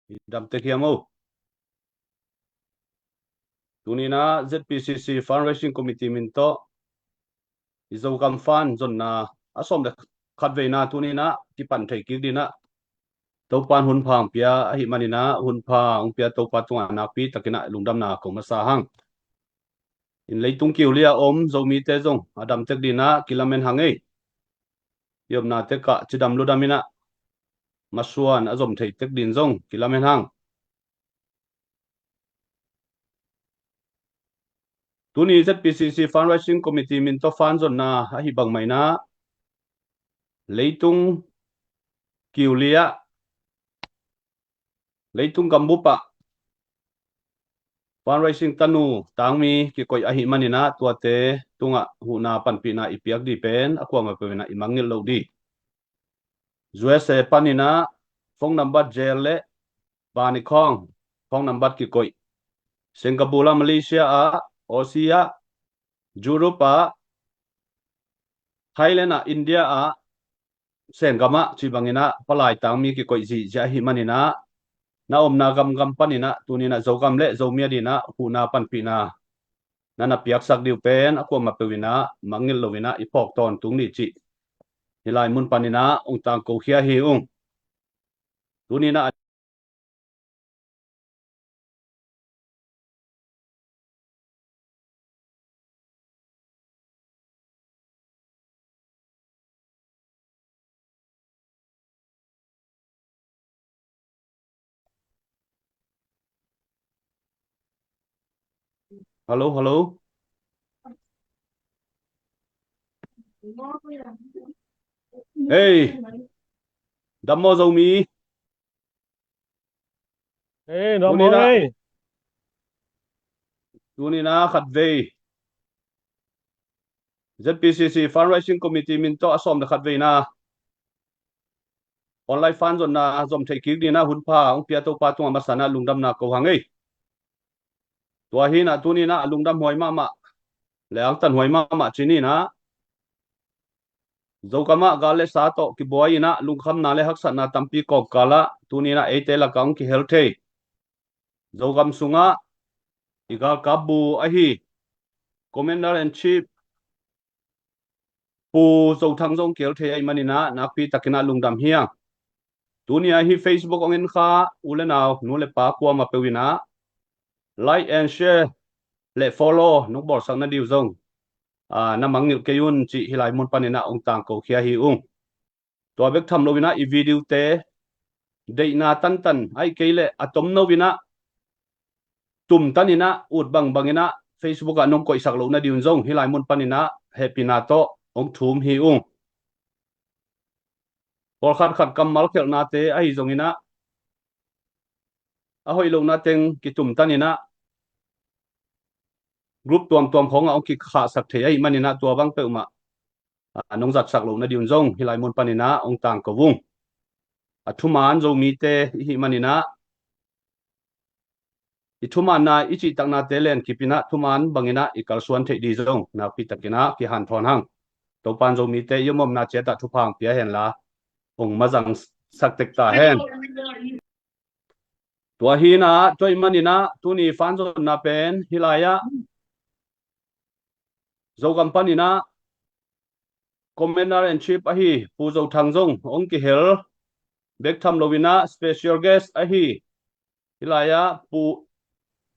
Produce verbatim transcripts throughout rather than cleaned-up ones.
I dam tek hiam o? Tuni in ah Z P C C Fundraising Committee min tawh i Zogam fund zonna a sawm le khat veina tuni in ah kipan thei kik ding in ah Topa'n hun pha hong pia ahih manin ah hun pha hong pia Topa tungah nakpi takin ah lungdamna ko masa hang. In leitung kiuli a om Zomite zong a dam tek ding in ah kilamen hang ei. I omna tek ah cidam ludam in ah masuan a zom thei tek ding zong kilamen hang. Tuni Z P C C Fundraising Committee min tawh fund zonna ahih bangmah in ah leitung kiuli ah, leitung gambup ah fundraising tanu tangmi kikoih ahih manin ah tuate tungah huhna panpihna i piak ding pen a kuamah peuh in ah i mangngilh loh ding. U S A panin ah phone number Zel le Bani Khong phone number kikoih. Singapore ah, Malaysia ah, Aussie ah, Europe ah, Thailand ah, India ah, Sengam ah, ci bangin ah palai tangmi kikoih zihziah ahih manin ah na omna gamgam panin ah tuni in ah Zogam le Zomi a ding in ah huhna panpihna na na piaksak ding uh pen a kuamah peuh in ah mangngilh lo in ah i phawk tawntung ding cih hih lai mun panin ah hong tangko khia hi ung. Tuni in ah Hello, hello. Hey, dam maw Zomi? Hey, dam maw, hey. Tuni in ah khat vei Z P C C Fundraising Committee min tawh a sawm le khat veina online fund zonna zom thei kik ding in ah hun pha hong pia Topa tungah masa in ah lungdamna ko hang ei. Tua hi in ah tuni in ah a lungdam huai mahmah le angtan huai mahmah ci ni in ah Zogam ah gal le sa tawh kibuai in ah lungkhamna le haksatna tampi kawmkal ah tuni in ah eite lakah hong kihel thei Zogam sungah i galkap bu ahi Commander in Chief Pu Zo Thang zong kihel thei ahih manin ah nakpi takin ah lungdam hi hang. Tuni ah hih Facebook hong en kha u le nau, nu le pa kuamah peuh in ah like and share le follow nong bawlsak na ding uh zong na mangngilh kei un cih hih lai mun panin ah hong tangko khia hi ung. Tua bek tham lo in ah i video te deihna tantan ahih kei leh a tomno in ah tumtan in ah ut bangbang in ah Facebook ah nong koihsak loh na ding un zong hih lai mun panin ah hehpihna tawh hong thum hi ung. Pawlkhat khat kammal khelhnate ahi zongin ah a hoih lohna teng kitumtan in ah group tuamtuam khawngah hong kikhahsak thei ahih manin ah tua bang peuhmah nong zatsak loh na ding un zong hih lai mun panin ah hong tangko ung. A thuman Zomite ihih manin ah i thumanna i cihtaknate len kip in ah thuman bangin ah i kalsuan theih ding zong nakpi takin ah kihanthawn hang. Topa'n Zomite i omomna ciat ah thupha hong pia hen la hong mazang sak tek ta hen. Tua hi in ah tua ahih manin ah tuni fund zonna pen hih lai ah Zogam panin ah Commander in Chief ahi Pu Zo Thang zong hong kihel bek tham lo in ah special guest ahi hih lai ah Pu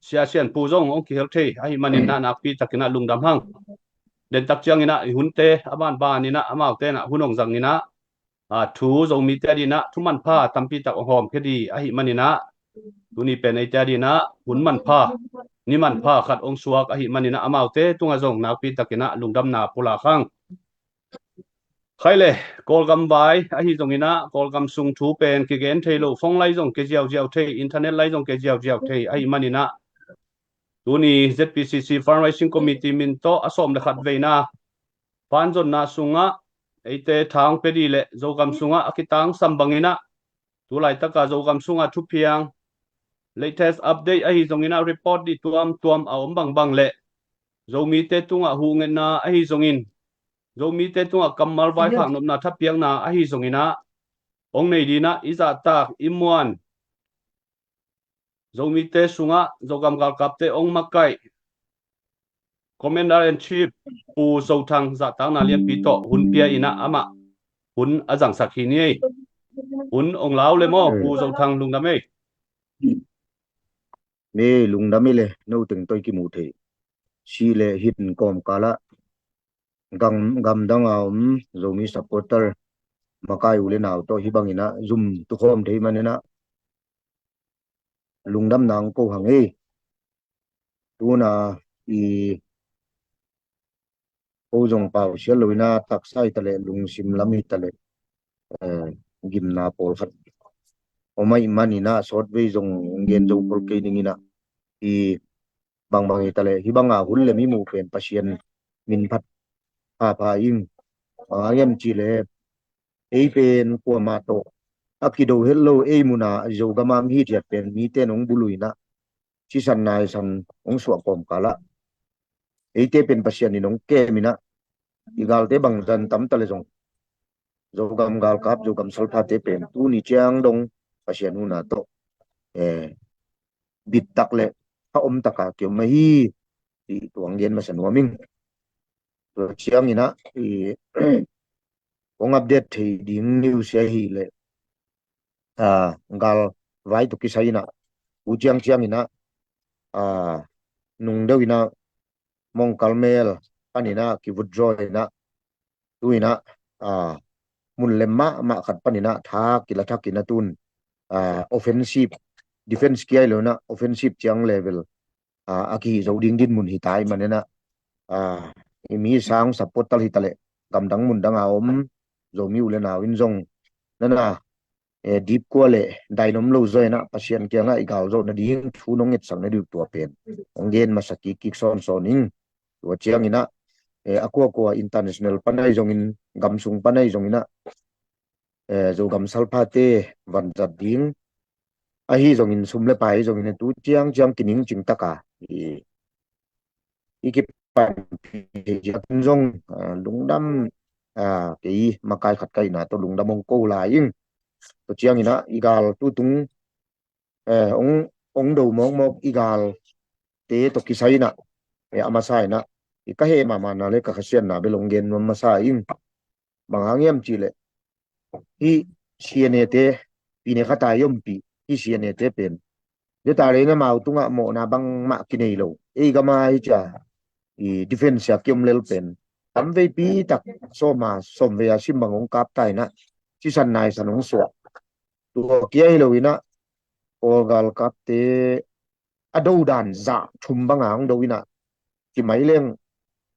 Sia Sian Pu zong hong kihel thei ahih manin ah nakpi takin ah lungdam hang. Dentak ciangin ah i hunte a banban in ah amaute in ah hun hong zang in ah thu Zomite a ding in ah thu manpha tampi tak hong hawmkhia ding ahih manin ah tuni pen eite a ding in ah hun manpha, ni manpha khat hong suak ahih manin ah amaute tungah zong nakpi takin ah lungdamna pulak hang. Khai le Kawlgam vai ahi zongin ah Kawlgam sung thu pen kigen thei lo, phone line zong kiziauziau thei, internet line zong kiziauziau thei ahih manin ah tuni Z P C C Fundraising Committee min tawh a sawm le khat veina fund zonna sungah eite tha hong pia ding le Zogam sungah a kitangsam bangin ah tu laitaka Zogam sungah thuphiang, latest update ahi zongin ah report ding tuamtuam a om bangbang le Zomite tungah huhngetna ahi zongin, Zomite tungah kammal vaikhak nopna thapiakna ahi zongin ah hong nei ding in ah i zahtak i muan Zomite sungah Zogam galkapte hong makaih Commander in Chief Pu Zo Thang zahtakna lianpi tawh hun pia in ah amah hun a zangsak hi ni ei. Hun hong lau le maw, Pu Zo Thang, lungdam ei. Ni lungdam ei le, no teng toi kimu thei. Si le hin kawmkal ah gam, gamdang a om Zomi supporter makai u le nau tawh hih bangin ah zum tukhawm thei manin ah lungdam nang ko hang ei. Tuna i ko zong pau sial lo in ah taksa hi ta leh, lungsim lam hi ta leh, eh, gimna pawlkhat om ahih manin ah sawtvei zong gen zo khol kei ning in ah, i bangbang hi ta leh, hih banga hun le mimu pen Pasian min phat phapha ing. Bang hang hiam cih leh ei pen kuamah tawh a kido het lo, ei mun a Zogam a om hithiat pen mite in hong buluh in ah sisan naisan hong suah kawmkal ah eite pen Pasian in hong kem in ah, i galte bangzah tam ta leh zong Zogam galkap, Zogam salphate pen tuni ciang dong Pasian huhna tawh, eh, bit tak le a om taka kiom ahi, i tuang gen masa nuam ing. Tua ciangin ah i hong update thei ding news hi leh, ah, galvai tawh kisai in ah u ciangciang in ah, ah, nung deuh in ah Mongkal mel panin ah ki withdraw in ah, tu in ah, ah, mun lem mahmah khat panin ah tha kila thak in ah tun, ah, offensive, defense kia hi lo in ah offensive ciang level, ah, a kihi zo ding dinmun hi ta ahih manin ah, ah, i mi sang support tal hi ta leh, gamdang mundang a om Zomi u le nau in zong nana, eh, dipkua le dainom lo zaw in ah Pasian kiangah i galzawh nading thu nong ngetsak nading tua pen hong gen masa kikkik sawnsawn ing. Tua ciangin ah, eh, a kuakua international pan ahi zongin, gamsung pan ahi zongin ah, eh, Zogam salphate vanzat ding ahi zongin, sum le pai ahi zongin, tu ciangciang kiningcing taka i, i kipanpih hi ciangin zong, ah, lungdam, ah, kei makai khat ka hihna tawh lungdam hong ko lai ing. Tua ciangin ah i gal tutung, eh, hong, hong do mawkmawk i galte tawh kisai in ah, eh, a masa in ah i ka heh mahmahna le ka khasiatna bel hong gen nuam masa ing. Bang hang hiam cih leh hih C N A te, pine khata i ompih hih C N A te pen, deta le in amau tungah mawhna bangmah kinei lo. Ei gam a hi cia i defense a kiom lel pen tamveipi tak sawm a, sawmvei a sim bang hong kap ta in ah sisan naisan hong suah. Tua kia hi lo in ah Kawl galkapte a dodan zah thum banga hong do in ah, kimai leng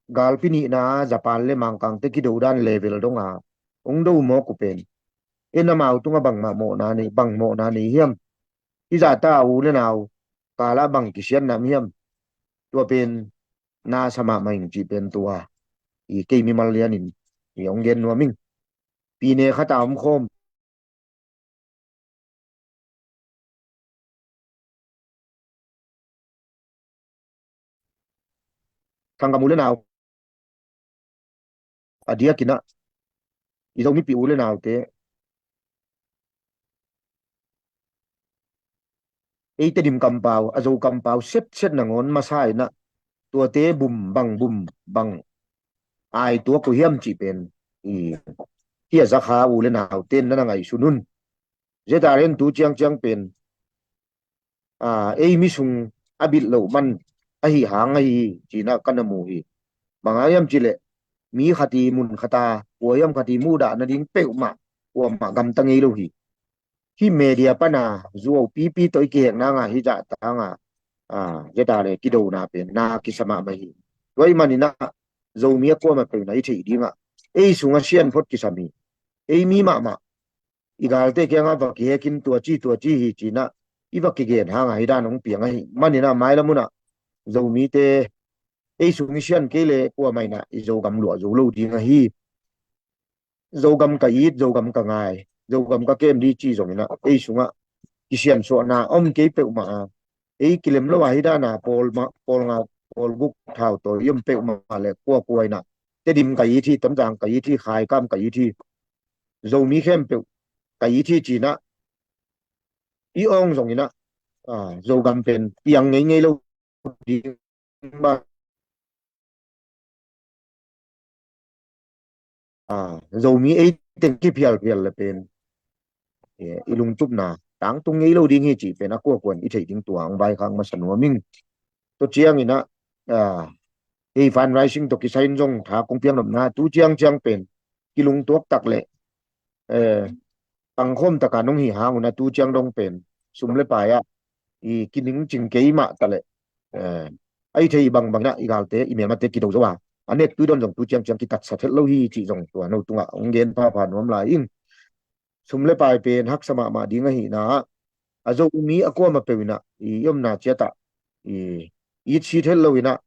galpi nihna Japan le Mangkangte kidodan level donga hong do mawk uh pen, in amau tungah bangmah mawhna nei, bang mawhna nei hiam? Hih zahta u le nau kala bang kisiatna om hiam? Tua pen na sa mahmah ing cih pen tua i kei mimal lianin i hong gen nuam ing. Pine khata om khawm Sanggam u le nau, a diakin ah i Zomipi u le naute, ei Tedim kampau, a Zo kampau setset nangawn masa in ah tuate bum bang bum bang ai tuak uh hiam cih pen i, hih a zakha u le naute in na na ngaihsun un. Zeta len tu ciangciang pen, a, ei mi sung a bilh loh man ahi hang ahi hi ci-in ah ka na mu hi. Bang hang hiam cih leh mi khat i mun khat a, kua hiam khat i muhdah nading peuhmah kuamah gamta ngei lo hi. Hih media pana zuau pipi tawh i kihekna nga hih zahta nga, a, zeta le kidona pen na kisa mahmah hi. Tua ahih manin ah Zomi a kuamah peuh na i theih dingah ei sungah sian phot kisam hi. Ei mi mahmah i galte kiangah va kihekin tua ci tua ci hi ci-in ah i va kigen hangah hih dan hong piang ahih manin ah mailam un ah Zomite ei sung i sian kei leh kuamah in ah i Zogam luah zo lo ding ahi. Zogam ka it, Zogam ka ngai, Zogam ka kem ding ci zongin ah ei sungah kisiansuahna om kei peuhmah a, ei kilem lo a hih dan a pawl ma, pawl nga, pawl guk thau tawi i om peuhmah leh kuakua in ah Tedim ka it hi, Tonzang ka it hi, Khaikam ka it hi, Zomi khempeuh ka it hi ci-in ah i awng zongin ah ah, Zogam pen piang ngeingei lo ding mah, ah, Zomi ei teng kiphialphial le pen, eh, i lungtupna tangtung ngei lo ding hi cih pen a kuakuan i theih ding tua hong vaikhak masa nuam ing. Tua ciangin ah, ah, ei fundraising tawh kisai in zong tha kong piak nopna tu ciangciang pen kilungtuak tak le, eh, pangkhawm taka nong hi hang un ah tu ciang dong pen sum le pai ah i kiningcing kei mah ta le, eh, a i thei bangbang in ah i galte i melmate kido zo a, a nek tui dawn zong tu ciangciang kitatsa thet lo hi cih zong tua no tungah hong gen phapha nuam lai ing. Sum le pai pen haksa mahmah ding ahihna ah, a Zomi a kuamah peuh in ah i omna ciat ah i itsi thet lo in ah,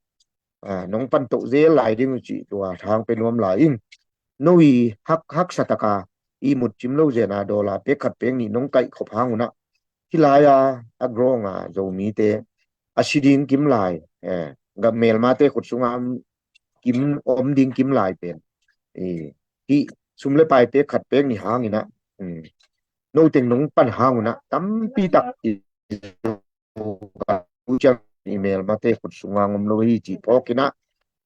ah, nong pan toh zel lai ding uh cih tua thang pe nuam lai ing. No i hak, haksa taka i mutcim lo zen a dollar pek khat pek nih nong kaih khop hang un ah hih lai-a a grong a Zomite a si ding kim lai, eh, gam melmate khut sunga kim om ding kim lai pen, eh, hih sum le pai pek khat pek nih hangin ah, mm, no teng nong pan hang un ah tampi tak i, i melmate khut sunga om lo hi cih phawk in ah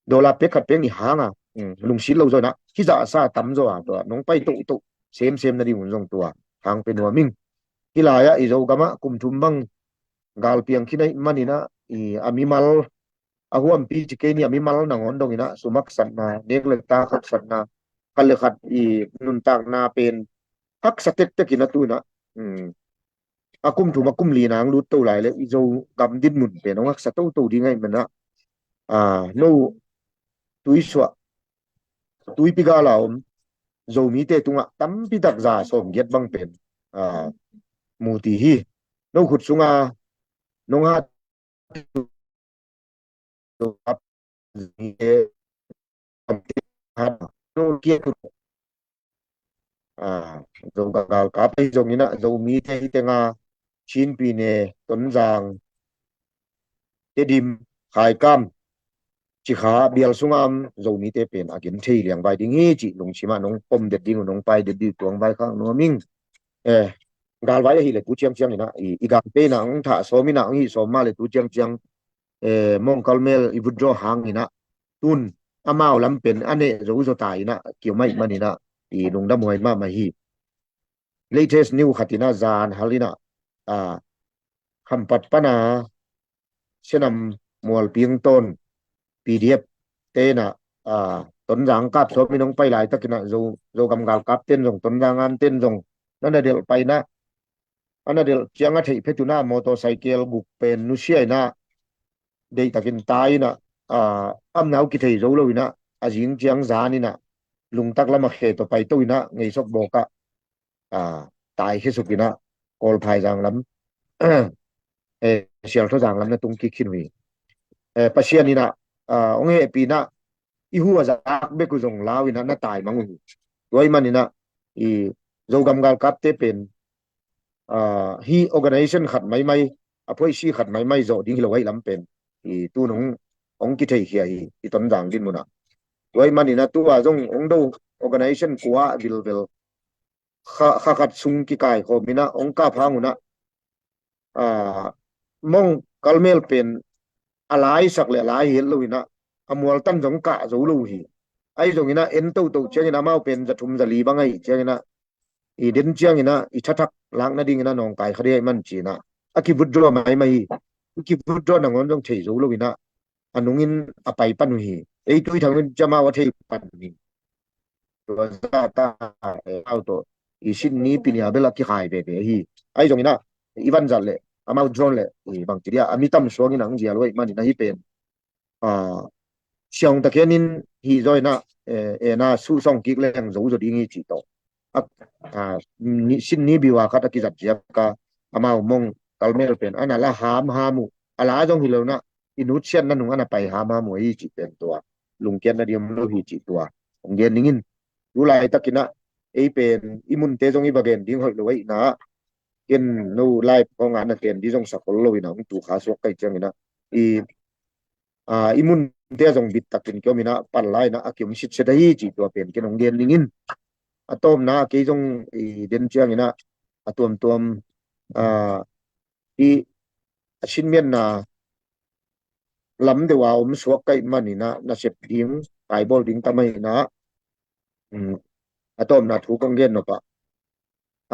dollar pek khat pek nih hang a, mm, lungsit lo zaw in ah hih zahsa tam zaw a tua nong pai tohtoh semsem nading un zong tua hang pe nuam ing. Hih lai-ah i Zogam ah kum thum bang gal piang khin ahih manin ah i a mimal a huampi ci kei ni a mimal nangawn dong in ah sum haksatna, nek le tak haksatna, khat le khat i nuntakna pen haksa tektek in ah tu in ah, mm, a kum thum a kum li nang lut to lai le i Zogam dinmun pen hong haksa toto ding ahih manin ah, ah, no tuisuah, tuipi gal a om Zomite tungah tampi tak za sawm giat bang pen, ah, mu ti hi. No khut sunga nong hat Zogam galkap ahi zongin ah Zomite hi tenga Chin Pyine, Tonzang, Tedim, Khaikam, Cikha bial sunga om Zomite pen a gen thei liangvai ding hi cih lungsim ah nong pom det ding uh, nong pai det ding uh tuang vaikhak nuam ing. Eh, galvai ahih le tu ciangciang in ah i, i galte in ah hong thah sawm in ah hong hih sawm mah le tu ciangciang, eh, Mong Kalmel i withdraw hang in ah tun amau lam pen a neh zo zaw ta in ah kiom ahih manin ah i lungdam huai mahmah hi. Latest news khat in ah zan hal in ah, ah, Khampat pan a Senam Mualping tawn P D F te in ah, ah, Tonzang kap sawm in hong pai laitakin ah Zo, Zogam galkap ten zong, Tonzang an ten zong na na delh pai in ah, a na delh ciang a theih phet un ah motorcycle guk pen nusia in ah deihtakin tai in ah, ah, amnau kithei zo lo in ah a zing ciang zan in ah lungtak lam a khe tawh paito in ah Ngeisok bawk ah, ah, taikhia suk in ah Kawlphai zang lam, eh, Sialtho zang lam na tung kik khin uh hi. Eh, Pasian in ah, ah, hong hehpih in ah i hu a zak bek uh zong lau in ah na taimang uh hi. Tua ahih manin ah i Zogam galkapte pen, ah, hih organization khat maimai, a phoisi khat maimai zawh ding hi lo ahih lam pen i tun hong, hong kitheihkhia hi i Tonzang dinmun ah. Tua ahih manin ah tu a zong hong do organization kua vilvel kha, kha khat sung kikaikhawm in ah hong kap hang un ah, ah, Mong Kalmel pen a laisak le a lai het lo in ah a mualtan zong kah zo lo hi. Ahi zongin ah en toto ciangin ah amau pen za thum za li bang ahih ciangin ah i den ciangin ah i thathak lak nadingin ah nawngkai kha ding ahih man ci in ah a ki withdraw maimai hi. I ki withdraw nangawn zong thei zo lo in ah a nungin a pai pan uh hi. Ei tui thang in ciamau a thei pan hi. Tua zah ta, eh, au tawh i sin ni pinia bel a kikhai veve hi. Ahi zongin ah i van zat le amau drone le i bangci dia a mi tam suangin ang zia lo ahih manin ah hih pen, ah, siang takin in hih zaw in ah, eh, eh, na suhsawng kik leng zo zaw ding hi cih tawh. A, ah, ni, sin ni biua khat a kizat ziak a amau Mong Kalmel pen a na la hamham uh a la zong hi lo in ah i nutsiatna nung a na pai hamham uh hi cih pen tua lungkiatna ding om lo hi cih tua hong gen ning in. Tu laitakin ah ei pen i munte zong i va gen ding hoih lo ahih na ah ken no live khawng ah na ten ding zong sakhol lo in ah hong tu kha suak ka hih ciangin ah i, ah, i munte zong bit takin kiom in ah pan lai in ah a kiom sitset ahi cih tua pen ken hong gen ning in. A tawpna ah kei zong i den ciangin ah a tuamtuam, ah, i a sinmianna lam deuh a om suak ka hih manin ah nasep ding, paibawl ding tam ahi in ah, um, a tawpna thu kong gen nop ah,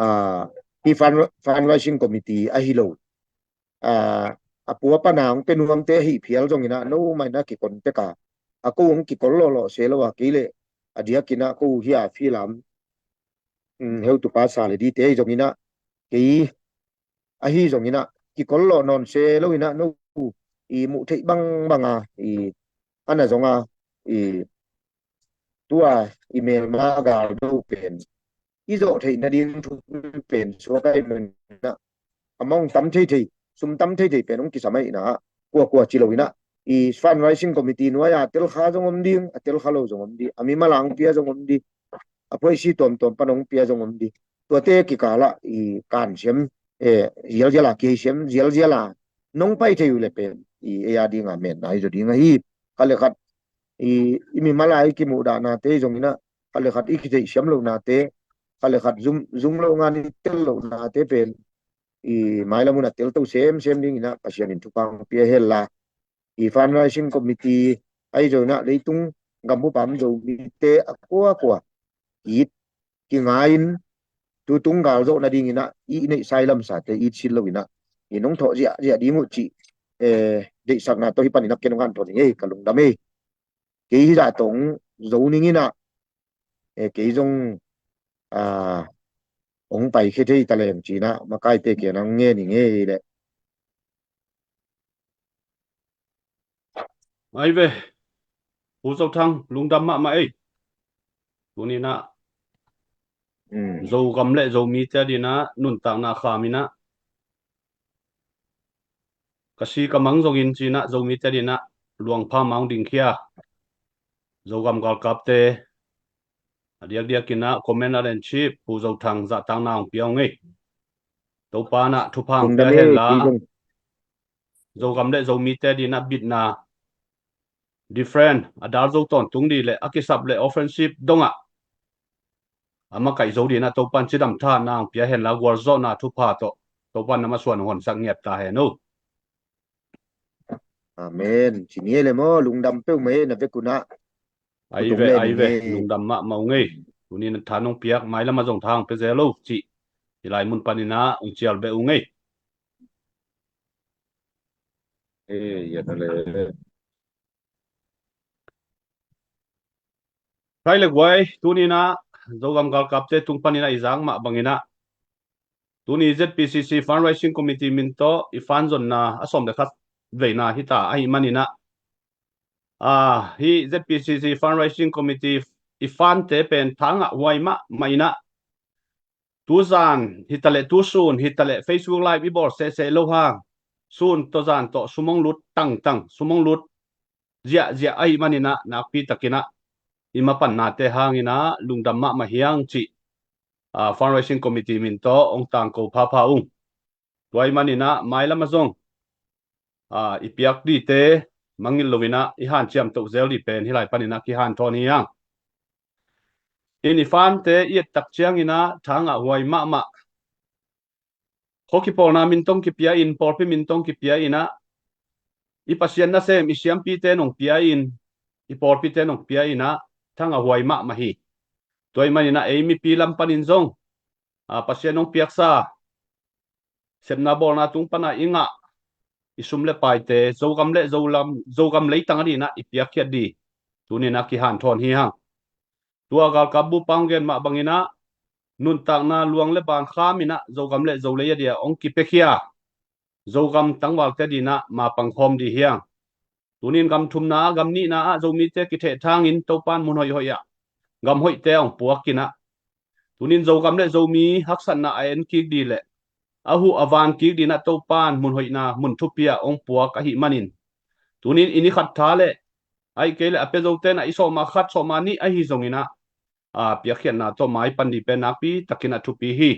ah, hih fund, fundraising committee ahi lo, ah, a pu a pa na hong pia nuamte ahi phial zongin ah, no mah in ah kikon tek a, a ko hong kikol lawhlawh se lo a, kei leh a diakin ah ko hih a filam, um, heutupa sa le dite ahi zongin ah, kei ahi zongin ah, kikol lawh nawn se lo in ah, no i muh theih bangbang a, i a na zong a, i tua i melma gal do pen i zawh theih nading thupi pen suak ahih manin ah, amount tam thei thei, sum tam thei thei pen hong kisam ahih in ah, kuakua ci lo in ah, i fundraising committee nuai a tel kha zong om ding, a tel kha lo zong om ding, a mimal a hong pia zong om ding, a phuaisi tuamtuam pan hong pia zong om ding. Tuate kikal ah i kan siam, eh, zialzial a, kihei siam zialzial a nong pai thei uh leh pen i ei a ding a metna hi zaw ding ahi. Khat le khat i, i mimal a i kimuhdahnate zongin ah, khat le khat i kitheihsiam lohnate, khat le khat zum, zum lo ngan i tel lohnate pen i mailam hun a telto semsem dingin ah Pasian in thupha hong pia hen la, i fundraising committee ahi zongin ah leitung gambup a om Zomite a kuakua it kingai in, tu tung gal zawh nadingin ah i neihsa i lamsate it sin lo in ah, i nong thawh ziahziah ding uh cih, eh, deihsakna tawh hih panin ah ken hong hanthawn hi ing ei, ka lungdam ei. Kei hih zah tawh hong zo ning in ah, eh, kei zong, ah, hong paikhia thei ta leng ci in ah makaite kiang ah hong ngen ning ei leh. Ai ve, Pu Zo Thang, lungdam mahmah ei. Tuni in ah, mm, Zogam le Zomite ading in ah nuntakna kham in ah, ka si ka mang zongin ci in ah Zomite ading in ah luangpha mah hong dingkhia Zogam galkapte, a diakdiakin ah Commander in Chief Pu Zo Thang zahtakna hong pia ung ei. Topa in ah thupha hong pia hen la, Zogam le Zomite ading in ah bitna, different, a dal zo tawntung ding le a kisap le offensive dong ah a makaih zo ding in ah Topa in cidam thahatna hong pia hen la, gualzawhna thupha tawh Topa in na masuan hong honsak ngiat ta hen uh. Amen. Ci ni ei le maw, lungdam peuhmah ei, na vek un ah. Ai ve, ai ve, lungdam mahmah ung ei. Tuni in ah tha nong piak, mailam ah zong tha hong pia zel lo cih hih lai mun panin ah hong cial beh ung ei. Eh, ya na le. Rai le guai, tuni in ah Zogam galkapte tung panin ah i zak mah bangin ah, tuni Z P C C Fundraising Committee min tawh i fund zonna a sawm le khat veina hi ta ahih manin ah, ah, hih Z P C C Fundraising Committee i fundte pen thangah huai mahmah in ah, tuzan hi ta leh, tusun hi ta leh, Facebook Live i bawl sehseh loh hang, sun tawh zan tawh sum hong lut tangtang, sum hong lut ziahziah ahih manin ah, nakpi takin ah i mapannate hangin ah lungdam mahmah hi hang cih, ah, Fundraising Committee min tawh hong tangko phapha ung. Tua ahih manin ah mailam ah zong, ah, i piak dingte mangngilh loin ah i hanciam toh zel ding pen hih lai panin ah kihanthawn hi hang. In i fundte i et tak ciangin ah thangah huai mahmah. Khua kipawlna min tawh kipia in, pawlpi min tawh kipia in ah, i Pasian nasem, i siampite in hong pia in, i pawlpite in hong pia in ah, thangah huai mahmah hi. Tua ahih manin ah ei mipi lam panin zong, ah, Pasian hong piaksa sepna bawlna tung pan a i ngah, i sum le paite, Zogam le Zolam, Zogam leitang ading in ah i piakkhiat ding tuni in ah kihanthawn hi hang. Tua galkap bupa hong gen mah bangin ah, nuntakna luang le ban kham in ah Zogam le Zolei ading a hong kipiakhia Zogam tangvalte ading in ah mapang khawm ding hi hang. Tuni in gam thumna ah, gam nihna ah Zomite kithehthang in Topa in mun hoihhoih ah gam hoihte a hong puak in ah, tuni in Zogam le Zomi haksatna a en kik ding le a huh a van kik ding in ah Topa in mun hoihna, mun thupi ah hong puak ahih manin, tuni in i ni khat tha le, ahih kei leh a pia zote in ah i sawm a khat, sawm a nih ahi zongin ah, a, piakkhiatna tawh maipan ding pen nakpi takin ah thupi hi.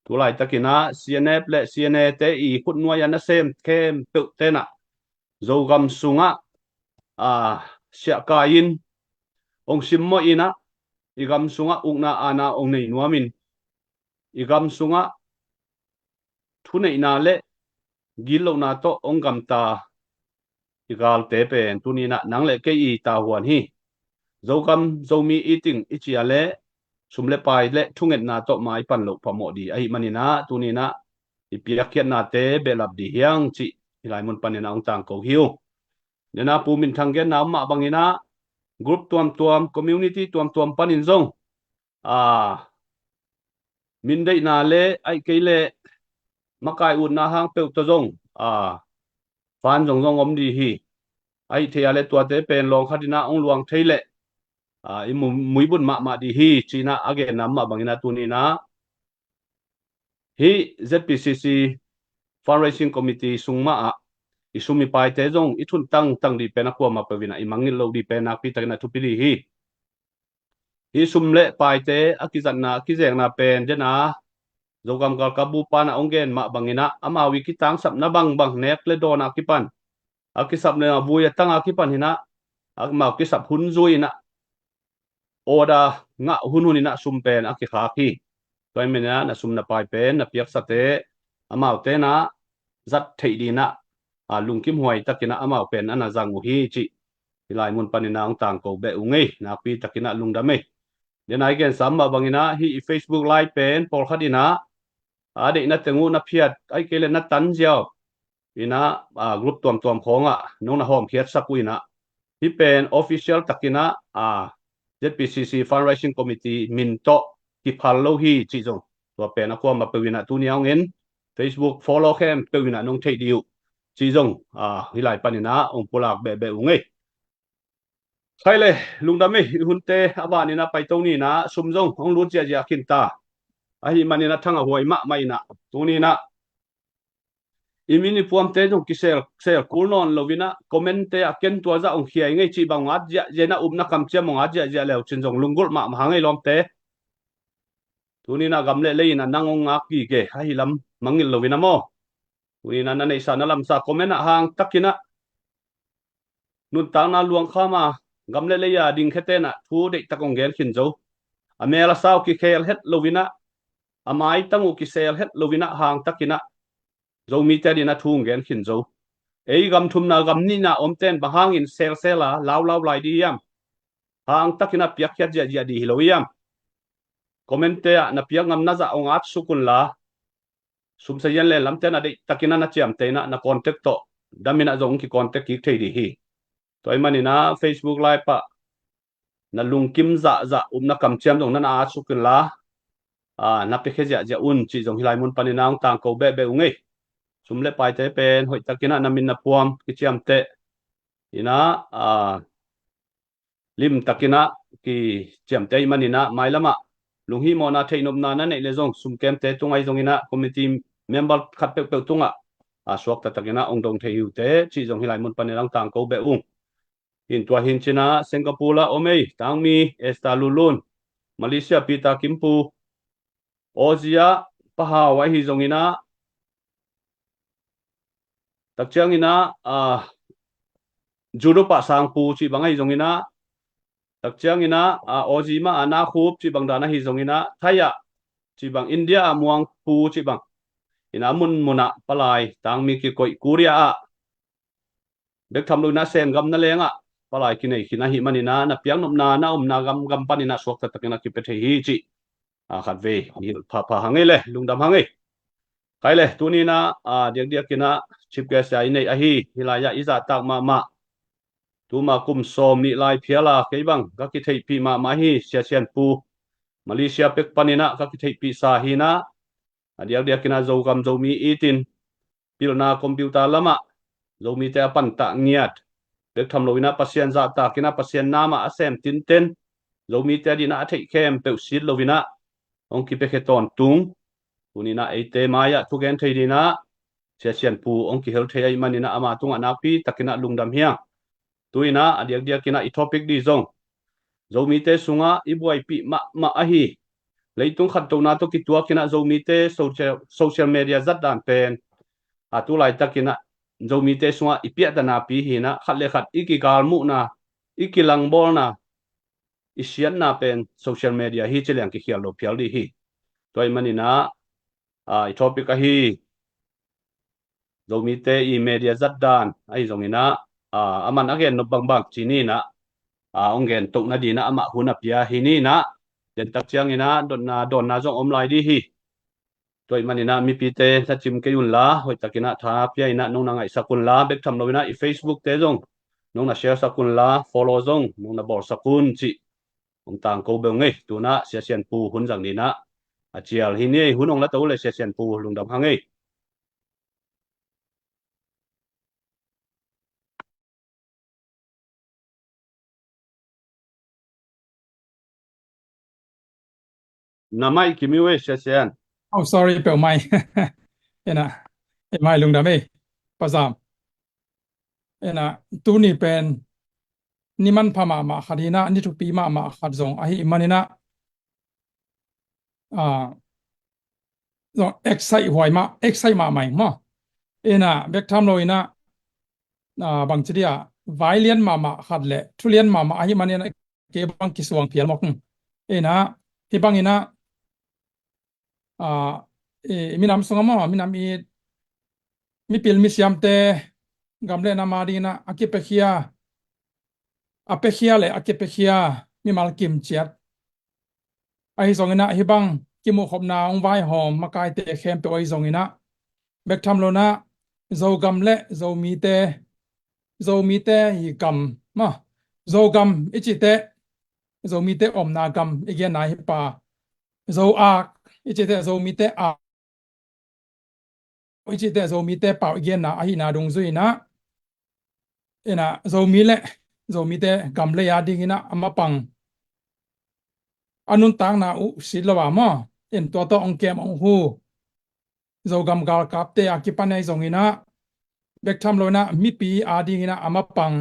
Tu laitakin ah C N F le C N A te i khutnuai a nasem khempeuhte in ah Zogam sungah, a, siahkai in, hong simmawh in ah, i gam sungah ukna aana hong nei nuam in, i gam sungah thuneihna le gitlohna tawh hong gamta i galte pen tuni-in ah nang le kei i tavuan hi. Zogam Zomi i ting i cih leh sum le pai le thungetna tawh mai pan loh phamawh ding ahih manin ah tuni-in ah i piakkhiatnate behlap ding hi hang cih hih lai mun panin ah hong tangko hi ung. Nena Pu Min Thang genna om mah bangin ah group tuamtuam, community tuamtuam panin zong a, min deihna le ahih kei leh makai utna hang peuh tawh zong a, fund zong zong om ding hi. Ahih theih a leh tuate pen lawng khat in ah hong luang thei leh a, i mu-, muibun mahmah ding hi ci-in ah a genna om mah bangin ah tuni-in ah hih Z P C C Fundraising Committee sung mah ah i sum i paite zong i thun tangtang ding pen a kuamah peuh in ah i mangngilh loh ding pen nakpi takin ah thupi ding hi. Hih sum le paite a kizatna a kizekna pen dena Zogam Galkap Bupa in ah hong gen mah bangin ah amau i kitangsapna bangbang nek le dawn a kipan a kisap le a vui a tang a kipan hi-in ah amau kisap hun zui-in ah order ngah hunhun in ah sum pen a kikhak hi. Tua ahih manin ah na sum na pai pen na piaksate amaute in ah zat theih dingin ah a, lungkimhuai takin ah amau pen a na zang uh hi cih hih lai mun panin ah hong tangko beh ung ei. Nakpi takin ah lungdam ei. Dena i gensa mah bangin ah hih i Facebook Live pen pawlkhat in ah a deihna teng uh na phiat ahih kei leh na tan ziau in ah a, group tuamtuam khawng ah nong na hawmkhiatsak uh in ah hih pen official takin ah a, Z P C C Fundraising Committee min tawh kiphal lo hi cih zong tua pen a kuamah peuh in ah tuni a hong en Facebook follow khempeuh in ah nong theih ding uh cih zong a, hih lai panin ah hong pulak behbeh ung ei. Khai le, lungdam ei, i hunte a banin ah paito ni in ah sum zong hong lut ziahziah khin ta. Ahih manin ah thangah huai mahmah in ah tuni in ah i min i puamte zong kisel, sel kul nawn lo in ah comment-te ah ken tua zah hong khia ing ei cih bang hong at ziahziah in ah upna kamciam hong at ziahziah le uh cin zong lunggulh mahmah hang ei lawmte. Tuni in ah gam le lei in ah nang hong ngak gige ahi lam mangngilh lo in ah maw. Tuni in ah na neihsa na lamsa comment ah hang takin ah nuntakna luangkham a gam le lei a dingkhiate in ah thu deihtak hong gen khin zo. A mel a sau kikhel het lo in ah a maitang uh kisel het lo in ah hang takin ah Zomite adin ah thu hong gen khin zo. Ei gam thumna gam nihna omte in bang hangin selsel a laulau lai ding hiam? Hang takin ah piakkhiat ziahziah ding hi lo hiam? Comment-te ah na piak ngam na zah hong at suk un la sum sa zian len lamte na deihtakin ah na ciamteh in ah na contact tawh dam in ah zong ki contact kik thei ding hi. Tua ahih manin ah Facebook Live ah na lungkim zahzah upna kamciam zong na na at suk un la a, na piakhia ziahziah un cih zong hih lai mun panin ah hong tangko behbeh ung ei. Sum le paite pen hoihtakin ah na min na puam kiciamteh in ah a, limtakin ah kiciamteh ahih manin ah mailam ah lunghihmawhna theihnopna na neih le zong sumkemte tung ahi zongin ah committee member khat peuhpeuh tungah a, suakta takin ah hong dong thei hi uh teh cih zong hih lai mun panin ah hong tangko beh ung. Hi in tua hi in cin ah Singapore ah om ei Tangmi Esther Lunlun, Malaysia Peter Kimpu, Aussie ah Pa Hau ahi zongin ah, tak ciangin ah a, Europe ah Sangpu cih bang ahi zongin ah, tak ciangin ah a, Aussie mah ah Na Khup cih bang dan ahi zongin ah, Thai ah cih bang, India ah Muang Pu cih bang in ah a munmun ah palai Tangmi kikoih, Korea ah bek tham lo in ah Sen gam na leng ah palai kinei khin ahih manin ah na piaknopna na omna gamgam panin ah suakta takin ah kipia thei hi cih a, khatvei hilh phapha hang ei le, lungdam hang ei. Khai le, tuni in ah a, diakdiakin ah chief guest a i neih ahi, hih lai ah i zahtak mahmah, tuma kum sawm nih lai phial a kei bang ka kitheihpih mahmah hi, Sia Sian Pu, Malaysia pek panin ah ka kitheihpihsa hi in ah, a diakdiakin ah Zogam Zomi itin pilna computer lamah Zomite a pantah ngiat, bek tham lo in ah Pasian zahtakin ah Pasian nam ah a sem tinten, Zomite adin ah a theih khempeuh sit lo in ah hong kipiakhia tawntung, tuni in ah eite mai-ah thugen thei dingin ah Sia Sian Pu hong kihel thei ahih manin ah ama tungah nakpi takin ah lungdam hi hang. Tu in ah a diakdiakin ah i topic ding zong Zomite sungah i buaipih mahmah ahi, leitung khantohna tawh kituakin ah Zomite social, social media zatdan pen a, tu laitakin ah Zomite sungah i piahtanapi hi in ah khat le khat i kigalmuhna, i kilangbawlna, i siatna pen social media hi ci leng kikhial lo phial ding hi. Tua ahih manin ah a, i topic ahi Zomite i media zat dan ahi zongin ah, a, a man a gen nop bangbang ci ni in ah, a, hong gen toh nading in ah amah hun a pia hi ni in ah, den tak ciangin ah dotna dawnna zong om lai ding hi. Tua ahih manin ah mipite tha cim kei un la, hoih takin ah tha pia in ah nong na ngaihsak un la, bek tham lo in ah i Facebook te zong nong na share sak un la, follow zong nong na bawl sak un cih hong tangko bel ngei. Tu in ah Sia Sian Pu hun zang ni in ah a cial hi ni ei. Hun hong la to uh leh Sia Sian Pu lungdam hang ei. Na mic kim uh ei, Sia Sian. Oh, sorry, peuh mai. Ina, ei mai lungdam ei, Pa Zam. Ina, tuni pen ni manpha mahmah khat hi in ah, ni thupi mahmah khat zong ahih manin ah, ah, zong excite huai mah, excite mahmah ing maw. Ina, bek tham lo in ah, ah, bangci dia, vai lian mahmah khat leh thu lian mahmah ahih manin ah kei bang kisuang phial mawk. Ina, hih bangin ah, ah, i, i minam sungah maw, minam i mipil misiamte gam le nam a dingin ah a kipiakhia, a piakhia le a kipiakhia mimal kim ciat ahi zongin ah, hih bang kimuhkhopna hong vaihawm makaite khempeuh ahi zongin ah, bek tham lo in ah Zogam le Zomite, Zomite hi gam maw, Zogam i cih teh Zomite omna gam i genna hi pa, Zo-ak i cih teh Zomite ak i cih teh Zomite pau i genna ahihna dungzui in ah, ina, Zomi le Zomite gam lei a dingin ah a mapang, a nuntakna uh sit lo a maw, in tua tawh hong kem hong hu Zogam galkapte a kipan ahi zongin ah, bek tham lo in ah mipi a dingin ah a mapang,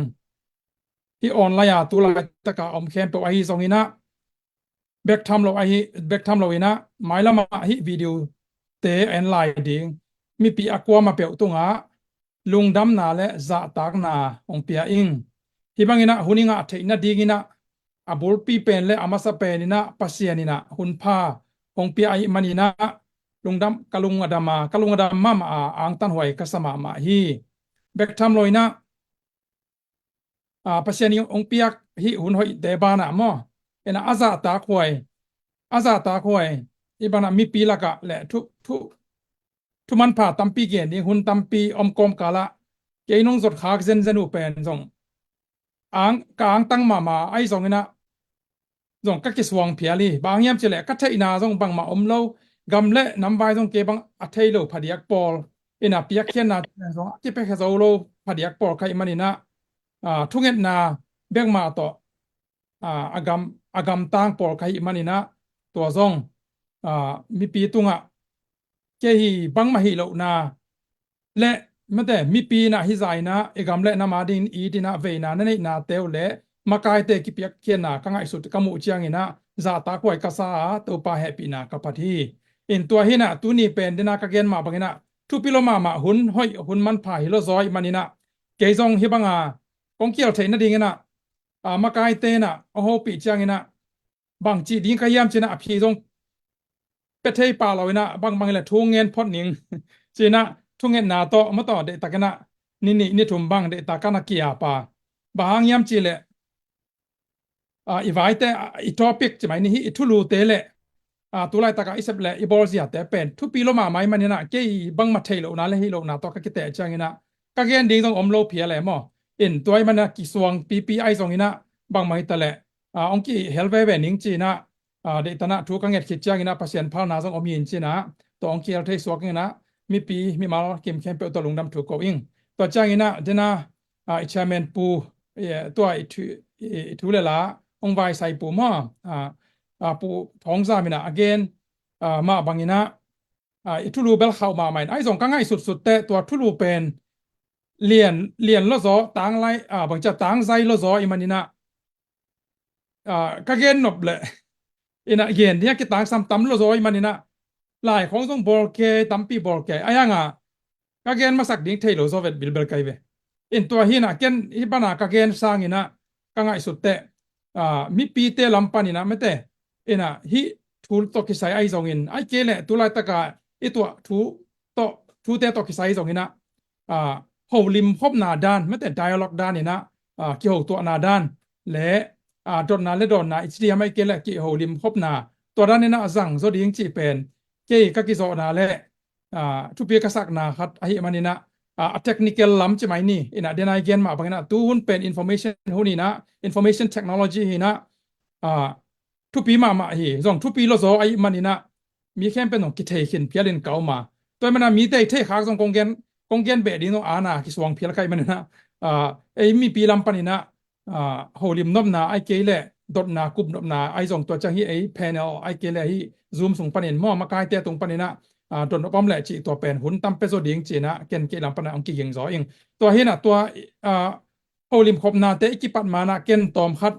hih online a tu laitak a om khempeuh ahi zongin ah, bek tham lo ahi, bek tham lo in ah mailam ah hih video te en lai ding mipi a kuamah peuh tungah lungdamna le zahtakna hong pia ing. Hih bangin ah hun i ngah theih nadingin ah a bulpi pen le a masa pen in ah Pasian in ah hun pha hong pia ahih manin ah lungdam, ka lung a dam a, ka lung a dam mahmah a, angtanhuai ka sa mahmah hi. Bek tham lo in ah, a, Pasian in hong piak hih hun hoihte banah maw, ina, a zahtak huai, a zahtak huai, hih banah mipi lakah le thu, thu, thu manpha tampi gen ding, hun tampi om kawmkal ah kei nong zot khak zenzen uh pen zong ang, ka angtang mahmah ahi zongin ah zong ka kisuang phial hi. Bang hang hiam cih leh ka theihna zong bangmah om lo, gam le namvai zong kei bang a thei lo phadiak pawl, ina, piakkhiatna zong a kipiakhia zo lo phadiak pawl ka hih manin ah, a, thungetna bek mah tawh, a, a gam, a gamtang pawl ka hih manin ah, tua zong, a, mipi tungah kei hi bangmah hih lohna le, mate, mipi in ah hih zah in ah i gam le nam a dingin it in ah veina na neihnate uh le makaite kipiakkhiatna ka ngaihsut ka muh ciangin ah zahtak huai ka sa a, Topa hehpihna ka phat hi. In tua hi in ah tuni pen den a ka gen mah bangin ah thupi lua mahmah, hun hoih, hun manpha hi lua zaw ahih manin ah kei zong hih banga kong kial theih nadingin ah, a, makaite in ah hong hopih ciangin ah bang cih ding ka hiam ci in ah a phi zong pia thei pah lo in ah bangbang in le thu ngen phot ning ci in ah thungetna tawh maw, tawh deihtak in ah ni nih ni thum bang deihtak ka na ki-ap a. Bang hang hiam cih leh, a, i vaite, a, i topic ci mai ni hi, i thulute le, a, tu laitak a i sep le i bawl ziate pen thupi lua mahmah ahih manin ah kei bangmah theih lohna le hih lohna tawh ka kiteh ciangin ah ka gen ding zong om lo phial e maw. In tua ahih manin ah kisuang pipi ahi zongin ah bangmah hi ta leh, a, hong kihel veve ning ci in ah, a, deihtak in ah thu ka nget khit ciangin ah Pasian phalna zong om hi in ci in ah tua hong kihel thei suak in ah mipi mimal kim khempeuh tawh lungdam thu ko ing. Tua ciangin ah den a, a, i chairman pu, e, tua i thu, i, i thu le la hong vaisai pu maw, a, a, Pu Thawng Zam in ah a gen, a, mah bangin ah, a, i thulu bel khauh mahmah in, ahi zong ka ngaihsutsut teh tua thulu pen lian, lian lua zaw, tang lai, a, bangci a tang zai lua zaw ahih manin ah, a, ka gen nop leh, in ah gen ding a kitangsam tam lua zaw ahih manin ah lai khawng zong bawl kei, tampi bawl kei, ahi hang a ka gen masak ding thei lo zaw vet bilbel ka hi ve. In tua hi in ah ken hih bana ka gen sangin ah ka ngaihsut teh, a, mipite lam panin ah mate, in ah hih thu tawh kisai ahi zongin, ahih kei leh tu laitak a i tuah thu tawh, thute tawh kisai ahi zongin ah, ah, holim khopna dan, mate dialogue dan inah, ah, kihotuahna dan le, ah, dotna le dawnna i ci diam ahih kei leh kiholim khopna, tua dan inah a zang zaw ding cih pen kei ka kizawhna le, ah, thupi ka sakna khat ahih maninah, ah, a technical lam ci mai ni. Inah den a i gen mah banginah tu hun pen information hun inah, information technology hinah, ah, thupi mahmah hi. Zong thupi lo zaw ahih maninah mi khempeuh zong kithei khin phialin ka um a. Tua ahih maninah mite i theih khak zong kong gen, kong gen beh ding zong ana kisuang phial ka hih maninah, ah, ei mipi lam paninah, ah, holim nopna ahih kei leh dotna kup nopna ahi zong, tua ciang hih ei panel ahih kei leh hih Zoom sung panin maw, makaite tung paninah, ah, dot nop om leh cih tua pen hun tam pia zaw ding ci inah ken kei lam panah hong kiging zaw ing. Tua hinah tua, ah, holim khopnate i kipat manah ken tawm khat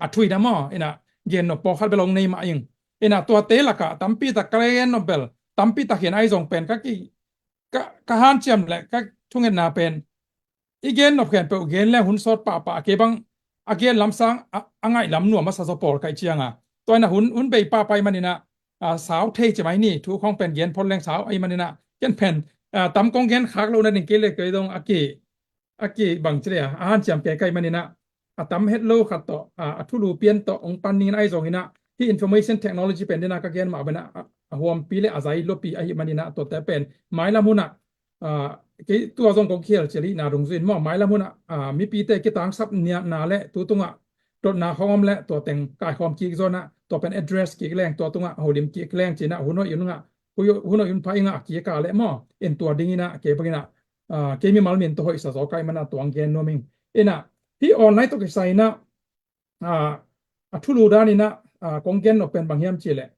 a thuina maw, inah gen nop pawlkhat bel hong nei mah ing. Inah tuate lakah tampi tak ka gen nop bel tampi tak hi inah, ahi zong pen ka ki, ka, ka hanciam le ka thungetna pen i gen nop khempeuh gen le hun sawt pahpah, kei bang a gen lamsang a, a ngaih lam nuam a sa zaw pawl ka hih cianga. Tua inah hun, hun bei pahpah ahih maninah, ah, sau thei ci mai ni, thu khawng pen gen phot leng sau ahih maninah ken pen, ah, tam kong gen khak lo nading kei le kei dong a ki, a ki bang ci le a, a hanciam kei ka hih maninah a tam het lo khat tawh, a, a thulu pian tawh hong pan dingin ahi zong inah hih information technology pen den a ka gen mah banah a, a huampi le a zai lopi ahih maninah tuate pen mailam hunah, a, kei tua zong kong khial cil hihna dungzui in maw, mailam hunah, a, mipite kitangsap niatna le tu tungah dotna khawng om le tua teng kaikhawm kik zaw inah tua pen address kik leng, tua tungah holim kik leng ci inah hun hoih un ngah, hun hoih un pha i ngah kik a le maw, in tua ding inah kei bang inah, ah, kei mimal min tawh hoihsa zaw ka hih maninah tua hong gen nuam ing. Inah hih online tawh kisai inah, ah, a thulu dan inah, ah, kong gen nop pen bang hiam cih leh,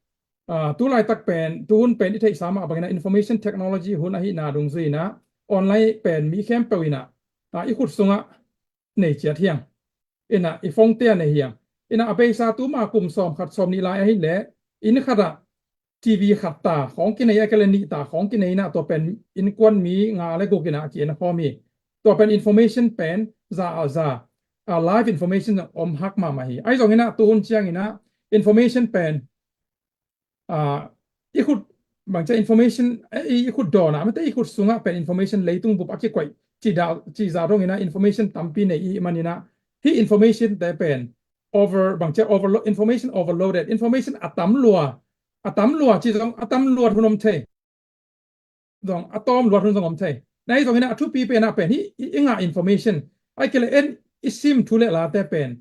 ah, tu laitak pen, tu hun pen i theihsa mah bang inah information technology hun ahihna dungzui inah online pen mi khempeuh inah, ah, i khut sungah nei ciat hi hang. Inah i phone te ah nei hi hang. Inah a beisa tuma kum sawm khat sawm nih lai ahih leh inn khatah TV khat ta khawng kinei, a kei le nih ta khawng kinei inah tua pen innkuan mi nga le guk inah a ki-en khawm hi. Tua pen information pen za a za, a, live information zong om hak mahmah hi. Ahi zong inah tu hun ciang inah information pen, ah, i khut, bangcia information, eh, i, i khut dawnah, mate i khut sungah pen information leitung bup a kikoih cih da, cih zah dong inah information tampi nei i hih maninah hih information te pen over, bangcia overload, information overloaded, information a tam lua, a tam lua cih zong a tam luat hun om thei. Zong a tawm luat hun zong om thei. Inah ahi zong inah a thupi penah pen hih i, i ngah information, ahih kei leh en i sim thu le late pen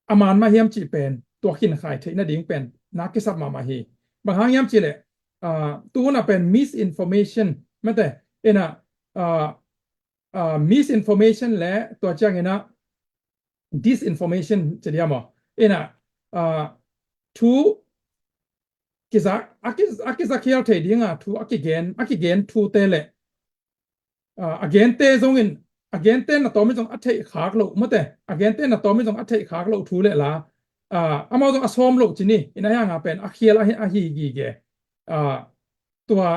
a man mah hiam cih pen tua khinkhai theih nading pen na kisap mahmah hi. Bang hang hiam cih leh, ah, tu hunah pen misinformation, mate, inah, ah, ah, misinformation le tua ciang inah disinformation ci diam maw. Inah, ah, thu kiza, a ki, a kiza khial thei dinga thu a kigen, a kigen thute le, ah, a gente zongin, a gente na tawmin zong a theih khak loh, mate, a gente na tawmin zong a theih khak loh thu le la, ah, amau zong a sawm loh ci ni, inah hianga pen a khial a hi, a hi gige. Ah, tua,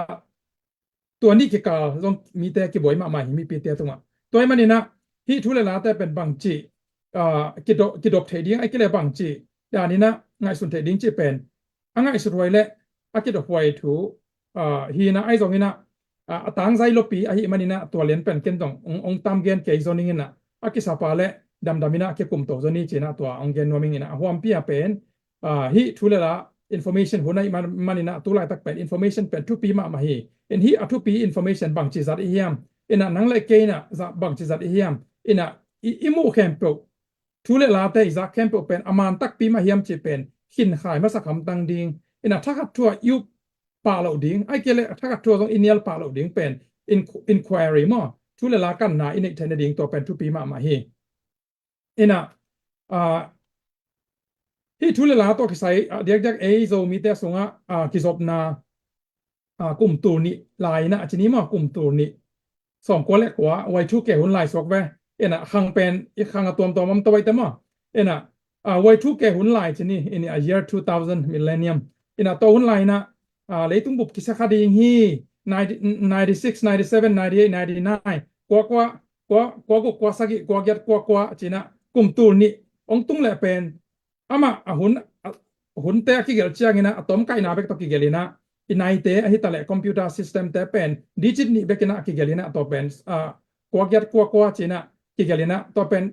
tua nih kikal zong mite kibuai mahmah hi, mipite tungah. Tua ahih maninah hih thu le late pen bangci, ah, kidop, kidop thei ding, ahih kei leh bangci dan inah ngaihsun thei ding cih pen a ngaihsut huai le a kidop huai thu, ah, hi inah ahi zong inah, ah, a tangzai lopi ahih maninah tua lian pen ken zong hong, hong tam gen kei zaw ning inah a kisapa le damdam inah kikum to zaw ni ci inah tua hong gen nuam ing inah a huampi a pen, ah, hih thu le la information hun ahih man, maninah tu laitak pen information pen thupi mahmah hi. In hih a thupi information bangci zat i hiam, inah nang le kei inah za, bangci zat i hiam, inah i, i muh khempeuh thu le late i zak khempeuh pen a man takpi mah hiam cih pen khinkhai masak hamtang ding. Inah thakhat thu ah i up pah loh ding, ahih kei leh thakhat thu ah zong i nial pah loh ding pen in, inquiry maw, thu le la kanna i neih theih nading tua pen thupi mahmah hi. Inah, ah, hih thu le la tawh kisai, ah, diakdiak ei Zomite sungah, ah, kizopna, ah, kum tul nih lai inah a ci ni maw, kum tul nih sawmkua le kua Y two K hun lai suak ve. Inah khang pen i khang a tuamtuam om to vai te maw. Inah, ah, Y two K hun lai ci ni, inah a year two thousand millennium. Inah tua hun lai inah, ah, leitung bup kisia kha ding hi, ninety, ninety six, ninety seven, ninety eight, ninety nine, kua kua, kua, kua guk, kua sagih, kua giat, kua kua ci inah kum tul nih hong tung leh pen amah a hun, a, hunte a kigelh ciang inah a tomkaihna bek tawh kigelh inah i naite ahi taleh computer system te pen digit nih bek in ah kigelh in ah tua pen, ah, kua giat kua kua ci-in ah kigelh in ah tua pen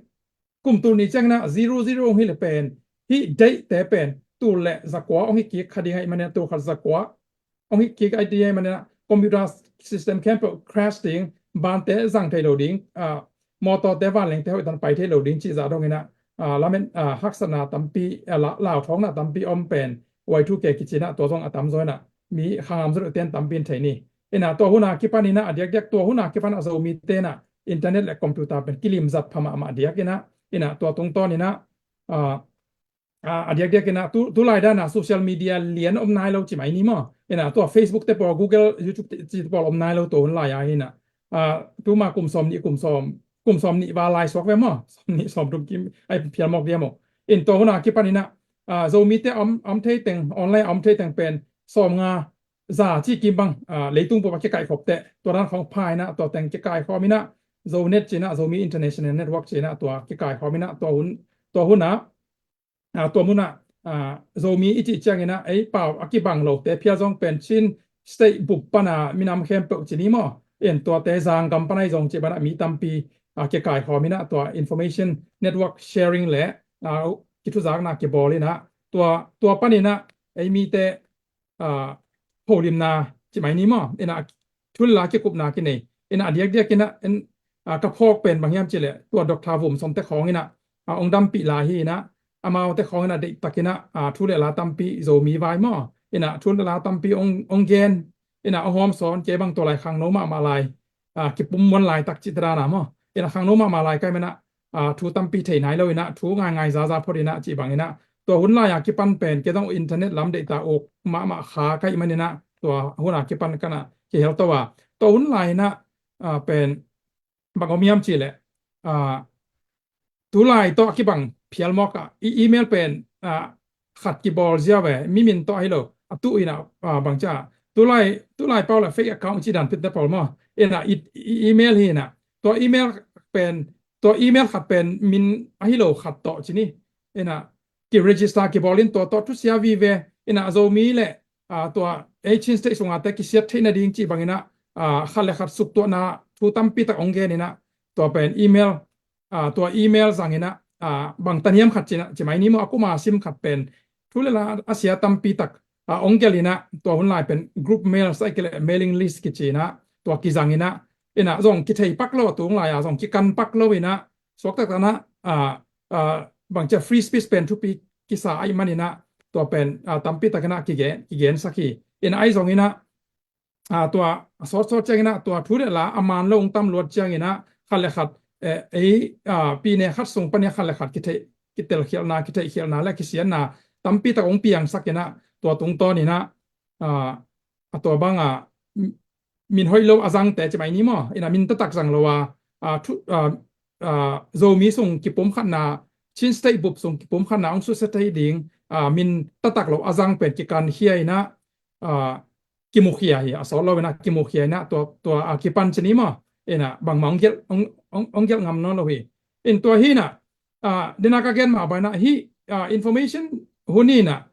kum tul nih ciangin ah zero zero hong hi leh pen hih date te pen tul le zakua hong hi kik kha ding ahih manin ah tul khat zakua hong hi kik ahih manin ah computer system khempeuh crash ding, bante zang thei lo ding, ah, motor te vanleng te hoih tan pai thei lo ding cih zah dong in ah, ah, lamen, ah, haksatna tampi, ah, la-, lauthawngna tampi om pen Y two K kici in ah tua zong a tamzaw in ah mi khangam zaw deuh ten tampi in thei ni. In ah tua hun a kipan in ah a diakdiak tua hun a kipan ah Zomite in ah internet le computer pen kilim zat pha mahmah diak in ah, in ah tua tungtawn in ah, ah, ah, a diakdiak in ah tu, tu lai dan ah social media lian om nai lo ci mai ni maw. In ah tua Facebook te pawl, Google, YouTube te, ci te pawl om nai lo tua hun lai ah hi in ah. Ah, tuma kum sawm nih, kum sawm, kum sawm nih val lai suak ve maw. Sawm nih sawm thum kim, ai phial mawk dia maw. In tua hun a kipan in ah, ah, Zomite om, om thei teng, online om thei teng pen sawm nga za ci kim bang, ah, leitung bup a kikaih khop teh, tua dan khawng pha in ah, tua teng kikaih khawm in ah, Zonet ci in ah, Zomi International Network ci in ah, tua kikaih khawm in ah, tua hun, tua hun ah, ah, tua mun ah, ah, Zomi i cih ciangin ah, ei pau a kibang lote phial zong pen Chin State bup pan a minam khempeuh ci ni maw. In tuate zanggam pan ahi zong cih ban ah mi tampi, ah, kikaih khawm in ah, tua information network sharing le, ah, kithuzakna kibawl in ah, tua, tua pan in ah, ei mite, ah, holimna ci mai ni maw. In ah thu le la kikupna kinei. In ah a diakdiak in ah, in, ah, ka phawk pen bang hiam cih leh tua Doctor Vum Som te khawng in ah, ah, hong dampih lai hi in ah, amaute khawng in ah deihtak in ah, ah, thu le la tampi Zomi vai maw. In ah thu le la tampi hong, hong gen. In ah hong hawm sawn, kei bang tua lai khangno mahmah lai, ah, kipum muan laitak cih te dan ah maw. In ah khangno mahmah lai ka hih man ah, ah, thu tampi thei nai lo in ah, thu ngaingai zaza phot in ah cih bang in ah, tua hun lai a kipan pen kei zong internet lam deihta uk mahmah kha ka hih man in ah, tua hun a kipan ka na kihel to a. Tua hun lai in ah, ah, pen bang om hiam cih leh, ah, tu lai tawh a kibang phial mawk ah, i email pen, ah, khat kibawl ziau e, mi min tawh ahi lo, a tu in ah, ah, bang ci a, tu lai, tu lai pau le fake account ci dan pit te pawl maw. In ah i, i email hi in ah, tua email pen, tua email khat pen min ahi lo khat tawh ci ni. In ah ki register kibawl in tua tawh thusia vive. In ah Zomi le, ah, tua ei Chin State sung a te kisiat theih nading cih bang in ah, ah, khat le khat suktuahna thu tampi tak hong gen in ah, tua pen email, ah, tua email zang in ah, ah, bang taniam khat ci in ah, ci mai ni maw, a kum a sim khat pen thu le la a sia tampi tak, ah, hong gelh in ah, tua hun lai pen group mail, sai kei le mailing list kici in ah, tua kizang in ah, in ah zong kithei pak lo, a tung lai a zong kikan pak lo in ah, suaktak in ah, ah, ah, bang ci a free speech pen thupi kisa ahih man in ah, tua pen, ah, tampi tak in ah kigen, kigensak hi. In ah ahi zong in ah, ah, tua a sawtsawt ciangin ah, tua thu le la a man lo hong tam luat ciangin ah, khat le khat, eh, ei, ah, pine khat sung pan in ah khat le khat kitheih, kitelkhialhna, kitheihkhialhna le kisiatna tampi tak hong piangsak in ah, tua tungtawn in ah, ah, a tua bang ah, m-, min hoih lo a zangte ci mai ni maw. In ah min taktak zang lo a, ah, thu, ah, ah, Zomi sung kipumkhatna, Chin State bup sung kipumkhatna hong susia thei ding, ah, min taktak lo a zang pen kikankhia in ah, ah, kimukhia hi, a sawt lo in ah kimukhia in ah, tua, tua a kipan ci ni maw. In ah bangmah hong gelh, hong, hong, hong gelh ngam nawn lo hi. In tua hi in ah, ah, den a ka gen mah bang in ah hih, ah, information hun in ah,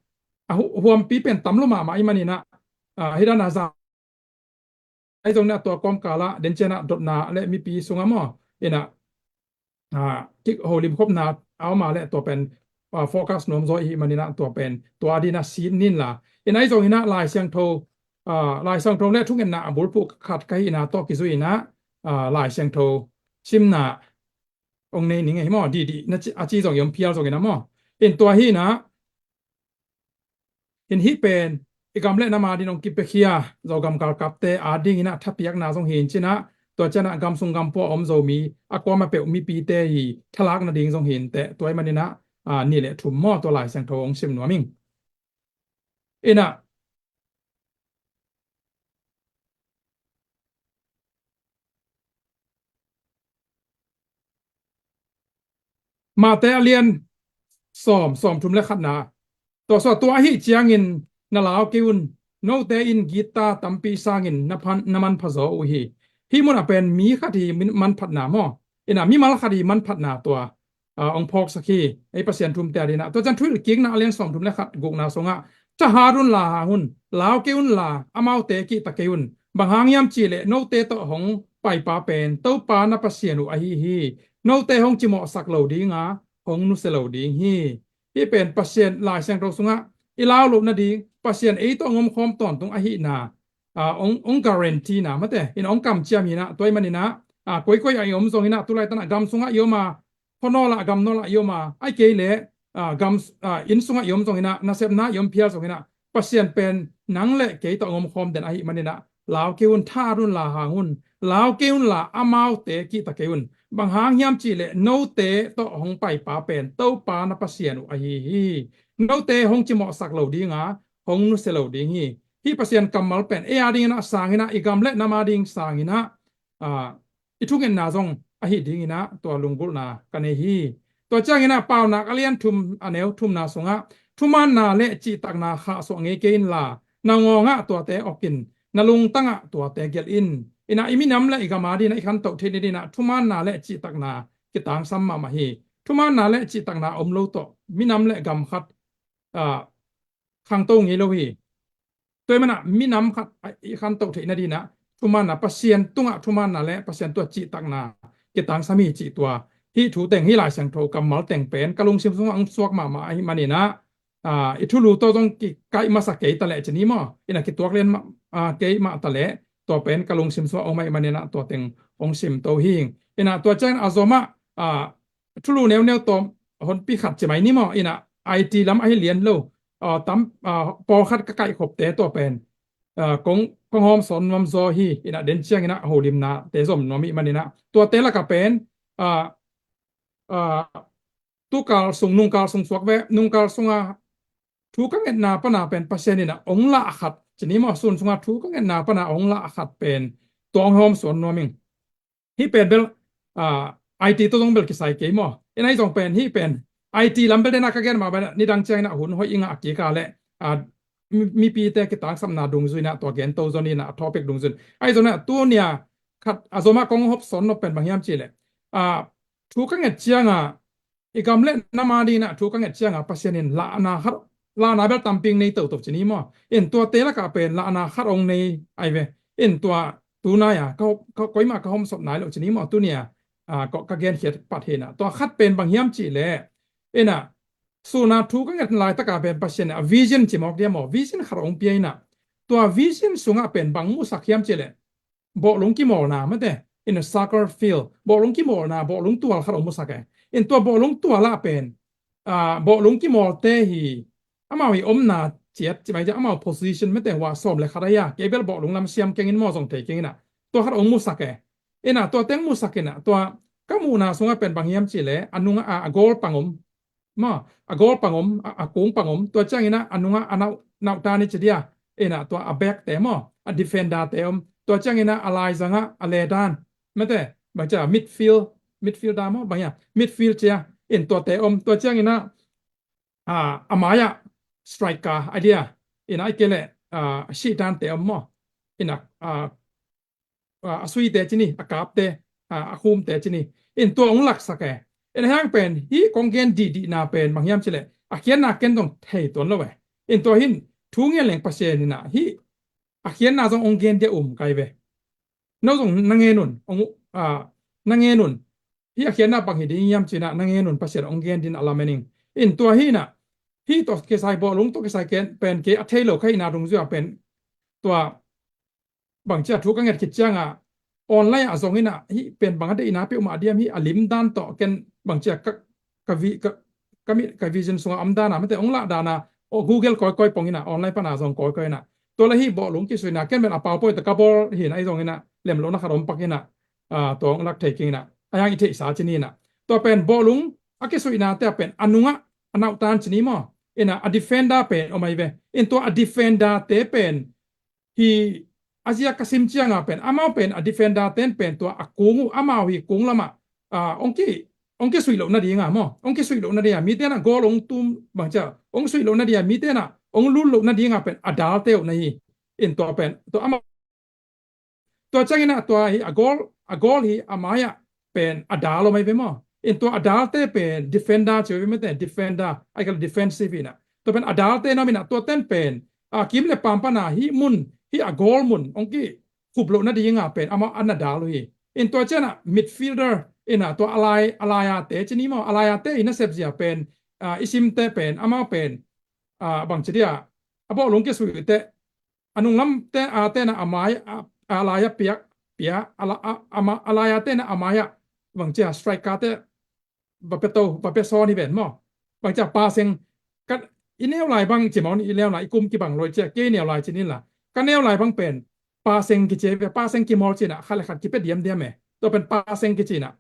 a hu-, huampi pen tam lo mahmah ahih man in ah, ah, hih dan a za ahi zong in ah tua kawmkal ah den ciang ah dotna le mipi sung ah maw, in ah, ah, kik holim khopna a om a le tua pen, ah, focus nuam zaw i hih man in ah tua pen tua ding in ah sit ni in la. In ah ahi zong in ah Lai Siangtho, ah, Lai Siangtho le thungetna a bulphuh khat ka hihna tawh kizui in ah, ah, Lai Siangtho simna hong nei ning e hi maw, dihdih na ci, a ci zong i om phial zong in ah maw. In tua hi in ah, in hih pen i gam le nam a ding hong kipiakhia Zogam galkapte a ding in ah thapiakna zong hi in ci in ah, tua ciang ah gam sung gam pua a om Zomi a kuamah peuh mipite i thalak nading zong hi in teh, tua ahih man in ah, ah, nih le thum maw, tua Lai Siangtho hong sim nuam ing. In ah, Matthai a lian sawm, sawm thum le khatna. Tua sawm, tua ahih ciangin na lau kei un, note in gitta tampi sangin na phan, na manpha zaw uh hi. Hih mun ah pen mi khat i min, manphatna maw. In ah mimal khat i manphatna tua, ah, hong phawksak hi, ei Pasian thumte a ding in ah. Tua ciang Thuhilhkikna a lian sawm thum le khat gukna sungah, Thahat unla hang un, lau kei unla, amaute kihta kei un. Bang hang hiam cihleh note tawh hong paipa pen Topa na Pasian uh ahi hi. Note hong cimawhsak lo dinga, hong nusia lo ding hi. Hih pen Pasian Lai Siangtho sungah i lau loh nading, Pasian ei tawh hong omkhawm tawntung ahihna, ah, hong, hong guarantee na mate, in hong kamciam hinah, tua ahih maninah, ah, koikoi ah i om zonginah, tulaitanah gam sungah i om a, khuanawl ah, gamnawl ah i om a, ahih kei leh, ah, gam, ah, inn sungah i om zonginah, nasepna i om phial zonginah, Pasian pen nang le kei tawh hong omkhawm den ahih maninah, lau kei un, thahat unla hang un, lau kei unla, amaute kihta kei un. Bang hang hiam cihleh note tawh hong paipa pen Topa na Pasian uh ahi hi. Note hong cimawhsak lo dinga, hong nusia lo ding hi. Hih Pasian kammal pen ei a dinginah sanginah, i gam le nam a ding sanginah, ah, i thungetna zong ahi dinginah tua lunggulhna ka nei hi. Tua cianginah Paunak a lian thum, a neu thumna sungah, thumaanna le cihtakna khahsuah ngei kei inla, na ngawngah tuate awkin, na lungtangah tuate gelh in. Inah i minam le i gam a dinah i khantoh theih nadinah thumaanna le cihtakna kitangsam mahmah hi. Thumaanna le cihtakna om lo tawh minam le gam khat, ah, khangto ngei lo hi. Tua ahih manah minam khat, ah, i khantoh theih nadinah thumaanna, Pasian tungah thumaanna le Pasian tua cihtakna kitangsam hi cih tua. Hih thu teng, hih Lai Siangtho kammal teng pen ka lungsim sungah hong suak mahmah ahih maninah, ah, i thulu tawh zong kikaih masa kei taleh ci ni maw, inah kituak lian mah, ah, kei mah taleh, tua pen ka lungsim sungah om ahih maninah tua teng hong simto hi. Inah tua ciang a zomah, ah, thulu neuneu tawm honpi khat ci mai ni maw, inah I T lam ahi lian lo, ah, tam, ah, pawlkhat ka kaihkhopte tua pen, ah, kong, kong hawmsawn nuam zaw hi. Inah den cianginah holimnate zom nuam ih maninah, tuate lakah pen, ah, ah, tukal sung, nungkal sung suak ve, nungkal sunga thu ka ngetna pana pen Pasian inah hong lah khat ci ni maw, sun sunga thu ka ngetna pana hong lah khat pen tua hong hawmsawn nuam ing. Hih pen bel, ah, I T tawh zong bel kisai kei maw. Inah ahi zong pen, hih pen I T lam bel dena ka gen mah bel, nidang cianginah hun hoih i ngah kik a leh, ah, mi, mipite kitangsapna dungzui inah tua gento zon inah a topic dungzui in. Ahi zong inah tunia khat a zomah kong hawmsawn nop pen bang hiam cihleh, ah, thu ka nget cianga, i gam le nam a dinah thu ka nget cianga Pasian in lahna khat, lahna bel tampi nei toto ci ni maw. In tuate lakah pen lahna khat hong nei ahi ve. In tua tunai-a ka, ka, koimah ka hawmsawp nai lo ci ni maw, tunia, ah, ka, ka genkhiat pat hinah. Tua khat pen bang hiam cihleh, inah suna thu ka nget laitakah pen Pasian in a vision ci mawk dia maw, vision khat hong pia inah, tua vision sungah pen bang musak hiam cihleh, bawhlung kimawlna mate, in a soccer field, bawhlung kimawlna, bawhlung tual khat hong musak e. In tua bawhlung tual ah pen, ah, bawhlung kimawlte hi, amau hi omna ciat ci mai ciah, amau position mate hua sawm le khat ahi a, kei bel bawhlung lam siam keng in maw, zong thei keng inah, tua khat hong musak e. Inah tua teng musak inah, tua ka muhna sungah pen bang hiam cihleh, a nungah a, a goal pang om maw, a goal pang om, a, a kung pang om, tua cianginah a nungah a nau, nauhtan i ci dia, inah tua a back te maw, a defender te om, tua cianginah a laizangah a ledan mate, bang cia midfield, midfielder maw, bang hia, midfield cia, in tuate om, tua cianginah, ah, a mai-ah striker a dia, inah ahih kei leh, ah, a sihdan te om maw, inah, ah, ah, a suite ci ni, a kapte, ah, a khumte ci ni. In tua hong laksak e. In a hiang pen, hih kong gen dihdihna pen bang hiam cihleh, a khiatna ken zong thei tuan lo e. In tua hin thu ngen leng Pasian inah hih a khiatna zong hong gen dia um kai ve. No zong na ngen un, hong, ah, na ngen un. Hih a khiatna bang hi ding hiam cinah na ngen un, Pasian hong gen din a lamen ing. In tua hinah, hih tawh kisai, bawhlung tawh kisai ken pen kei a thei lo ka hihna dungzui-a pen, tua bangcia thu ka nget khit cianga online ah zonginah hih pen bang a deihna peuhmah diam, hih a limdan tawh ken bangcia ka, ka, vi, ka, ka, mi, ka vision sunga om dana mate hong lah dana, o Google kawikawi ponginah online pana zong kawikawi inah, tua le hih bawhlung kisuina ken pen a PowerPoint tawh ka bawl hinah, ahi zonginah lemlohna khat om pak inah, ah, tua hong lak thei keng inah, a hiang i theihsa cini inah, tua pen bawhlung a kisuinate ah pen a nungah a nauhtan cini maw, inah a defender pen om ahi ve. In tua a defender te pen hi, a zia ka sim cianga pen, amau pen a defender ten pen tua a kung uh, amau hi kung lamah, ah, hong ki, hong kisuih loh nadinga maw, hong kisuih loh nadinga, mite nah goal hong tum bangcia hong suih loh nadinga, mite nah hong lut loh nadinga pen a dalte uh na hi. In tua pen tua amau, tua cianginah tua hi a goal, a goal hi a mai-ah pen a dal om ahi ve maw. In tua a dalte pen defender ci ve mate, defender, ahih kei leh defensive inah. Tua pen a dalte na om in ah, tua ten pen, a, kim le pam pana hih mun, hih a goal mun hong kikhup loh nadinga pen amau a na dal uh hi. In tua ciangah midfielder in ah tua a lai, a lai-ate ci ni maw, a lai-ate i nasep zia pen, a, i simte pen, amau pen, a, bangci dia, a bawhlung kisui uh teh, a nunglamte a tena a mai, a, a lai-a piak, pia, a la-, a, a ma-, a lai-a tena a mai-ah bangci a striker te va pia to, va pia sawn hi ven maw. Bangci a passing, ka, i neu lai bang ci maw, i neu lai, i kum kibang loi cia, kei neu lai ci ni la. Ka neu lai bang pen passing kici ve, passing kimawl ci-in ah, khat le khat kipia diamdiam e. Tua pen passing kici-in ah,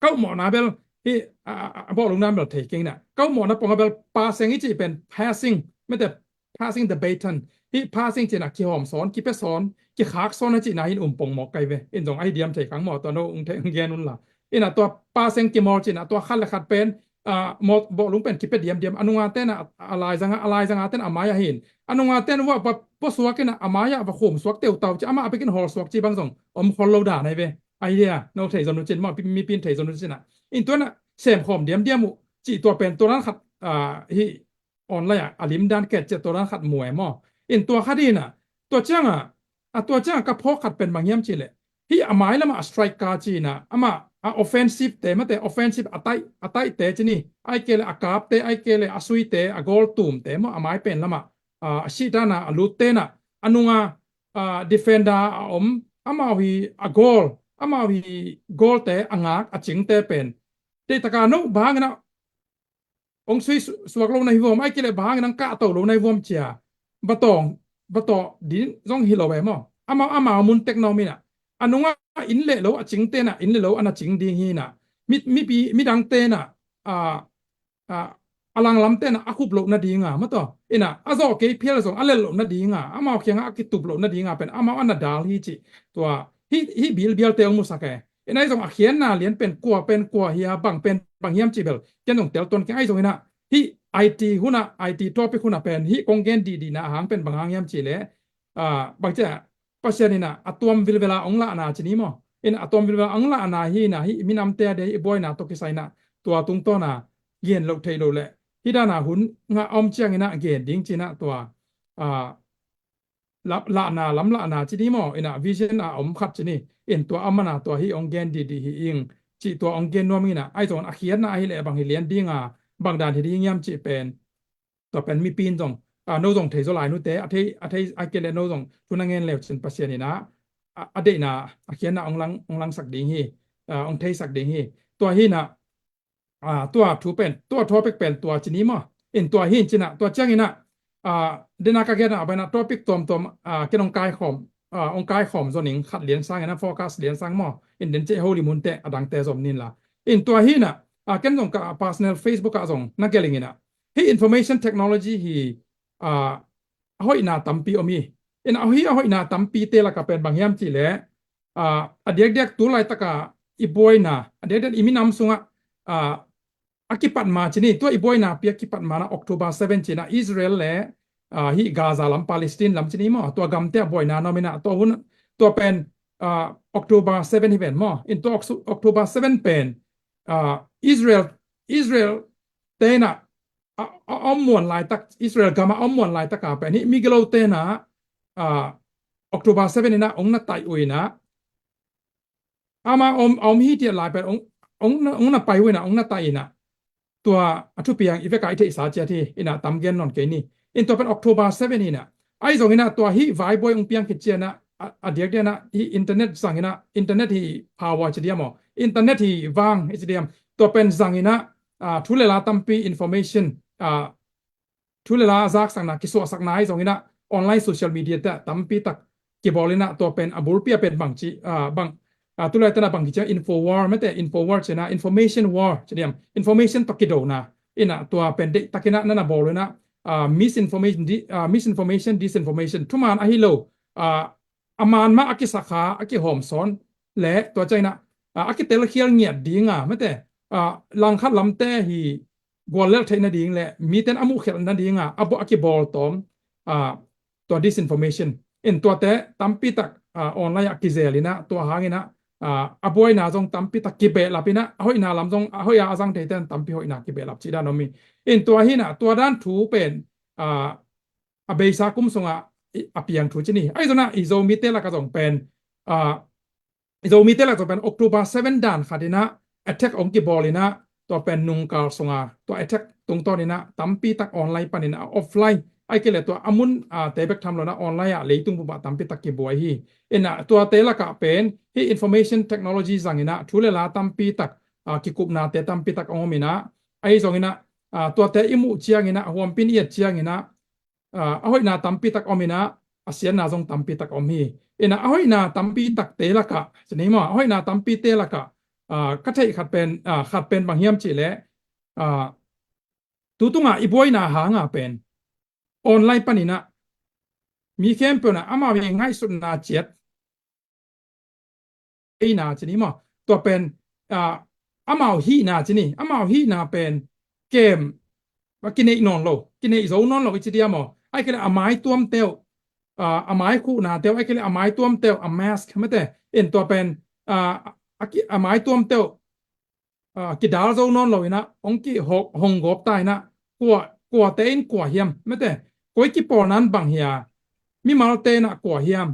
ka upmawhna bel, hih, a, a, a, bawhlung na bel thei keng in ah, ka upmawhna pongah bel passing i cih pen passing, mete, passing the baton. Hih passing ci-in ah kihawm sawn, kipia sawn, kikhak sawn a cihna hi in um pongmawk kai ve. In zong ahi diam thei kang maw, tua no hong thei, hong gen un la. In ah tua passing kimawl ci-in ah, tua khat le khat pen, a, maw, bawhlung pen kipia diamdiam. A nunga tena a, a laizanga, a laizanga tena a mai-ah hi in, a nunga ten va, va puasuak in ah, a mai-ah va khum suak teutau ci, amah a bekin hawl suak ci bang zong om khol lo dan ahi ve. Ahi dia, no thei zon uh cin maw, pi-, mipi in thei zon uh cin ah. In tua na semkhawm diamdiam uh cih tua pen tua dan khat, a, hih online ah a lim dan ket ciah tua dan khat mu e maw. In tua khat in ah, tua ciangah, a, tua ciangah ka phawk khat pen bang hiam cih leh, hih a mai lamah a striker ci-in ah, amah a offensive te, mate, offensive a taih, a taihte ci ni, ahih kei leh a kapte, ahih kei leh a suite, a goal tumte maw, a mai pen lamah, a, a sih dana a lutte in ah, a nunga, a, defender a om, amau hi a goal, amau hi goalte a ngak, a cingte pen, deih taka no bang hangin ah hong sui su-, suak lo na hi vuam, ahih kei leh bang hangin ah hong kahto lo na hi vuam cia, va tawng, va tawh ding zong hi lo e maw. Amau, amau mun tek na om in ah, a nungah inn leh lo a cingte in ah, inn leh lo a na cing ding hi in ah, mi, mipi, midangte in ah, a, a, a langlamte in ah a khup loh nadinga, maw tua, in ah a zawh kei phial zong a lel loh nadinga, amau kiangah a kitup loh nadinga pen amau a na dal hi cih, tua, hih, hih bilbialte hong musak e. In ah ahi zong a khiatna lian pen kua pen kua hi a, bang pen bang hiam cih bel ken zong tel tuan keng. Ahi zongin ah hih I T hun ah, I T topic hun ah pen hih kong gen dihdihna a hang pen bang hang hiam cih leh, a, bangci a, Pasian in ah a tuam vilvel a hong lahna ci ni maw. In ah a tuam vilvel a hong lahna hi in ah, hih minamte a dia hih buaina tawh kisai in ah tua tungtawn a gen loh theih loh leh, hih dan a hun ngah a om ciangin ah gen ding ci-in ah tua, a, la-, lahna, lamlahna ci ni maw, in ah vision a om khat ci ni. In tua a man a tua hih hong gen dihdih hi ing cih tua hong gen nuam ing in ah, ahi zongin a khiatna ahih leh bang hi lian ding a, bang dan hi ding hiam cih pen, tua pen mipi in zong, a, no zong thei zaw lai nute, a thei, a thei, ahih kei leh no zong thu na ngen leu cin Pasian in ah, a, a deihna, a khiatna hong lang, hong langsak ding hi, a, hong theisak ding hi. Tua hi in ah, a, tua thu pen, tua topic pen tua ci ni maw. In tua hi in ci-in ah, tua ciangin ah, a, den a ka gen a, a ban ah topic tuamtuam, a, ken hong kaikhawm, a, hong kaikhawm zaw ning, khat lian sang in ah, focus lian sang maw. In den ciah holim hun teh a dangte zom ni in la. In tua hi in ah, a, ken zong ka personal Facebook ah zong na gelh ing in ah, hih information technology hi, a, a hoihna tampi om hi. In ah hih a hoihna tampite lakah pen bang hiam cih leh, a, a diakdiak tu laitaka i buaina, a diakdiak i minam sungah, a, a kipat ma ci ni, tua i buainapi a kipat ma-in ah October seven ci-in ah Israel leh, a, hih Gaza lam, Palestine lam ci ni maw, tua gamte a buaina na om in ah, tua hun, tua pen, a, October seven hi ven maw. In tua Oc-, October seven pen, a, Israel, Israel te in ah, a, a, a om muan laitak, Israel gam a om muan laitaka pen hih migilote in ah, a, October seven in ah hong na taih uh in ah, amau om, a om hithiat lai pen hong, hong na, hong na pai uh in ah, hong na taih in ah, tua a thupiang i vekpi-in i theihsa ciat hi in ah, tam gen nawn kei ni. In tua pen October seven hi in ah, ahi zongin ah tua hih vaibuai hong piang khit ciangin ah, a, a diakdiak in ah hih internet zang in ah, internet hi power ci diam maw, internet hi vang hi ci diam, tua pen zang in ah, a, thu le la tampi information, a, thu le la zaksakna, kisuahsakna ahi zongin ah, online social media te tampi tak kibawl in ah, tua pen a bulpi a pen bang ci, a, bang, a, tu laitakin ah bang kici a, info war, mate, info war ci-in ah, information war ci diam, information tawh kidona in ah, tua pen deihtakin ah na na bawl uh in ah, a, misinformation, di-, a, misinformation, disinformation, thuman ahi lo, a, a man mah a kisakha, a kihawm sawn leh, tua ciangin ah, a, a kitelkhial ngiat ding a, mate, a, langkhat lamte hi guallelh theih nading leh mite in a muhkhialh nading a, a bawl, a kibawl tawm, a, tua disinformation. In tuate tampi tak, a, online ah kizel in ah, tua hangin ah, ah, a buaina zong tampi tak kibehlap inah, a hoihna lam zong, a hoih a a zang theite in tampi hoihna kibehlap cih dan om hi. In tua hinah, tua dan thu pen, ah, a beisa kum sungah i, a piang thu ci ni. Ahi zongah i Zomite lakah zong pen, ah, i Zomite lakah zong pen October seven dan khat inah attack hong kibawl inah, tua pen nungkal sunga tua attack tungtawn inah tampi tak online panin a offline, ahih kei leh tua a mun, ah, te bek tham lo inah online ah leitung bup ah tampi tak kibuai hi. Inah tuate lakah pen hih information technology zang inah thu le la tampi tak, ah, kikupnate tampi tak hong om inah, ahi zong inah, ah, tuate i muh ciang inah, huampin i et ciang inah, ah, a hoihna tampi tak om inah, a siatna zong tampi tak om hi. Inah a hoihna tampi takte lakah, ci ni maw, a hoihna tampite lakah, ah, ka theih khat pen, ah, khat pen bang hiam cih leh, ah, tu tunga i buaina hanga pen online panin ah mi khempeuh in ah amau i ngaihsutna ciat hihna ci ni maw? Tua pen, ah, amau hihna ci ni, amau hihna pen kem, a kineih nawn lo, kineih zo nawn lo i ci dia maw? Ahih kei leh a mai tuamte uh, ah, a mai khuhnate uh, ahih kei leh a mai tuamte uh, a mask mete, in tua pen, ah, a ki-, a mai tuamte uh, ah, kidal zo nawn lo inah, hong ki ho-, hong gawp ta inah, kua, kuate in kua hiam, mete, koi kipawlna in bang hia, mimalte inah kua hiam,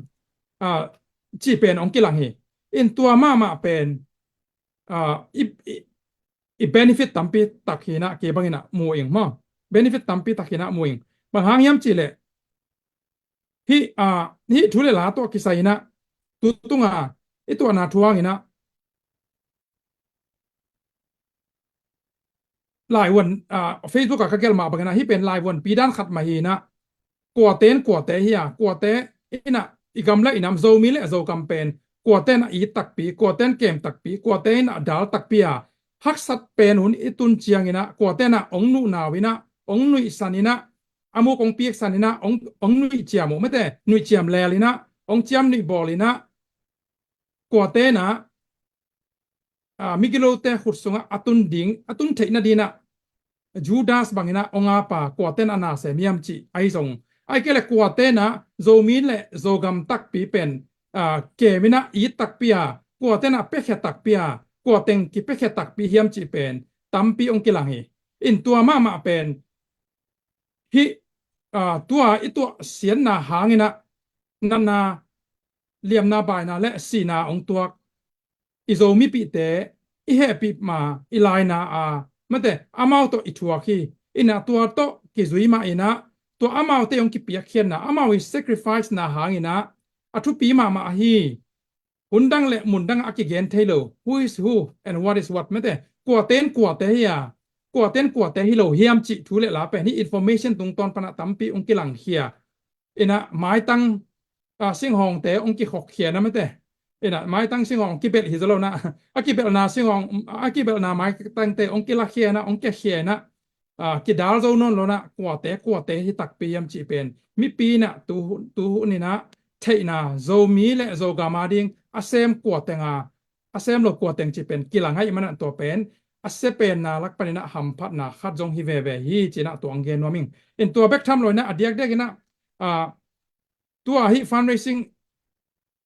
ah, cih pen hong kilang hi. In tua mahmah pen, ah, i, i, i benefit tampi tak hi inah, kei bang inah mu ing maw. Benefit tampi tak hi inah mu ing. Bang hang hiam cih leh, hih, ah, hih thu le la tawh kisai inah, tu tunga i tuahna thu hang inah, laivuan, ah, Facebook ah ka gelh mah bang inah, hih pen laivuanpi dan khat mah hi inah, kuate in kuate hi a, kuate inah, i gam le i nam, Zomi le Zogam pen, kuate in a it takpi, kuate in kem takpi, kuate in a dal takpi a, haksat pen hun i tun ciang inah, kuate in a hong nuhnau inah, hong nuihsan inah, a muk hong piaksan inah, hong, hong nuihciam uh mete, nuihciam lel inah, hong ciam nuih bawl inah, kuate inah, ah, migilote khut sungah a tun ding, a tun theihna ding inah, Judas bang inah hong ap a, kuate in a na sem hiam cih ahi zong. Ahih kei leh kuate inah Zomi le Zogam takpi pen, ah, kem inah it takpi a, kuate inah piakhia takpi a, kua teng kipiakhia takpi hiam cih pen tampi hong kilang hi. In tua mahmah pen, hih, ah, tua i tuah siatna hang inah, natna, liamna, baina le sihna hong tuak i Zomipihte, i hehpih ma, i laina a, mete, amau tawh i thuak hi. Inah tua tawh kizui mah inah, tua amaute hong kipiakkhiatna, amau i sacrifice na hang inah, a thupi mahmah ahi. Hun dang le mun dang a kigen thei lo, who is who and what is what, mete, kuate in kuate hi a, kuate in kuate hi lo hiam cih thu le la pen hih information tungtawn pan a tampi hong kilangkhia. Inah maitang, ah, singhawngte hong kikhokkhia inah mete. Inah maitang singhawng kibelh hi zaw lo inah, a kibelhna singhawng, a kibelhna maitangte hong kilakhia inah, hong kiakhia inah, ah, kidal zo nawn lo inah, kuate, kuate hi takpi hiam cih pen mipi inah tu, tu hun inah theihna, Zomi le Zogam a ding a sem kua teng a, a sem lo kua teng cih pen kilang ahih man inah tua pen a sia penna lak pan inah hamphatna khat zong hi veve hi ci inah tua hong gen nuam ing. In tua bek tham lo inah a diakdiak inah, ah, tua hih fundraising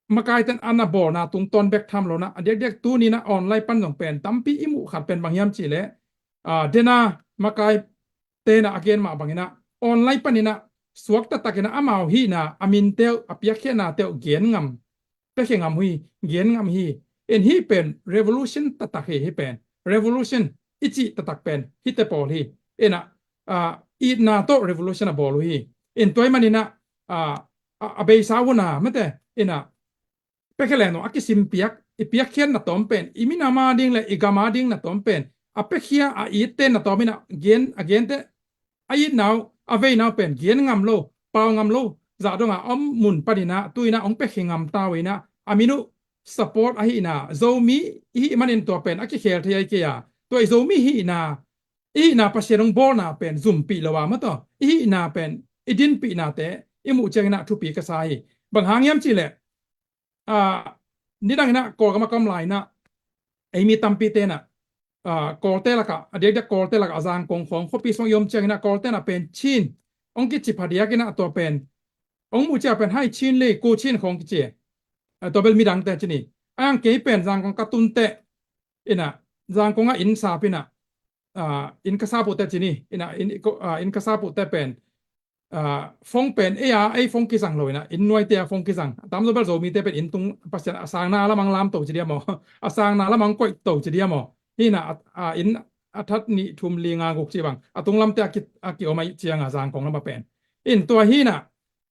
makaite in a na bawlna tungtawn bek tham lo inah, a diakdiak tuni inah online pan zong pen tampi i muh khat pen bang hiam cih leh, ah, Dena makaite inah a gen mah bang inah, online pan inah suak taktak inah amau hihna, a minte uh, a piakkhiatnate uh gen ngam, piakhia ngam uh hi, gen ngam hi. In hih pen revolution taktak hi, hih pen revolution i cih taktak pen hihte pawl hi. Inah, ah, itna tawh revolution a bawl uh hi. In tua ahih man inah, ah, a, a beisa uh a, mete, inah, piakhia leng dong a kisim piak, i piakkhiat na tawm pen, i minam a ding le i gam a ding na tawm pen, a piakhia a itte na tawm inah gen, a gente, a itna uh, a veina uh pen gen ngam lo, pau ngam lo zah dong a om mun pan inah tu inah hong piakhia ngam ta uh inah, a min uh support ahihna, Zomi i hih manin tua pen a kikhel thei ahi kei a, tua i Zomi hihna, i hihna Pasian hong bawlna pen zumpih lo a, mate, i hihna pen i dinpihnate i muh ciang inah thupi ka sa hi. Bang hang hiam cih leh, ah, nidang inah Kawlgam a ka om lai inah, ei mi tampite inah, ah, Kawlte lakah, a diakdiak Kawlte lakah, a Zangkong khawng khuapi sung i om ciang inah Kawlte inah pen Chin hong kici phadiak inah tua pen hong muh ciang pen hai Chin le ko Chin khawng kici. Ah, tua bel midangte ci ni. Ang kei pen Zangkong ka tun teh, ina, Zangkong ah inn sap ina, ah, inn ka sap uh teh ci ni, ina, inn, ah, inn ka sap uh teh pen, ah, phone pen, ei a, ei phone kizang lo ina, inn nuaite a phone kizang. Tamzaw bel Zomite pen inn tung Pasian a sangna lamang lam to ci dia maw. A sangna lamang koih to ci dia maw. Hi ina, a, a inn a that nih thum li nga guk ci bang. A tung lamte a ki, a ki om a ih cianga Zangkong lam a pen. In tua hi ina,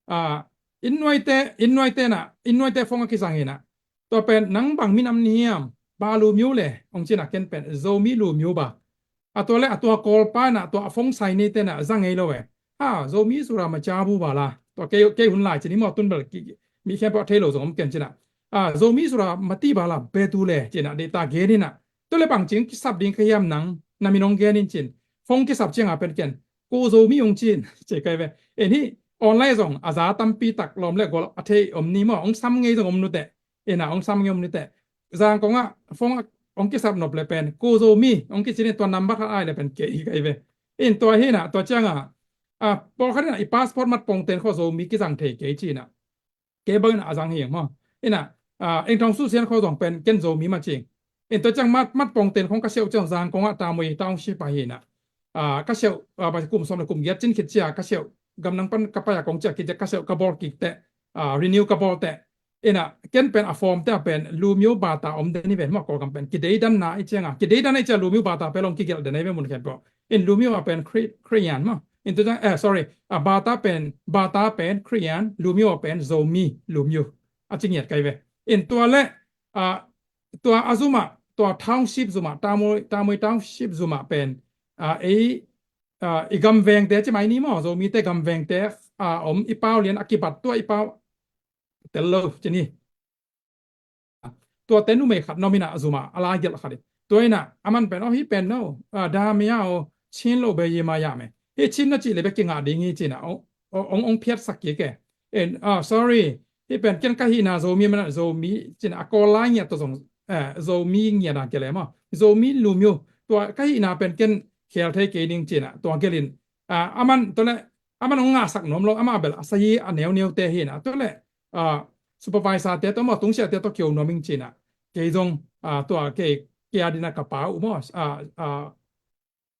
ah, inn nuaite, inn nuaite na, inn nuaite phone a kizang ina. Tua pen nang bang minam ni hiam, ba lumyo le, ong cina ken pen, Zomi lumyo ba. A tua le, a tua Kawlpa na, tua a phone sai neite na, zang ngei lo e. Ha, Zomi sura ma cabu ba la. Tua kei, kei hun lai cini maw tun bel ki, mi khempeuh a thei lo zong om ken cina. Ah, Zomi sura ma ti ba la, be tu le, cina, de ta gen ina. Tua le bang cing kisap ding ka hiam nang, na min ong gen in cin. Phone kisap cianga pen ken. Ko Zomi ong cin, ci kai ve. En hi, online zong, a za tampi tak lawm le gol, a thei om ni maw, ong sam ngei zong om nute. Ina, ong sam ngei om nute. Zangkong ah, phone ah, ong kisap nop le pen, ko Zomi, ong kicin in tua number khat ai le pen, kei kai ve. In tua hi ina, tua cianga, ah, pawlkhat ina, i passport mat pongten kho Zomi kizang thei kei cina. Kei bang ina a zang hi maw. Ina, ah, Eng Thong Su Sian kho zong pen, ken Zomi ma cing. In tua ciang mat, mat pongten khong ka siau ciang Zangkong ah Tamui Township ah hi ina. Ah, ka siau, ah, ba kum som le kum giat cin khit cia, ka siau, gam nang pan ka pai a kong cia khit cia, ka siau ka bawl kik teh, ah, renew ka bawl teh. Ina, ken pen a form te a pen, lumyo bata om den i ven maw, Kawlgam pen. Kideidan na i cianga, kideidan na i cia lumyo bata pen long kigelh den i ven mun khempeuh. In lumyo a pen Khri-, Khristian maw. In tu ciang, eh, sorry, a bata pen, bata pen Khristian, lumyo a pen Zomi, lumyo. A ci ngiat kai ve. In tua le, a, tua a zuma, tua township zuma, Tamui, Tamui township zuma pen, a, ei, a, i gam vengte ci mai ni maw, Zomite gam vengte, a, om i pau lian a kibat tua i pau, tel lo, ci ni. Tua te numei khat nom ina zuma, a lai gelh khat i. Tua ina, aman pen, oh, hi pen no, ah, damia, oh, chin lo be yi ma ya me. Hi chin na ci le be kingah ding hi cina, oh, oh, ong, ong phiat sak kik e. En, ah, sorry, hi pen ken ka hina Zomi mana, Zomi, cina, a Kawl lai ngiat to zong, eh, Zomi ngiat a kele ma. Zomi lumyo, tua ka hina pen ken khel thei kei ding cina, tua gelin. Ah, aman, tua le, aman ong ngahsak nuam lo, ama bel a sayi a neuneu te hi na. Tua le, ah, supervisor te tawh maw, tungsiah te tawh kio nuam ing ci na. Kei zong, ah, tua kei, kei a dina ka pa uh maw, ah, ah,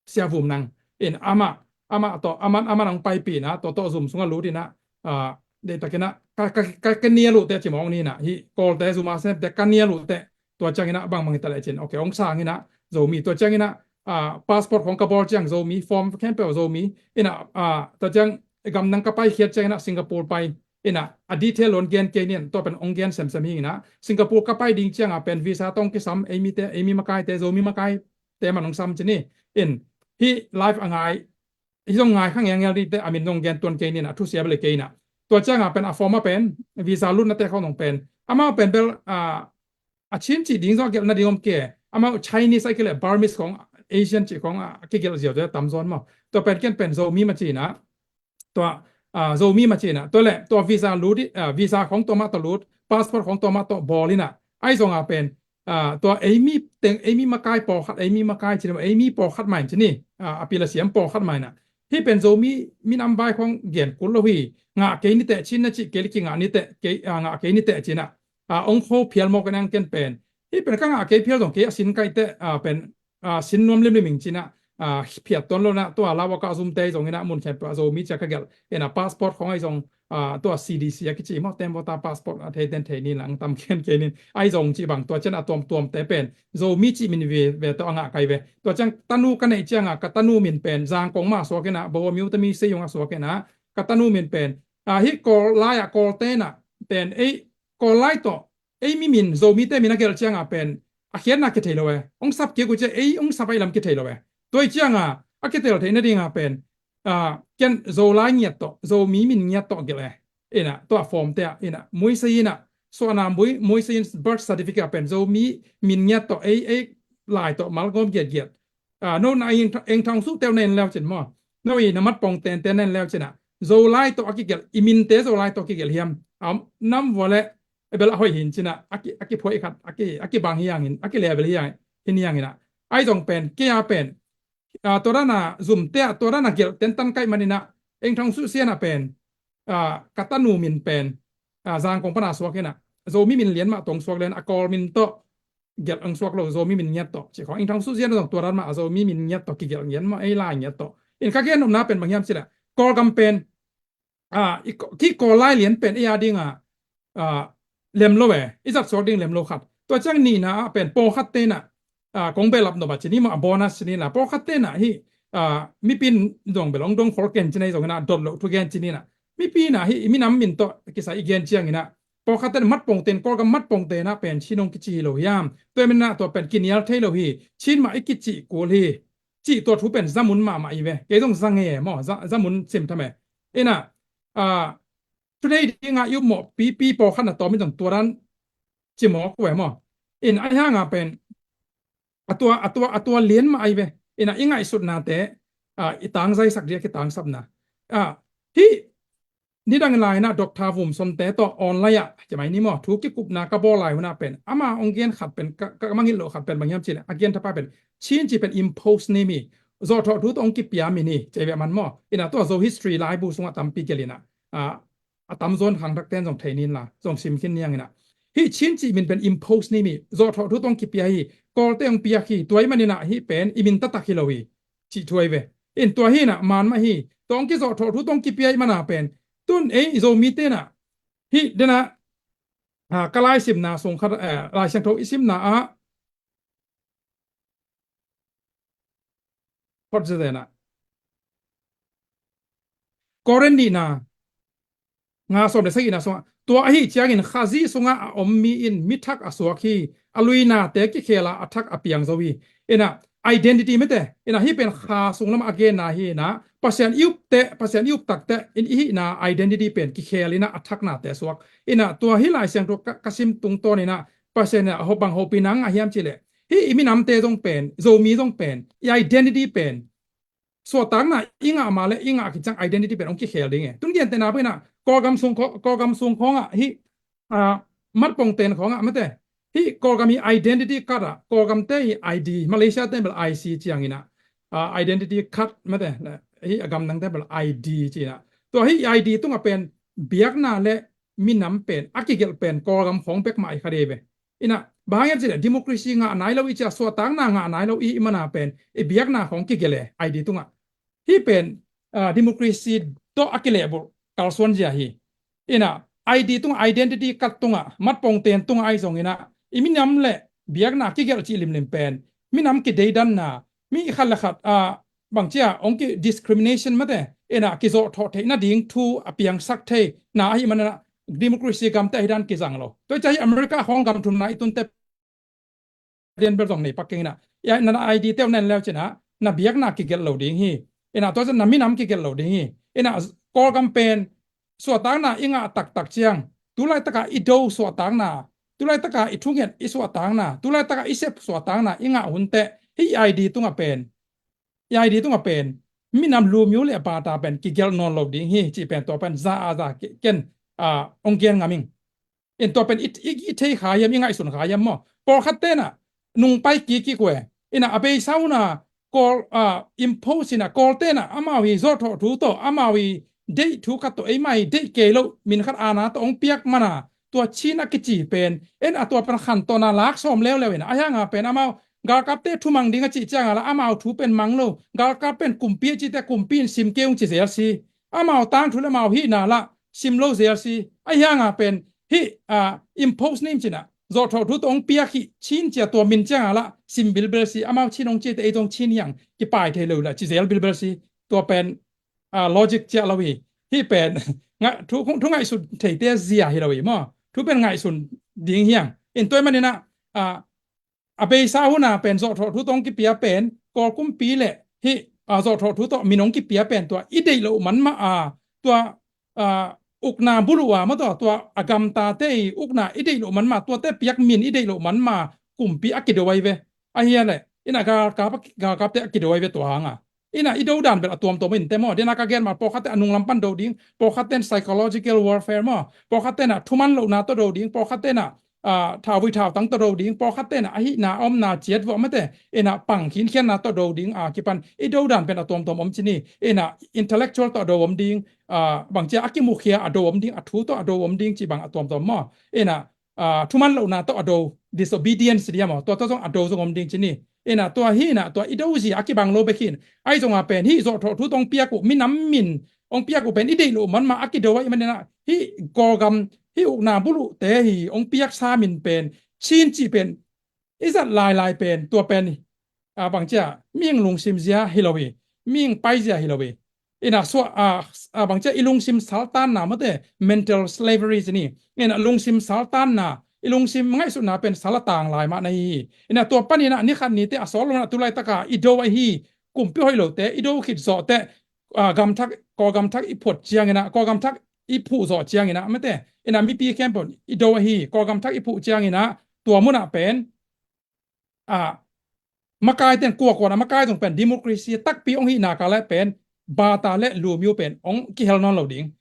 Sia Vum Nang. In ama, ama tawh, aman, aman ong paipih na, tua tawh zum sungah lut ina, ah, deihtak ina, ka, ka, ka, ka nial uh te ci mawng ni na, hi Kawlte zuma sem te ka nial uh te, tua ciang ina bangbang hita le cin. Ok, ong sang ina, Zomi tua ciang ina, ah, passport khong ka bawl ciang Zomi, form khempeuh Zomi, ina, ah, tua ciang gam nang ka paikhiat ciang ina Singapore pai, ina, a detail lon gen kei nian, tua pen ong gen semsem hi ina, Singapore ka pai ding ciang a pen visa tawh ong kisam, ei mite, ei mi makaite, Zomi makaite man ong sam ci ni, in, hi live a ngai, hi zong ngai kha ngiangial ding te, a min zong gen tuan kei nian, a thusia bel kei ina. Tua ciang a pen a form a pen, visa lutna te khong zong pen, amau pen bel, ah, a Chin cih ding zong a gelh nading om kei. Amau Chinese a kile Burmese khong, Asian cih khong a kigelh ziau zia tamzaw maw. Tua pen ken pen Zomi ma ci na. Tua, ah, Zomi ma ci na. Tua le, tua visa lut i, ah, visa khong tua mah tawh lut, passport khong tua mah tawh bawl ina. Ai zong a pen, ah, tua ei mi teng, ei mi makai pawlkhat, ei mi makai ci na, ei mi pawlkhat mai ci ni. Ah, a pil a siam pawlkhat mai na. Hi pen Zomi minam vai khong gen kul lo hi. Ngah kei ni teh, Chin na cih kei le kingah ni teh, kei, ah, ngah kei ni teh ci na. Ah, ong kho phial mawk nang ken pen. Hi pen ka ngah kei phial zong kei a sin kai teh, ah, pen, ah, sin nuam limlim ing ci na, ah, phiat tuan lo na, tua lau a ka zum te zong ina mun khempeuh a Zomi cia ka gelh. Ina passport khong ai zong, ah, tua C D C a kici maw, tem vota passport a thei den thei ni lang tam khian kei nin. Ai zong ci bang tua cian a tuamtuam te pen. Zomi ci min ve, ve tawh a ngah kai ve. Tua ciang tanu ka neih ciang a, ka tanu min pen, Zangkong mah suak ina, Bo Myo Tami Seyong a suak ina, ka tanu min pen. Ah, hi Kawl lai a Kawl te na, pen, ei, Kawl lai tawh, ei mi min, Zomite min a gelh ciang a pen, a khiatna kithei lo e. Ong sap kik uh cia, ei ong sap a i lam kithei lo e. Tua i ciang a, a kitel theih nading a pen, ah, ken Zolai ngiat tawh, Zomi min ngiat tawh gelh e. Ina, tua form te a, ina, muisei ina, suahna mui, muisei in birth certificate a pen, Zomi min ngiat tawh, ei, ei, lai tawh, malgawm giatgiat. Ah, no na eng, eng thong suh teu na en leu cin maw. No i na mat pong tente na en leu cin a. Zolai tawh a kigelh, i minte Zolai tawh a kigelh hiam. Am, nam vua le, e bel a hoih hin cin a, a ki, a kiphuai khat, a ki, a kibang hi hang in, a ki level hi hang, hin hi hang in a. Ai zong pen, kei a pen. Ah, tua dan a zum te a, tua dan a gelh tentan kaih man in a, eng thong suh sian a pen. Ah, ka tanu min pen. Ah, Zangkong pan a suak in a. Zomi min lian mah tawh hong suak lian a Kawl min tawh gelh hong suak lo, Zomi min ngiat tawh. Ci khawng Ing Thang Suh Zian zong tua dan mah a Zomi min ngiat tawh kigelh ngiat maw, ei lai ngiat tawh. In ka gen nopna pen bang hiam cih leh Kawlgam pen, a, i ko-, ki Kawl lai lian pen ei a ding a, a, lem lo e, i zat suak ding lem lo khat. Tua ciang nihna ah pen pawlkhat te in ah, a, kong behlap nop a ci ni maw, a bonus ci ni la. Pawlkhat te in ah hih, a, mipi in zong bel hong dong khol ken ci ni zong in ah dot loh thu gen ci ni in ah. Mipi in ah hih i minam min tawh kisai i gen ciang in ah pawlkhat te in ah mat pongte in, Kawlgam mat pongte in ah pen Chin hong kici hi lo hiam? Tua ahih manin ah tua pen kinial thei lo hi. Chin mah i kici kul hi. Cih tua thu pen za mun mahmah hi ve. Kei zong za nge maw, za, za mun sim tham e. In ah, a, thu nei ding a i upmawh pipi pawlkhat na tawm in zong tua dan ci mawk uh e maw. In ahi hang a pen a tua, a tua, a tua lian mah ahi ve. In ah i ngaihsutnate, a, i tangzaisak ding a kitangsapna. A, hih nidang lai in ah Doctor Vum Son te tawh online ah, ci mai ni maw, thu kikupna ka bawl lai hun ah pen ama hong gen khat pen, ka, ka mangngilh loh khat pen bang hiam cih leh, a gen thapai pen Chin cih pen imposed name hi. Zawhthawh thu tawh hong kipia min hi, ci ve man maw. In ah tua Zo history laibu sungah tampi gelh in ah, a, a tamzaw in khangthakte in zong thei ni in la, zong sim khin ni hang in ah. Hih Chin cih min pen imposed name hi, zawhthawh thu tawh hong kipia hi, Kawlte hong piak hi, tua ahih manin ah hih pen i min taktak hi lo hi, cih thu ahi ve. In tua hi in ah man mah hi, tua hong kizawhthawh thu tawh hong kipia ahih manin ah pen, tun ei Zomite in ah, hih den ah, a, ka laisimna sung khat, eh, Lai Siangtho i simna ah, Phot zia zia na. Korin nihna nga sawm le sagihna sungah, tua ahi ciangin Khazih sungah a om mi in mi thak a suak hi, a luinate kikhel a, a thak a piang zo hi. In ah identity mete, in ah hih pen Kha sung lamah a genna hi in ah, Pasian i upte, Pasian i uptakte in i hihna identity pen kikhel in ah a thaknate suak. In ah tua hih Lai Siangtho ka, ka sim tungtawn in ah, Pasian in ah ho bang hopihna ngah hiam cih leh, hih i minamte zong pen, Zomi zong pen, i identity pen, suahtakna i ngah mah leh i ngah khit ciang identity pen hong kikhel ding e. Tun gentehna bangin ah Kawlgam sung khaw-, Kawlgam sung khawngah hih, ah, matpongten khawngah mate, hih Kawlgam i identity card ah, Kawlgamte i I D, Malaysia te bel I C ciangin ah, ah, identity card mate, hih a gamdangte bel I D ci in ah, tua hih I D tungah pen biakna le minam pen a kigelh pen Kawlgam khawng bek mah i kha dei ve. In ah bang hang hiam cih leh democracy ngah nai lo i ci a, suahtakna ngah nai lo i, i mana pen i biakna khawng kigelh e I D tungah. Hih pen, ah, democracy tawh a kilehbulh kalsuan zia hi. In ah I D tungah, identity card tungah, matpongten tungah ahi zongin ah i minam le biakna kigelh cih limlim pen minam kideidanna, mi khat le khat, ah, bangci a hong ki discrimination mate, in ah kizawhthawh theih nading thu a piangsak theina ahih manin ah democracy gamte ahi dan kizang lo. Tua hi ciang hih America khawng gam thumna i tunte den bel zong nei pak keng in ah, i, na, na I D te uh na en leu cin ah na biakna kigelh lo ding hi. In ah tua ciang na minam kigelh lo ding hi. In ah Kawlgam pen suahtakna i ngah taktak ciang, tu laitak a i do suahtakna, tu laitak a i thunget i suahtakna, tu laitak a i sep suahtakna i ngah hun teh, hih I D tungah pen, I D tungah pen minam, lumyo le a bata pen kigelh nawn lo ding hi, cih pen tua pen za a za ke-, ken, ah, hong gen ngam ing. In tua pen i, i, i thei kha hiam, i ngaihsun kha hiam maw? Pawlkhatte in ah nungpai kik kik uh e. In ah a beisa hun a Kawl, ah, impose in ah Kawlte in ah amau i zawhthawh thu tawh amau i deih thu khat tawh, eimah i deih kei loh min khat aana tawh hong piak man a, tua Chin a kici pen, en a tua pen khantohna lak sawm leuleu in ah, ahi hang a pen amau galkapte thumang ding a cih ciang a lah amau thu pen mang lo, galkap pen kumpi a cihte kumpi in sim kei ung ci zel si. Amau tangthu le amau hihna lah sim lo zel si. Ahi hang a pen hih, ah, impose name cin ah zawhthawh thu tawh hong piak hi Chin ci a tua min ciang a lah sim bilbel si. Amau Chin hong cite ei zong Chin hi hang, kipai thei lo lah ci zel bilbel si. Tua pen, ah, logic ciah lo hi. Hih pen nga-, thu, thu ngaihsun theite zia hi lo hi maw? Thu pen ngaihsun ding hi hang. In tua ahih manin ah, ah, a beisa hun a pen zawhthawh thu tawh hong kipia pen Kawl kumpi le hih, ah, zawhthawh thu tawh min hong kipia pen tua i deih loh man mah a, tua, ah, ukna buluh a maw, tua, tua a gamtate i ukna i deih loh man mah, tuate piak min i deih loh man mah kumpi a kido ahi ve. Ahi a leh in ah galkap, galkapte a kido ahi ve tua hang a. In ah i do dan bel a tuamtuam in te maw. Dena ka gen mah pawlkhatte a nunglam pan do ding, pawlkhatte in psychological warfare maw, pawlkhatte in ah thuman lohna tawh do ding, pawlkhatte in ah, ah, thauvui thautang tawh do ding, pawlkhatte in ah ahihna a omna ciat vuah mate, in ah pang khinkhianna tawh do ding, ah, kipan i do dan pen a tuamtuam om ci ni. In ah intellectual tawh a do om ding, ah, bangci a kimukhia a do om ding, a thu tawh a do om ding cih bang a tuamtuam maw. In ah ah, thuman lohna tawh a do, disobedience dia maw, tua tawh zong a do zong om ding ci ni. Ina tua hi ina tua i do zia a kibang lo bek hi in. Ahi zonga pen hih zawhthawh thu tawh hong piak uh minam min hong piak uh pen i deih loh man mah a kido a i man ina hih Kawlgam hih ukna buluhte hi hong piaksa min pen Chin cih pen i zat lailai pen tua pen a bangcia mihing lungsim zia hi lo hi, mihing pai zia hi lo hi. Ina suah a, a bangcia i lungsim saltanna mate mental slavery ci ni. Ina lungsim saltanna i lungsim ngaihsutna pen sal a tang lai mah na hi hi. Ina tua pan ina ni khat ni te a sawl lo na tu laitaka i do ahi kumpi hoih lote i do khit zawh te, a, gamthak Kawlgamthak i phuat ciang ina Kawlgamthak i phuh zawh ciang ina mate ina mipi khempeuh i do ahi Kawlgamthak i phuh ciang ina tua munah pen a, makai ten kuakuan a makai zong pen democracy takpi hong hihna ka le pen bata le lumiu pen hong kihel nawn lo ding.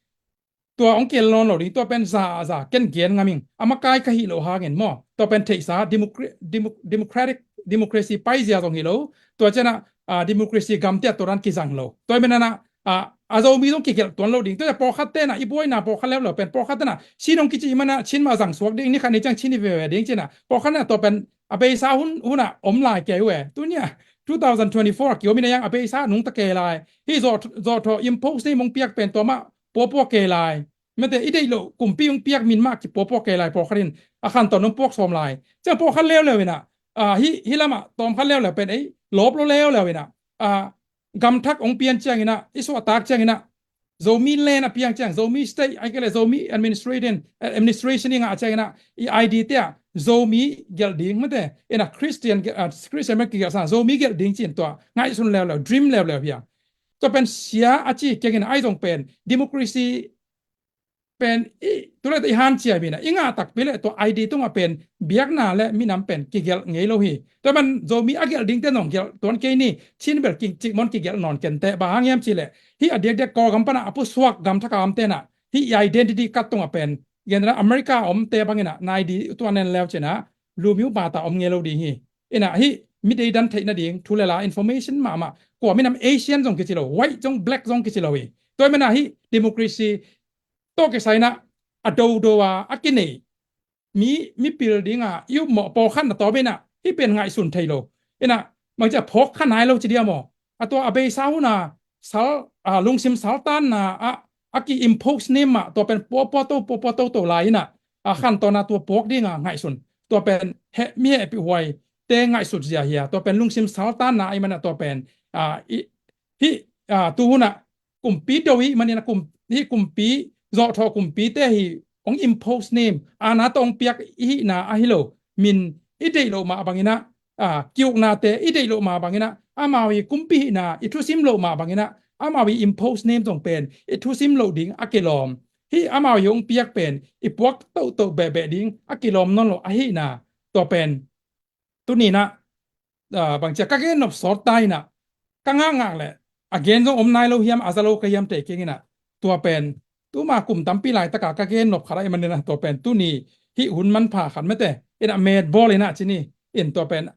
Tua hong kihel nawn lo ding tua pen za a za ken gen ngam ing a makai ka hih loh hangin maw tua pen theihsa democra- demo- democratic democracy paizia zong hi lo. Tua cianah, a, democracy gamte a tua dan kizang lo tua i menana a, a Zomi zong kigelh tuan lo ding. Tua pawlkhat tena i buaina pawlkhat leuleu pen pawlkhat tena Chin hong kici i mana Chin mah zang suak ding ni khat ni ciang Chin i veve ding cina pawlkhat na tua pen a beisa hun huna om lai kei uh e. Tunia two thousand twenty-four a kiom ina yang a beisa nungta kei lai. Hih zawh zawhthawh impose ni mong piak pen tua mah puapua kei lai. Mete i deih loh kumpi hong piak min mah kipuapua kei lai pawlkhat in a khantawn hong puak sawm lai. Ciang pawlkhat leuleu ina, a, hih, hih lamah tawmkhat leuleu pen ei lawp lo leuleu ina, a, gamthak hong pian ciang ina i suahtak ciang ina Zomi land a piang ciang Zomi state ai kele Zomi administration, eh, administration i ngah ciang ina i I D te a Zomi gelh ding mete ina Christian gelh, ah, Christian mete gelh sa Zomi gelh ding cin tua ngaihsun leuleu dream leuleu hia. Tua pen sia a ci keng ina ai zong pen democracy pen i tulai i han cia mina i ngah takpi le tua I D tunga pen biakna le minam pen kigelh ngei lo hi. Tua man Zomi a gelh ding te nong gelh tuan kei ni Chin bel ki cikmon kigelh nawn ken te ba hang hiam ci le hih a diakdiak Kawlgam pana a pusuak gamthak a om tena hih i identity kat tunga pen genera America om te bangina na I D tua nen leu cina lumiu bata om ngei lo ding hi. Ina hih midei dan theih nading thu le la information mahmah kua minam Asian zong kici lo white zong black zong kici lo hi. Tua mena hih democracy tawh kisai ina a dodo a a kinei mi mipil dinga i upmawh pawlkhat na tawm ina hih pen ngaihsun thei lo. Ina bangcia phawk kha nai lo ci dia maw a tua a beisa huna sal, a, lungsim saltanna a a ki impose ni mah tua pen puapua to puapua to to lai ina a khantawn a tua puak dinga ngaihsun tua pen heh mi hehpih huai te ngaihsut zia hia tua pen lungsim saltanna a i mana tua pen, a, i, hih, a, tu huna kumpi do i manina kum, hih kumpi zawhthawh kumpi te hi hong impose ni aana tawh hong piak i hihna a hi lo min i deih loh mah bangina, a, kiuknate i deih loh mah bangina amau i kumpi hihna i thusim loh mah bangina amau i impose ni zong pen i thusim loh ding a kilawm hih amau i hong piak pen i puak tohtoh behbeh ding a kilawm nawn lo a hihna tua pen tuninah, a, bangcia ka gen nop sawt ta inah ka ngakngak le a gen zong om nai lo hiam a za lo ka hiam tei keng inah tua pen tuma kum tampi laitaka ka gen nop khat a i manina tua pen tuni hih hun manpha khat mete inah metbawl inah cini in tua pen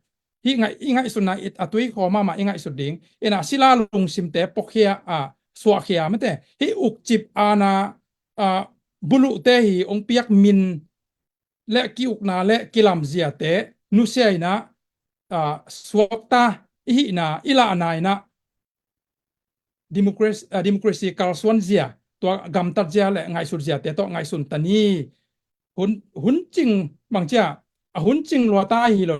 hih ngaih, i ngaihsutna i a tui khaw mahmah i ngaihsut ding inah sila lungsimte pawkhia a suahkhia mete hih ukcip aana, a, buluhte hi hong piak min le kiukna le kilamziate nusia inah, a, suakta i hihna i lahna inah democracy, a, democracy kalsuanzia tua gamtatzia le ngaihsutziate tawh ngaihsun ta ni. Hun, hun cing bangcia a hun cing luata hi lo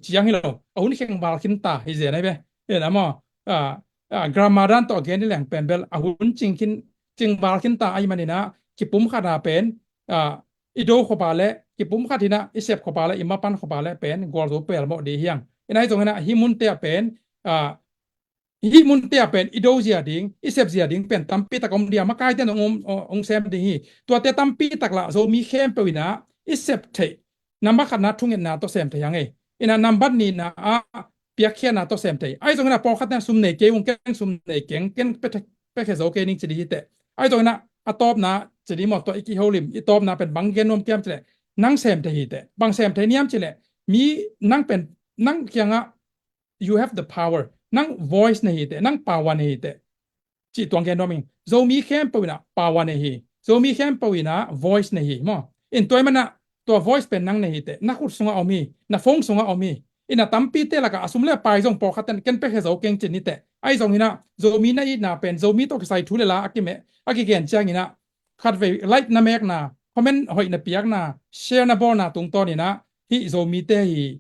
ciang hi lo a hun kheng bal khin ta hi zen ai ve. En amaw, a, a, grammar dan tawh gen i leng pen bel a hun cing khin cing bal khin ta ai manina kipum khata pen, a, i do khopa le kipum khat hina i sep khopa le i mapan khopa le pen gualzo pelmawh di hiang. Inai zong hina hi munte a pen, a, hih munte a pen i do zia ding i sep zia ding pen tampi tak om dia makaite nong om, ong sem ding hi. Tuate tampi tak lah Zomi khempeuh inah i sep theih nambat khatna thungetna tawh sem thei hang ei. Inah nambat nihna ah piakkhiatna tawh sem thei. Ai zong inah pawlkhat inah sum nei kei ung ken sum nei keng ken pe, pekhia zo kei ning ci di hi teh. Ai zong inah a tawpna ci di maw tua i kiholim i tawpna pen bang gen nuam kiam ci leh nang sem thei hi teh. Bang sem thei niam ci leh mi nang pen nang kiangah you have the power. Nang voice na hi teh, nang power na hi teh. cih tuang gen nuam ing. Zomi khempeuh in ah power nei hi. Zomi khempeuh in ah voice nei hi maw. In tua ahih manin ah tua voice pen nang nei hi teh, na khut sungah om hi, na phone sungah om hi. In ah tampite lakah a sum le pai zong pawlkhat ten ken pia khia zo keng ci ni teh. Ahi zongin ah Zomi na itna pen Zomi tawh kisai thu le la a kimeh a kigen ciangin ah khatvei like na mekna, comment hoih na piakna, share na bawlna tungtawnin ah hih Zomite hi,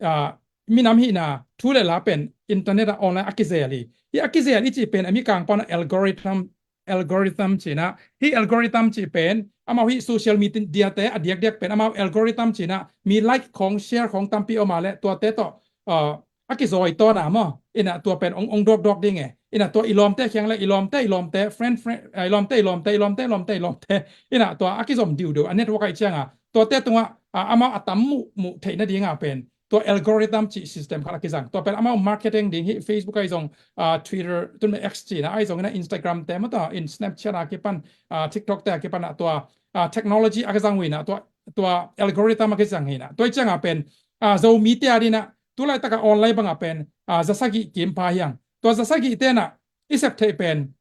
ah, minam hihna thu le la pen internet ah online a kizel hi. Hih a kizel i cih pen a Mikang pan ah algorithm, algorithm ci-in ah, hih algorithm cih pen amau hih social media te a diakdiak pen amau algorithm ci-in ah mi like khong, share khong tampi om a leh tuate tawh, ah, a kizawi tawn a maw. In ah tua pen ong, ong dawkdawk ding e. In ah tua i lawmte kiang le i lawmte, i lawmte, friend, friend, ah, i lawmte, i lawmte, i lawmte, i lawmte, i lawmte. In ah tua a kizom diudiu a network ahih ciangin ah tuate tungah, ah, amau a tam muh, muh theih nadingin ah pen tua algorithm cih system khat a kizang. Tua pen amau marketing ding hih Facebook ahi zong, ah, Twitter, tun X ci-in ah, ahi zongin ah Instagram te maw, tua in Snapchat a kipan, ah, TikTok te a kipan ah tua, ah, technology a kizang uh in ah tua, tua algorithm a kizang hi in ah. Tua ahih ciangin ah pen, ah, Zomite adingin ah tu laitak a online bang ah pen, ah, za sagih kim pha hi hang. Tua za sagih te in ah i sep theih pen,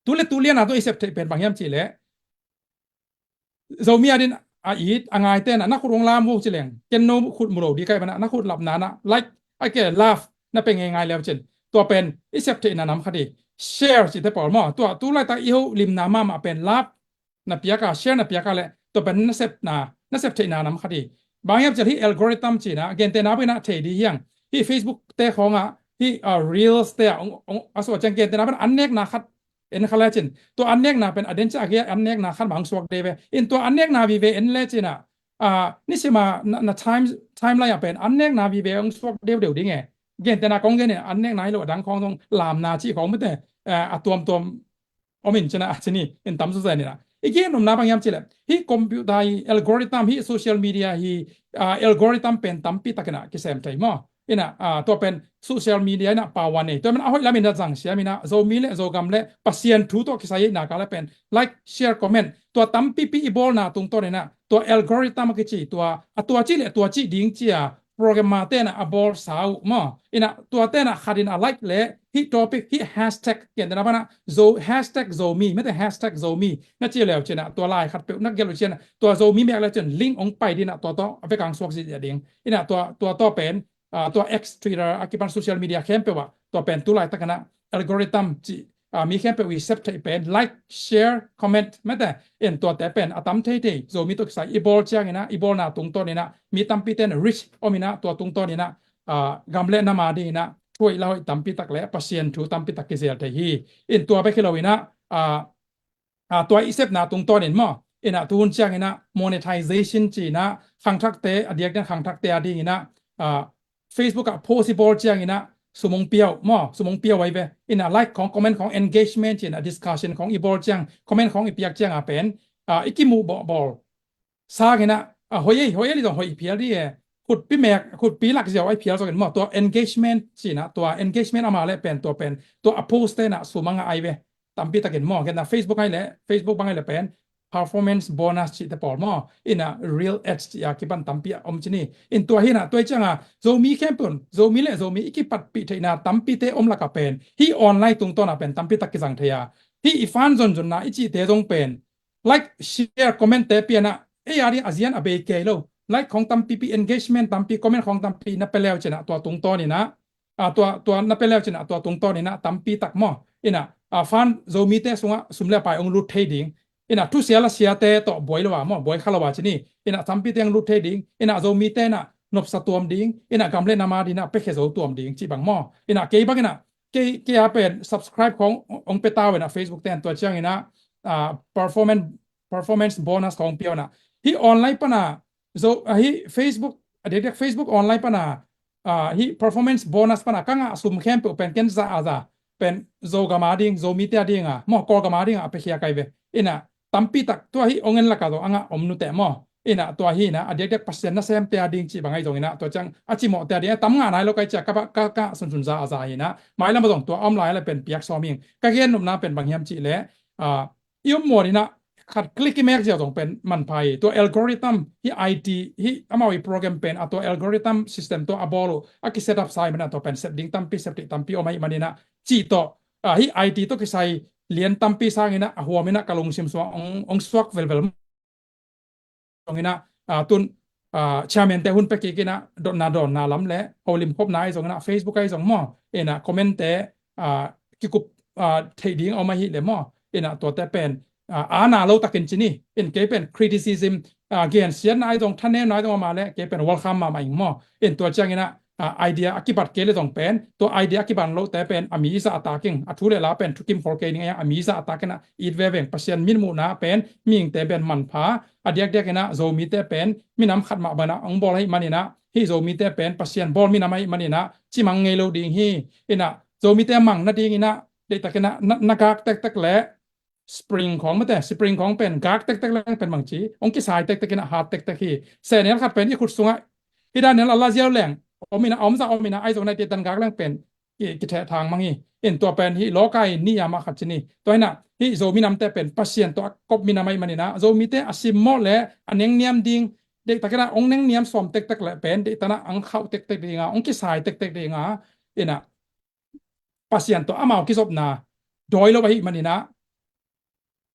tu le tu lian a tua i sep theih pen bang hiam cih leh Zomi adingin a it a ngaite in ah na khut hong lam uh ci leng, ken no khut mu lo ding ka hih manin ah na khut lapna in ah like, a ke love na pia ngeingai le uh cin, tua pen i sep theihna nam khat hi. Share cihte pawl maw, tua tu laitak i holimna mahmah pen love na piak a, share na piak a leh tua pen na sepna, na sep theihna nam khat hi. Bang hiam cih leh hih algorithm ci-in ah gentehna bangin ah thei ding hi hang. Hih Facebook te khawng ah, hih, ah, Reels te ah ong, ong, a suah ciang gentehna bangin an nekna khat en kha le cin, tua an nekna pen a den ciang a gei an nekna khat mah hong suak ding ve. In tua an nekna vive en le cin ah, ah, nisim a na, na time, timeline ah pen an nekna vive hong suak deudeu ding e. Gentehna kong gen in, an nekna hi lo a dang khawng zong lamna cih khawng mite, ah, a tuamtuam om in cin ah, a cin hi in tam zaw zen in ah. I gen nopna bang hiam cih leh hih computer hi, algorithm hi, social media hi, ah, algorithm pen tampi tak in ah kisem thei maw. In ah, ah, tua pen social media in ah power nei. Tua ahih manin a hoih lam in ah zang siam in ah Zomi le Zogam le Pasian thu tawh kisai ahihna ka le pen like, share, comment tua tampipi i bawlna tungtawnin ah tua algorithm a kici tua, a tua cih le tua cih ding ci-a programmer te in ah a bawlsa uh maw. In ah tuate in ah khat in a like le hih topic, hih hashtag, gentehna bangin ah Zo, hashtag Zomi, mete hashtag Zomi na ci le uh cin ah tua lai khatpeuh na gelh uh cin ah tua Zomi mek le cin link hong pai ding in ah tua tawh a vekpi hong suak ziahziah ding. In ah tua, tua tawh pen, ah, tua X, Twitter a kipan social media khempeuh ah tua pen tu laitak in ah algorithm cih, ah, mi khempeuh i sep theih pen like, share, comment mete, in tuate pen a tam theithei, Zomi tawh kisai i bawl ciangin ah, i bawlna tungtawnin ah mi tampite in reach om in ah tua tungtawnin ah, ah, gam le nam adingin ah thu hoih la hoih tampi tak le Pasian thu tampi tak kizel thei hi. In tua bek hi lo in ah, ah, ah, tua i sepna tungtawnin maw, in ah tuhun ciangin ah monetization ci-in ah khangthakte, a diakdiak khangthakte adingin ah, ah, Facebook ah post i bawl ciangin ah sum hong pia uh maw, sum hong pia uh ahi ve. In ah like khawng, comment khawng, engagement ci-in ah discussion khawng i bawl ciang, comment khawng i piak ciang a pen, ah, i kimuh bawlbawl sangin ah, ah, hoih ei, hoih ei, zong hoih phial ding e. Khutpi mek, khutpi lak ziau a phial zongin maw, tua engagement ci-in ah, tua engagement a mah le pen, tua pen tua a post te in ah sum a ngah ahi ve. Tampi takin maw, gentehna Facebook ahi le, Facebook bang ahi le pen performance bonus cihte pawl maw, in ah real ads cih a kipan tampi a om cin hi. In tua hi in ah tua ahih ciangin Zomi khempeuh in, Zomi le Zomi i kipatpih theihna tampite om lakah pen hih online tungtawn ah pen tampi tak kizang thei a, hih i fan zonzonna i cihte zong pen like, share, comment te pia in ah, ei ading a zian a bei kei lo. Like khawng tampipi, engagement tampi, comment khawng tampi na pia le uh cin ah tua tungtawnin ah, ah, tua, tua na pia le uh cin ah tua tungtawnin ah tampi tak maw, in ah, ah, fan Zomite sungah sum le pai hong lut thei ding. In ah thusia lasiate tawh buai lo a maw, buai kha lo a cin hi. In ah tampite hong lut thei ding. In ah Zomite in ah nopsa tuam ding. In ah gam le nam adingin ah piakhia zo tuam ding cih bang maw. In ah kei bangin ah, kei, kei a pen subscribe khawng hong pia ta uh in ah Facebook te in, tua ciangin ah, ah, performance, performance bonus khawng pia uh in ah. Hih online pan a, Zo, ah, hih Facebook, a diakdiak Facebook online pan a, ah, hih performance bonus pan a ka ngah sum khempeuh pen ken za a za pen Zogam ading, Zomite ading a maw, Kawlgam ading a piakhia ka hi ve. In ah tampi tak tua hih hong en lakah zong a ngah om nuteh maw. In ah tua hi in ah a diakdiak Pasian nasemte ading cih bang ahi zongin ah, tua ciang a cimawhte ading a tam ngah nai lo ka hih ciang ka, ka, ka sunsun za a za hi in ah, mailam ah zong tua a om lai a le pen piak sawm ing. Ka gen nopna pen bang hiam cih leh, ah, i om muan in ah khat click i mek ziau zong pen manpha hi. Tua algorithm, hih I T, hih amau i program pen a tua algorithm system tawh a bawl uh, a ki set up sa ahih manin ah tua pen sep ding tampi, sep theih tampi om ahih manin ah cih tawh, ah, hih I T tawh kisai lian tampi sang inah a huam inah ka lungsim sungah ong, ong suak velvel. Zong inah, ah, tun, ah, chairman te hun pia kik inah dotna dawnna lam le holim khopna ahi zong inah Facebook ahi zong maw, inah comment te, ah, kikup, ah, theih ding a om ahih le maw, inah tuate pen, ah, ana lo takin ci ni, in kei pen criticism, ah, gensiatna ahi zong thanemna ahi zong a ma le kei pen welcome mahmah ing maw, in tua ciang inah, ah, idea a kibat kei le zong pen, tua idea a kibat lote pen a mi zahtak ing, a thu le la pen thukim khol kei ding a, a mi zahtak inah it veve ing. Pasian mitmuhna pen mihingte pen manpha, a diakdiak inah Zomite pen minam khat mah bangin ah ong bawl ahih manin ah, hih Zomite pen Pasian bawl minam ahih manin ah cimang ngei lo ding hi. Inah Zomite mang nading inah deihtak inah na, na gak tektek le spring khawng mate, spring khawng pen gak tektek leng pen bangci ong kisai tektek inah hat tektek hi. Sehnel khat pen i khut sungah hih dan inah a la ziau leng om inah, a om zah om inah, ahi zong inah deihtan gak leng pen ki, kitheh thang mang hi. In tua pen hih lawka in ni a mah khat ci ni. Tua inah hih Zomi namte pen Pasian tawh a kop minam ahih manin ah Zomite a simmawh le a nengniam ding, deihtak inah ong nengniam sawm tektek le pen deihtan ah ang khauh tektek ding a, ong kisai tektek ding a, inah Pasian tawh amau kizopna dawi lo ahih manin ah,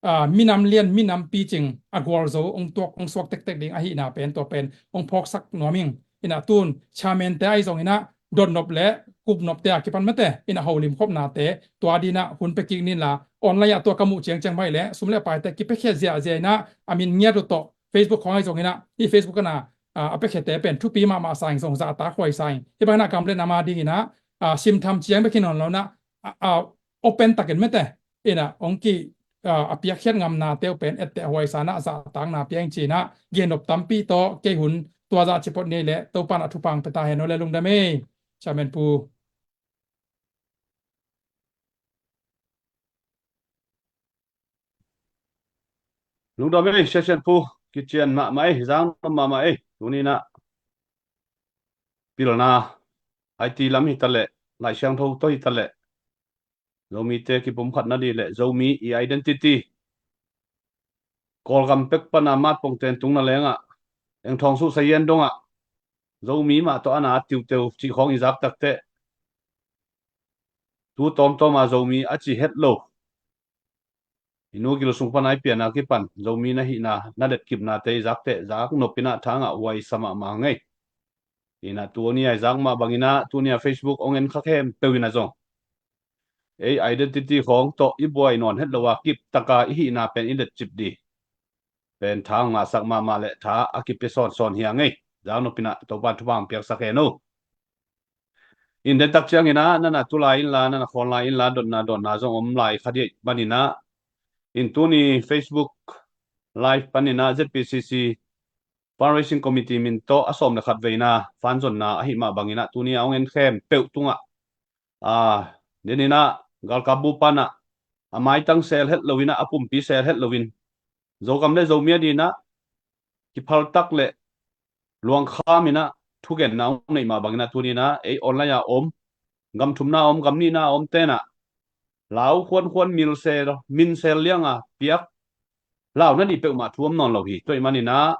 ah, minam lian, minam picing a gualzo ong tuak, ong suak tektek ding ahihna pen tua pen ong phawksak nuam ing. Inah tun chairman te ahi zong inah dotnop le kupnop te a kipan mate, inah holim khopna te tua dinah hun pia kik nin la, online ah tua ka muh ciangciang mai le sum le pai te kipia khia ziahziah inah a min ngiat uh tawh Facebook khawng ahi zong inah, hih Facebook ana, ah, a pia khiate pen thupi mahmah sa ing, zong zahtak huai sa ing. Hih bang inah gam le nam a ding inah, ah, simtham ciang bek hi nawn lo inah, ah, ah, open takin mate, inah ong ki, ah, a piakkhiat ngamnate uh pen etteh huai sa inah zahtakna pia ing ci inah, gennop tampi tawh kei hun tua zah ci phot ni le Topan a thupha ong pia ta hen aw le. Lungdam ei, chairman pu. Lungdam ei, session pu, kician mahmah ei, zang mahmah ei. Tuni inah pilna I T lam hi ta leh, Lai Siangtho tawh hi ta leh, Zomite kipumkhat nading le Zomi i identity, Kawlgam pek pana matpong ten tung na lengah, Engthawng Suh Sayen dongah Zomi mah tawh ana tiuteu cih khawng i zak takteh, tu tawmtawm a Zomi a ci het lo, i nu gil sung pana i piana kipan Zomi na hihna na letkipnate i zakteh, zak nop inah thangah huai sa mahmah ngei. Inah tuni a i zak mah bangin ah tuni a Facebook ong en kha khempeuh inah zong ei identity khawng tawh i buai nawn het lo a kiptaka i hihna pen i letcip ding pen tha ong ngahsak mahmah le tha a kipia sawnsawn hi a ngei. Zak nop inah Topan thupha ong piaksak hen aw. In dentak ciang inah nana tu lai inla, nana khawn lai inla, dotna dawnna zong om lai kha dih manin ah, in tuni Facebook Live panin ah Z P C C Fundraising Committee min tawh a sawm le khat veina fanzonna ahih mah bangin ah tuni a ong en khempeuh tungah, a, den inah galkap bu panah a maitang sel het lo inah, a pumpi sel het lo in, Zogam le Zomi a dinah kiphaltak le luangkham inah thugenna ong neih mah bangin ah tuni inah ei online a om, gam thumna om, gam nihna om tenah lau khuankhuan, milsel, minsel lianga piak lau nading peuhmah thu om nawn lo hi. Tua ahih manin ah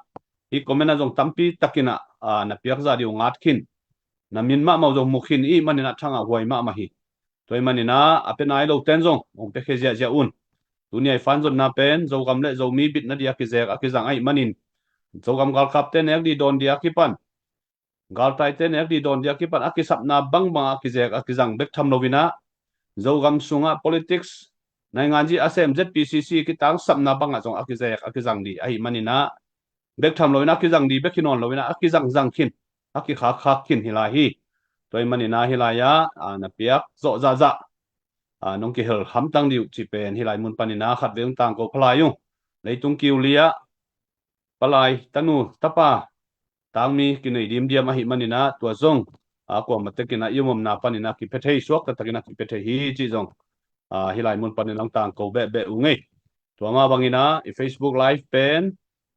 hih comment ah zong tampi takin ah, a, na piak zah ding uh ngat khin, na min mahmah uh zong mu khin i hih manin ah thangah huai mahmah hi. Tua ahih manin ah a pia nai lo ten zong ong piakhia ziahziah un. Tuni a i fanzonna pen Zogam le Zomi bitna ding a kizek a kizang ahih manin, Zogam galkapte nek ding dawn ding a kipan, galtaite nek ding dawn ding a kipan a kisapna bangbang a kizek a kizang bek tham lo inah, Zogam sungah politics, nainganzi a sem Z P C C kitangsapna bangah zong a kizek a kizang ding ahih manin ah, bek tham lo inah a kizang ding bek hi nawn lo inah a kizangzang khin, a kikhakkhak khin hi lai hi. Tua ahih manin ah hih lai ah, a, na piak zawh zahzah, a, nong kihel hamtang ding uh cih pen hih lai mun panin ah khatvei ong tangko pha lai ung. Leitung kiu li ah palai, tanu, tapa, tangmi kinei dimdiam ahih manin ah tua zong, a, kuamah tekin ah i omomna panin ah kipia thei, suak taktakin ah kipia thei hi cih zong, a, hih lai mun panin ah ong tangko behbeh ung ei. Tua mah bangin ah i Facebook Live pen,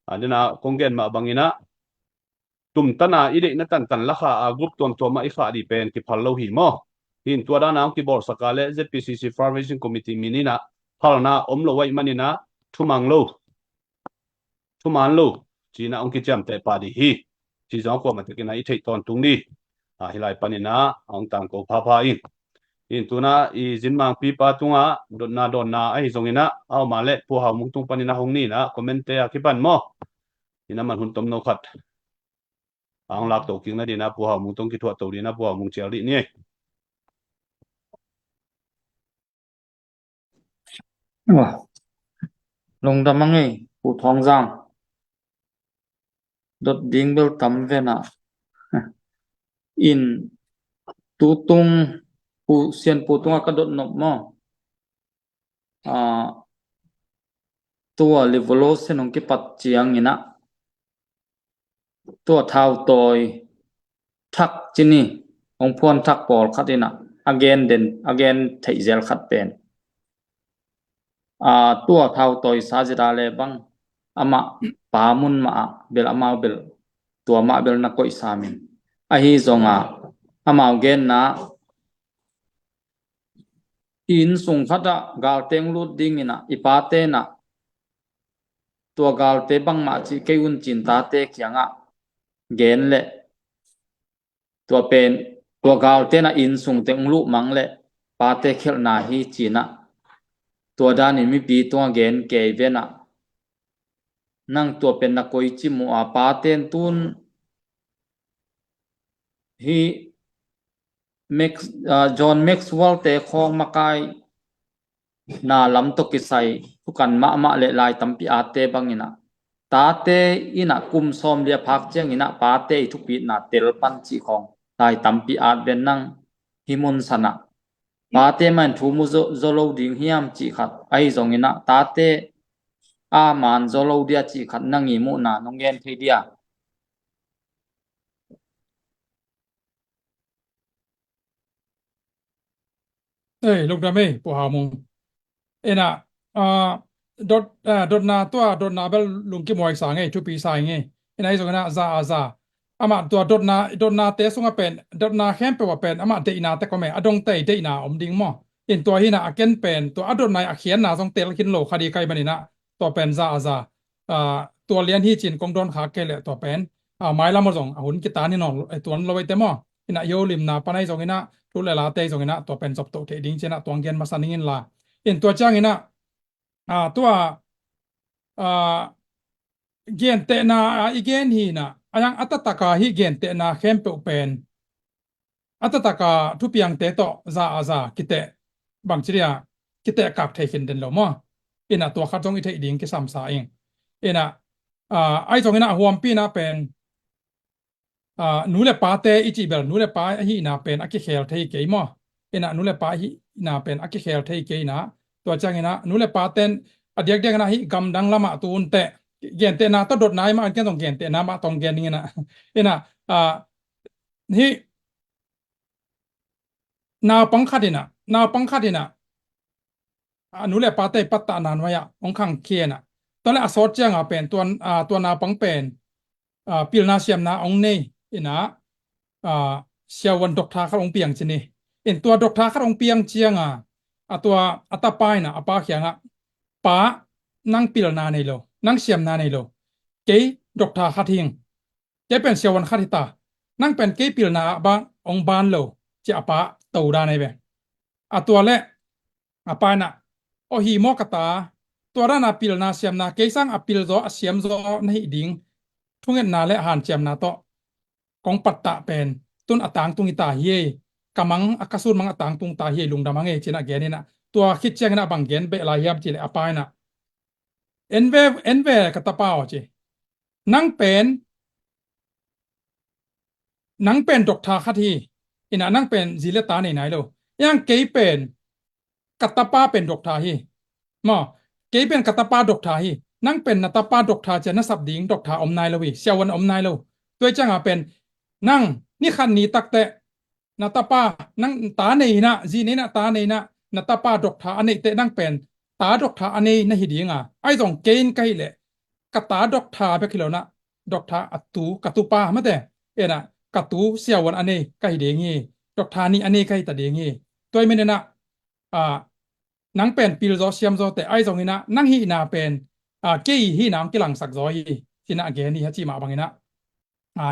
a, den ah kong gen mah bangin ah tumtana i deihna tantan lakha a group tuamtuam ah i khah ding pen kiphal lo hi maw? Hih in tua dana ong kibawlsak a le Z P C C Fundraising Committee min inah phalna om lo ahih manin ah thumang lo, thuman lo ci inah ong kiciamteh pah ding hi. Ci zong a kuamah tekin ah i theih tawntung ding, a, hih lai panin ah ong tangko phapha ing. In tuna i zinmangpipa tungah dotna dawnna ahi zonginah a om a leh Pu Hau Mung tung panin a hong ni inah comment-te a kipan maw, inah man hun tomno khat a hong lak to kik nadinah Pu Hau Mung tong kithuah to dinah Pu Hau Mung cial dih ni. Lungdam a ngei Pu Thawng Zang. Dot ding bel tam vena. In tutung Pu Sian Pu tungah ka dot nop maw? Tua revolution hong kipat cianginah tua thautawi thak cini hong phuan thak pawlkhat inah a gen den, a gen theih zel khat pen tua thautawi sa zeta le bang amah pa mun mah ah bel amau bel tua mah bel na koih samin ahi zonga amau genna i inn sung khatah galte hong lut dinginah i pate inah tua galte bangmah cih kei un cin tate kiangah gen leh tua pen tua galte inah inn sungte hong luh mang leh pate khelhna hi cinah tua danin mipi tungah gen kei venah nang tua pen na koi cim uh a pate in tun hi Max, John Maxwell te khawng makai na lam tawh kisai thukan mahmah le lai tampi atte banginah tate inah kum sawm lia phak cianginah pate i thupitna tel pan cih khawng lai tampi at ven nang hi mun sanah pate man thu mu zo lo ding hiam cih khat ahi zonginah tate a man zo lo dia cih khat nang i muhna nong gen thei dia? Ei, lungdam ei Pu Hau Mung. Ina dot dotna tua dotna bel lungkimuai sa ngei thupi sa ngei. Ina ahi zonginah za a za amah tua dotna dotnate sungah pen dotna khempeuh ah pen amah deihna te kome a dongtei deihna om ding maw? In tua hinah a ken pen tua a dotna a khianna zong tel khin lo kha di kai maninah tua pen za a za tua lian hi cin kong dawn khak kei leh tua pen mailam aw zong a hun kitan hi nawn tuan lo eite maw? Inah i holimna pan ahi zonginah thu le late ahi zonginah tua pen zop toh theih ding cinah tuang gen masa ning inla. In tua cianginah tua gentehna a i gen hinah a yang a tataka hih gentehna khempeuh pen a tataka thupiangte tawh za a za kiteh bangci dia kiteh kak thei khin den lo maw? Inah tua khat zong i theih ding kisamsa ing. Inah ahi zonginah a huampi inah pen nu le pate i cih bel nu le pa ahihna pen a kikhel thei kei maw? Inah nu le pa ahihna pen a kikhel thei kei inah tua cianginah nu le paten a diakdiakinah hih gamdang lamah tu unteh gentehna tawh dotna i mah an ken zong gentehna mah tong gen dinginah inah hih naupang khat inah naupang khat inah a nu le pate i pattahna nuai-ah hong khangkhia inah tua le a sawt cianga pen tua naupang pen pilna siamna hong nei inah siavuan doctor khat hong piang cini. In tua doctor khat hong piang cianga a tua a tapa inah a pa kiangah pa nang pilna nei lo nang siamna nei lo kei doctor khat hing kei pen siavuan khat hita nang pen kei pilna ah bang hong ban lo ci a pa to dan ei ve. A tua le a pa inah aw hi maw ka ta tua dana pilna siamna kei sang a pilzaw a siamzaw na hih ding thungetna le hanciamna tawh kong pattah pen tun a tangtung hita hi ei. Ka mang a ka sun mang a tangtung ta hi ei lungdam a ngei cinah gen inah tua khit cianginah bang gen beh lai hiam cileh a pa inah en ve en ve ka tapa aw ci. Nang pen nang pen doctor khat hi. Inah nang pen zi le ta nei nai lo. Iang kei pen ka tapa pen doctor hi. Maw kei pen ka tapa doctor hi. Nang pen na tapa doctor cia na sap ding doctor om nai lo hi. Siavuan om nai lo. Tua i cianga pen nang ni khat ni takteh na tapa nang ta nei inah zi nei inah ta nei inah na tapa doctor a neih teh nang pen ta doctor a nei na hi dinga ahi zong kei in ka hih leh ka ta doctor bek hi lo inah doctor a tu ka tupa mate inah ka tu siavuan a nei ka hi ding hi. Doctor nih a nei ka hi ta ding hi. Tua i maninah nang pen pilzaw siamzaw teh ahi zonginah nang hihna pen kei hihna hong kilangsak zaw hi. Cinah gen hi a cih mah banginah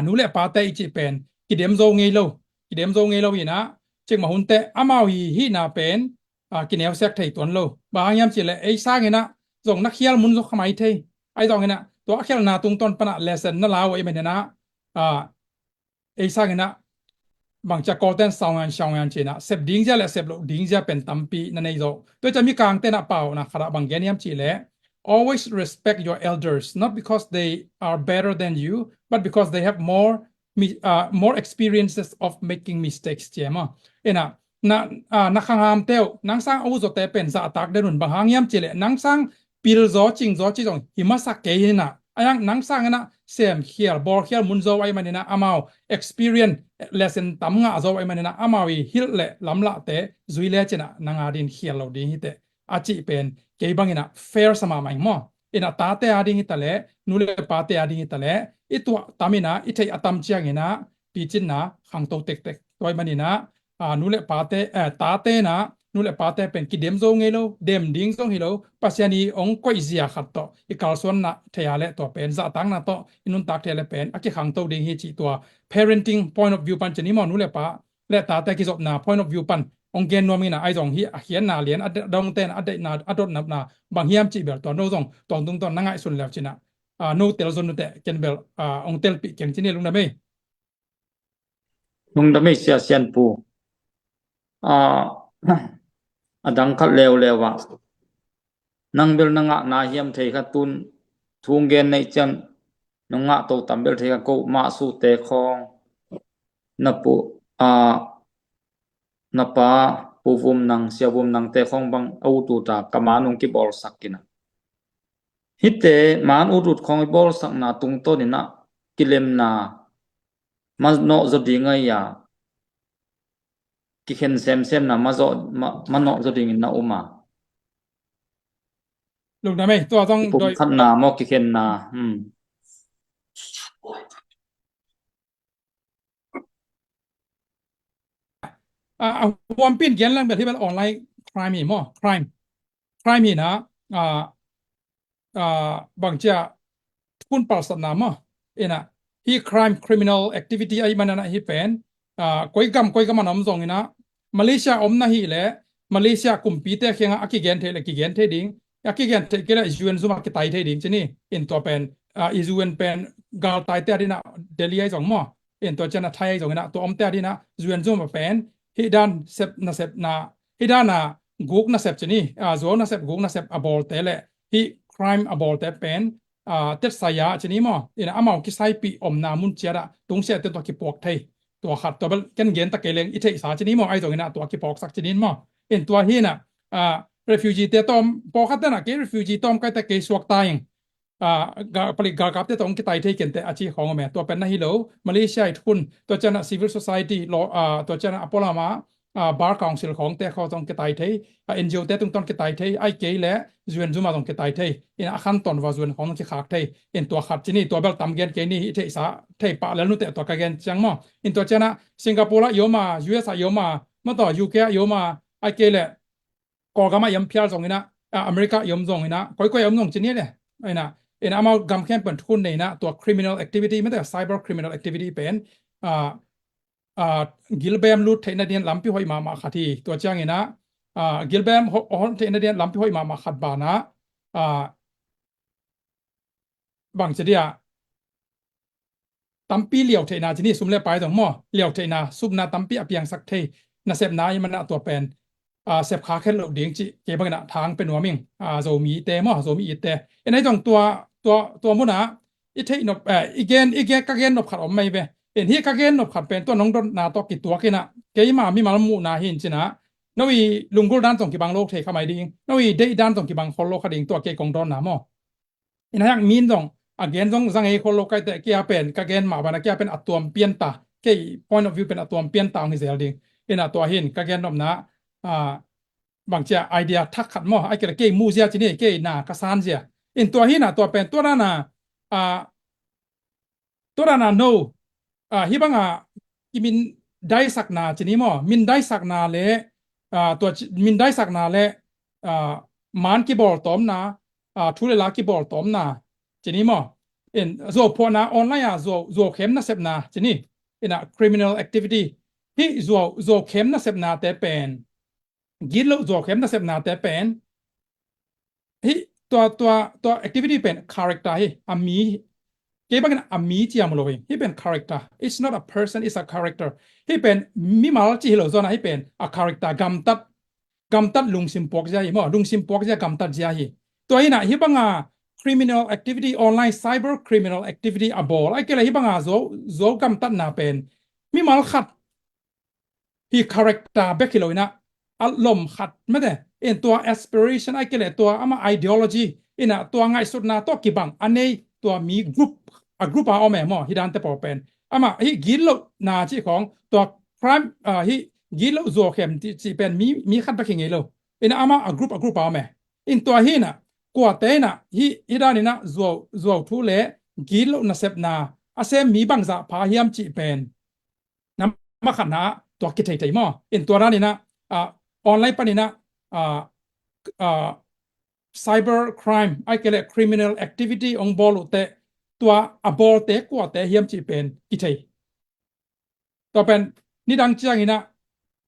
nu le pate i cih pen kidem zo ngei lo kidem zo ngei lo inah cikmah hun teh amau hi hihna pen, ah, kineusiak thei tuan lo. Bang hang hiam cihleh ei sanginah zong na khial mun zaw kha mai thei. Ahi zonginah tua a khialhna tungtawn panah lesson na la uh ahih maninah, ah, ei sanginah bangcia Kawlten saungan saungan cinah sep dingzia le sep loh dingzia pen tampi na nei zo. Tua ciah mikang tenah pau na khatah bang gen hiam cihleh, always respect your elders, not because they are better than you, but because they have more mi-, uh, more experiences of making mistakes, cia maw. Inah na, ah, na khangam teuh nang sang a u zawte pen zahtak den un. Bang hang hiam cihleh nang sang pil zaw cing zaw ci zong hi masa kei hinah, a yang nang sang inah semkhial bawlkhial mun zo ahih maninah amau experience lesson tam ngah zo ahih maninah amau i hilh le lamlahte zui le cinah nang a din khial lo ding hiteh a cih pen kei banginah fair sa mahmah ing maw. Inah tate a ding hitaleh, nu le pate a ding hitaleh, i tuah tam inah i theih a tam cianginah picinna khangto tektek. Tua ahih maninah, ah, nu le pate, eh, tate inah nu le pate pen kidem zo ngei lo, dem ding zong hi lo, Pasian i ong koih zia khat tawh i kalsuanna thei a le tua pen zahtakna tawh i nuntak thei a le pen a kikhangto ding hi cih tua parenting point of view pan ci ni maw, nu le pa le tate kizopna point of view pan ong gen nuam inah, ahi zong hi a khiatna lian a dongten a deihna a dotnapna bang hiam cih bel tua no zong tua tungtawn na ngaihsun leu cinah, ah, no tel zon nuteh ken bel, ah, ong telpih keng ci ni. Lungdam ei. Lungdam ei Sia Sian Pu. Ah, a dang khat leuleu ah nang bel na ngahna hiam thei kha tun thu gen neih ciang nong ngah to tam bel thei kha, ko mah sute khawng na pu, ah, na pa Pu Vum Nang, Sia Vum Nangte khawng bang a ut uta ka man ong kibawlsak inah. Hite man ut ut khawng i bawlsakna tungtawn inah kilemna manawh zaw ding a, kikhen semsemna ma zawh, ma, manawh zaw dingin na um a. Lungdam ei, tua zong doi pumkhatna maw kikhenna. Hmm. Ah, a huampin gen lang bel hi bel online crime hi maw, crime. Crime hinah, ah, ah, bangcia thun palsatna maw. Inah hi crime, criminal activity ahih maninah hi pen, ah, koi gam koi gam a om zonginah Malaysia om na hileh Malaysia kumpite khiangah a kigen theih le kigen thei ding, a kigen theih kei le U N zum a kitai thei ding ci ni. In tua pen, ah, i U N pen galtaite a dinah Delhi ahi zong maw, in tua cianah Thai ahi zonginah tua omte a dinah U N zum a pen hih dan sep nasepna, hih dan a guk nasep ci ni, ah, zuau nasep guk nasep a bawlte le hih crime a bawlte pen, ah, tetsai a ci ni maw, inah amau kisaipih omna mun ciatah tungsiahte tua kipuak thei. Tua khat tua bel ken gen ta kei leng i theihsa ci ni maw, ahi zonginah tua kipuaksak ci ni maw. In tua hinah, ah, refugee te tawm, pawlkhat tenah kei refugee tawm kaite kei suakta ing, ah, ga-, palik galkapte tawh ong kitai thei kente a ci khawng om e. Tua pen na hi lo, Malaysia i thun, tua cianah civil society law, ah, tua cianah a pualamah, ah, bar council khawngte khawng tawh ong kitai thei, ah, N G O te tungtawn kitai thei, ahih kei le U N zum a zong kitai thei, inah a khantawn va U N khawng zong kikhak thei. In tua khat ci ni, tua bel tam gen kei ni, i theihsa thei pah lel nuteh tua ka gen ciang maw. In tua cianah Singapore ah i om a, U S ah i om a, maw, tua U K ah i om a, ahih kei le Kawlgam ah i om phial zonginah, ah, America i om zonginah, koikoi a om zong ci ni le. Inah, inah amau gam khempeuh in thun nei inah tua criminal activity, mate cyber criminal activity pen, ah, ah, gilbem lut theihna dingin lampi hoih mahmah khat hi. Tua cianginah, ah, gilbem ho-, hon theihna dingin lampi hoih mahmah khat banah, ah, bangci dia tampi liau theihna ci ni, sum le pai zong maw, liau theihna, supna tampi a piangsak thei nasepna ahih maninah tua pen, ah, sep kha khen loh ding cih kei banginah thang pe nuam ing, ah, Zomite maw, Zomi itte. Inah ahi zong tua, tua, tua munah i theih nop, eh, i gen, i gen, ka gen nop khat om mai ve. In hih ka gen nop khat pen tua nong dotna tawh kituak inah keima mimal muhna hi in cinah, no i lunggulh dan zong kibang lo thei kha mai ding, no i deih dan zong kibang khol lo kha ding, tua kei kong dawnna maw. Inah hang min zong a gen zong za ngei khol lo kaite, kei a pen ka gen mah banah kei a pen a tuam pianta, kei point of view pen a tuam pianta ong hi zel ding. Inah tua hin ka gen nopna, ah, bangcia idea thak khat maw, ahih kei le kei muhzia ci ni, kei na ka sanzia. In tua hinah tua pen tua dana, ah, tua dana no, ah, hih banga kimindaisakna ci ni maw, mindaisakna le, ah, tua ci-, mindaisakna le, ah, man kibawltawmna, ah, thu le la kibawltawmna ci ni maw. In zuauphuahna online ah zuau, zuaukhem nasepna ci ni. Inah criminal activity, hih zuau, zuau khem nasepnate pen, gitloh zuau khem nasepnate pen, hih tua, tua, tua activity pen character hi, a mi, kei bangin a mi ciam lo hi, hih pen character. It's not a person, it's a character. Hih pen mimal ci hi lo zaw na, hih pen a character, gamtat, gamtat lungsim puak zia hi maw, lungsim puak zia, gamtat zia hi. Tua hi na, hih banga criminal activity, online cyber criminal activity a bawl, ahih kei leh hih banga zuau, zuau gamtatna pen mimal khat hi character bek hi lo in ah, a lom khat mate in tua aspiration ahih kei leh tua ama ideology in ah tua ngaihsutna tawh kibang a nei tua mi group, a group a om e maw, hih dante pawl pen. Ama hih gitlohna cih khawng tua crime, ah, hih gitloh zuau khem cih, cih pen mi, mi khat bek hi ngei lo. In ah ama a group, a group a om e. In tua hi na, kuate in ah hih, hih dan in ah zuau, zuau thu le gitloh nasepna a sem mi bangzah pha hiam cih pen na, ma khatna tua kithei thei maw. In tua dan in ah, ah, online panin ah, ah, ah, cyber crime ahih kei leh criminal activity hong bawl uh teh tua a bawlte kuate hiam cih pen kithei. Tua pen nidang ciangin ah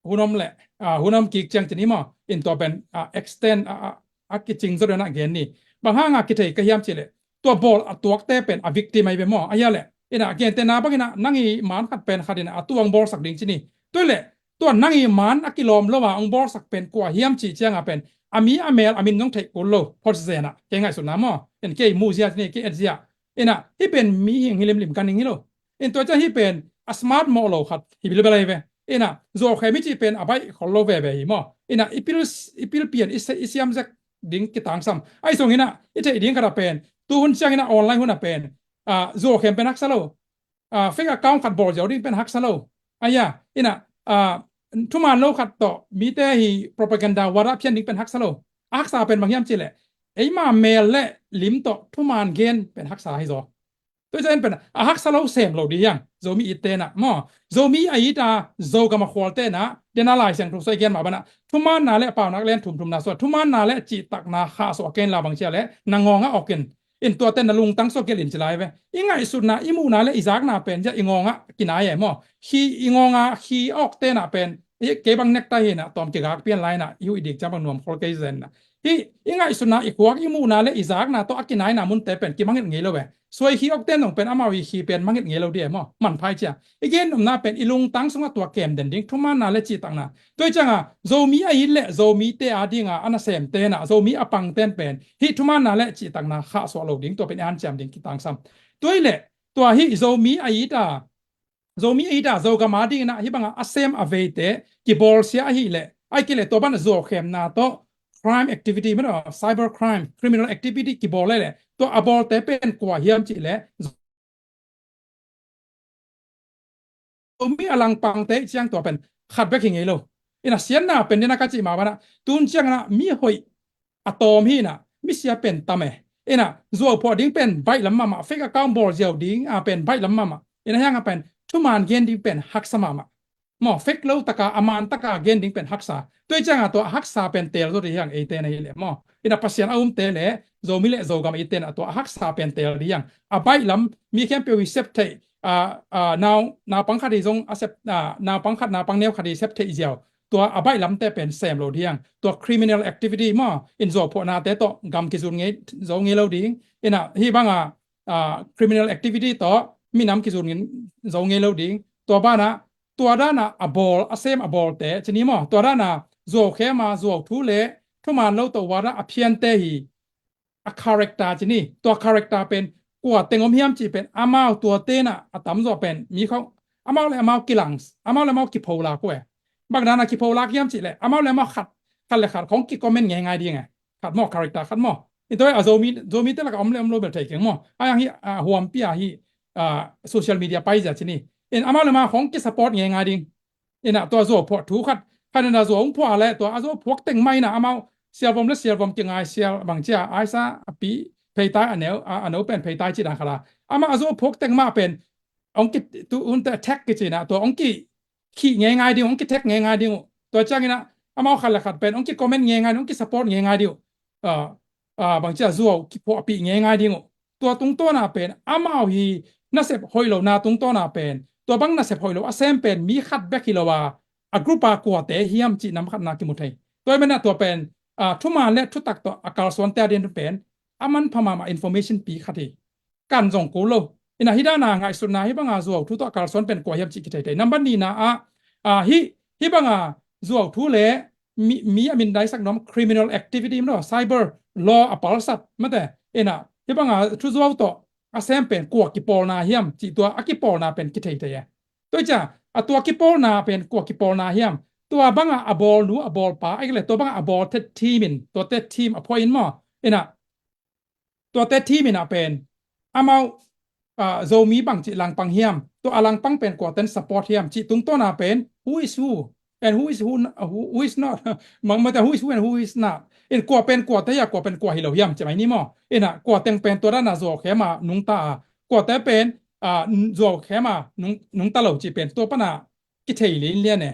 hun om leh, ah, hun om kik ciang ci ni maw, in tua pen, ah, extend, ah, ah, a kicing zaw dan ah gen ni. Bang hanga kithei ka hiam cih leh tua bawl a tuakte pen a victim ahi ve maw. Ahih leh in ah gentehna bangin ah nang i man khat pen khat in ah a tu hong bawlsak ding ci ni. Tua hi leh tua nang i man a kilawm lo a hong bawlsak pen kua hiam cih cianga pen a mi a mel a min zong theih kul lo, phot zen ah, kei ngaihsutna maw, in kei muh zia ci ni, kei et zia. In ah hih pen mihing hi limlim, ganhing hi lo. In tua ciang hih pen a smart mawh lo khat hi bilbel ahi ve. In ah zuau khem i cih pen a baih khol lo veve hi maw. In ah i pil, i pil pian, i se-, i siam zek ding kitangsam. Ahi zongin ah i theih ding khat a pen, tu hun ciangin ah online hun a pen, ah, zuau khem pen haksa lo. Ah, fake account khat bawl ziau ding pen haksa lo. Ahi a, in ah, ah, thuman lo khat tawh mite hi propaganda, wara phian ding pen haksa lo. A haksa pen bang hiam cih leh eima mel le lim tawh thuman gen pen haksa hi zaw. Tua hi ciang pen a haksa lo sem lo ding hi hang, Zomi itte in ah maw. Zomi a it a, Zogam a khualte in ah, den a Lai Siangtho sung i gen mah bang ah thumanna le Paunak lian thum, thumna sung ah thumanna le cihtakna khahsuah kei inla, bang ci a leh na ngawng ah awk in. In tuate na lungtang sung ah gelh in ci lai ve. I ngaihsutna, i muhna le i zakna pen zia i ngawng ah kinai e maw. Khi i ngawng ah khi a awkte in ah pen, hi kei bang nektai hi in ah tawm kigak pian lai in ah i huih dik ciang bang nuam khol kei zen in ah. Hih i ngaihsutna, i khuak, i muhna le i zakna tawh a kinaina munte pen kimangngilh ngei lo e. Suai khi awkte in zong pen amau i khi pen mangngilh ngei lo ding e maw, manpha i ci a. I gen nopna pen i lungtang sungah tua kem den ding, thumanna le cihtakna. Tua hi cianga Zomi a it le Zomite a dinga a nasemte in ah, Zomi a pangte in pen hih thumanna le cihtakna khahsuah lo ding, tua pen i hanciam ding kitangsam. Tua hi leh tua hih Zomi a it a, Zomi a it a, Zogam a dingin ah hih banga a sem a veite kibawlsia ahih leh, ahih kei leh tua bana zuau khemna tawh crime activity, mano, cyber crime, criminal activity kibawl leh, tua a bawlte pen kua hiam cih leh Zomi a langpangte i ciang tua pen khat bek hi ngei lo. In ah siatna pen dena ka cih mah bana, tun ciangin ah mi hoih a tawm hi in ah, misia pen tam e. In ah zuau phuah ding pen baih lam mahmah, fake account bawl ziau ding a pen baih lam mahmah. In ah hiang a pen thuman gen ding pen haksa mahmah. Maw, fake lo taka, a man taka gen ding pen haksa. Tua hi cianga tua a haksa pen teel zaw ding hi hang eite in ahih leh maw. In ah Pasian a umte le Zomi le Zogam a itte in ah tua a haksa pen teel ding hi hang. A baih lam, mi khempeuh i sep theih, ah, ah, nau, naupang khat i zong a sep, ah, naupang khat, naupang neu khat i sep theih ziau. Tua a baih lamte pen sem lo ding hi hang. Tua criminal activity maw, in zuau phuahnate tawh gam kizun ngei, zo ngei lo ding. In ah hih banga, ah, criminal activity tawh minam kizun ngei, zo ngei lo ding. Tua bana, tua dana a bawl, a sem a bawlte ci ni maw, tua dana zuau khem a, zuau thu le thuman lo tawh wara a phiante hi a character ci ni. Tua character pen kua teng om hiam cih pen amau tuate in ah a tamzaw pen mi khawng amau le amau kilang, amau le amau kipholak uh e. Bang dana kipholak hiam cih leh amau le amau khat, khat le khat khawng kicomment ngeingai ding e. Khat maw, character khat maw. In tua a Zomi, Zomite lakah om le om lo bel thei keng maw. A hiang hi, ah, huampi a hi, ah, social media paizia ci ni. In amau le amau khawng kisupport ngeingai ding. In ah tua zuau phuah thu khat, khat in ah zuau hong phuah leh tua a zuau phuak teng mah in ah amau sialvom le sialvom kingai sial, bang ci a, aisa a pi pheitai, a neu, a, a no pen pheitai ci dan khat a. Amau a zuau phuak teng mah pen hong ki, tu hunte attack kici in ah tua hong ki khih ngeingai ding, hong ki-attack ngeingai ding uh. Tua ciangin ah amau khat le khat pen hong kicomment ngeingai ding, hong kisupport ngeingai ding uh. Ah, ah, bang ci a, zuau kiphuahpih ngeingai ding uh. Tua tungtawna pen amau hi nasep hoih lohna tungtawna pen tua bang nasep hoih lo a sem pen mi khat bek hi lo a, a group a kuate hiam cih nam khatna kimu thei. Tua hi manin ah tua pen, ah, thuman le thutak tawh a kalsuante a ding pen a manpha mahmah information pi khat hi. Kan zong kul lo. Inah hih dana ngaihsutna hih banga zuau thu tawh a kalsuan pen kua hiam cih kitheithei. Nambat nihna ah, ah, hih, hih banga zuau thu le mi, mi a mindaisak nuam criminal activity maw, cyber law a palsat mate. Inah hih banga thuzuau tawh a sem pen kua kipawlna hiam cih tua a kipawlna pen kitheithei e. Tua hi ciang a tua kipawlna pen kua kipawlna hiam? Tua banga a bawlnu a bawlpa ahih kei leh tua banga a bawl thet team in, tua thet team a phuah in maw? Inah tuate team inah pen amau, ah, Zomi bangci langpang hiam, tua a langpang pen kuaten support hiam cih tungtawna pen who is who and who is who, who, who is not. Mangmate who is who and who is not. In kua pen kuate hia, kua pen kua hi lo hiam ci mai ni maw? Inah kua teng pen tua dana zuau khema nungta a, kuate pen, ah, zuau khema nung, nungta lo cih pen tua pana kithei lianlian e.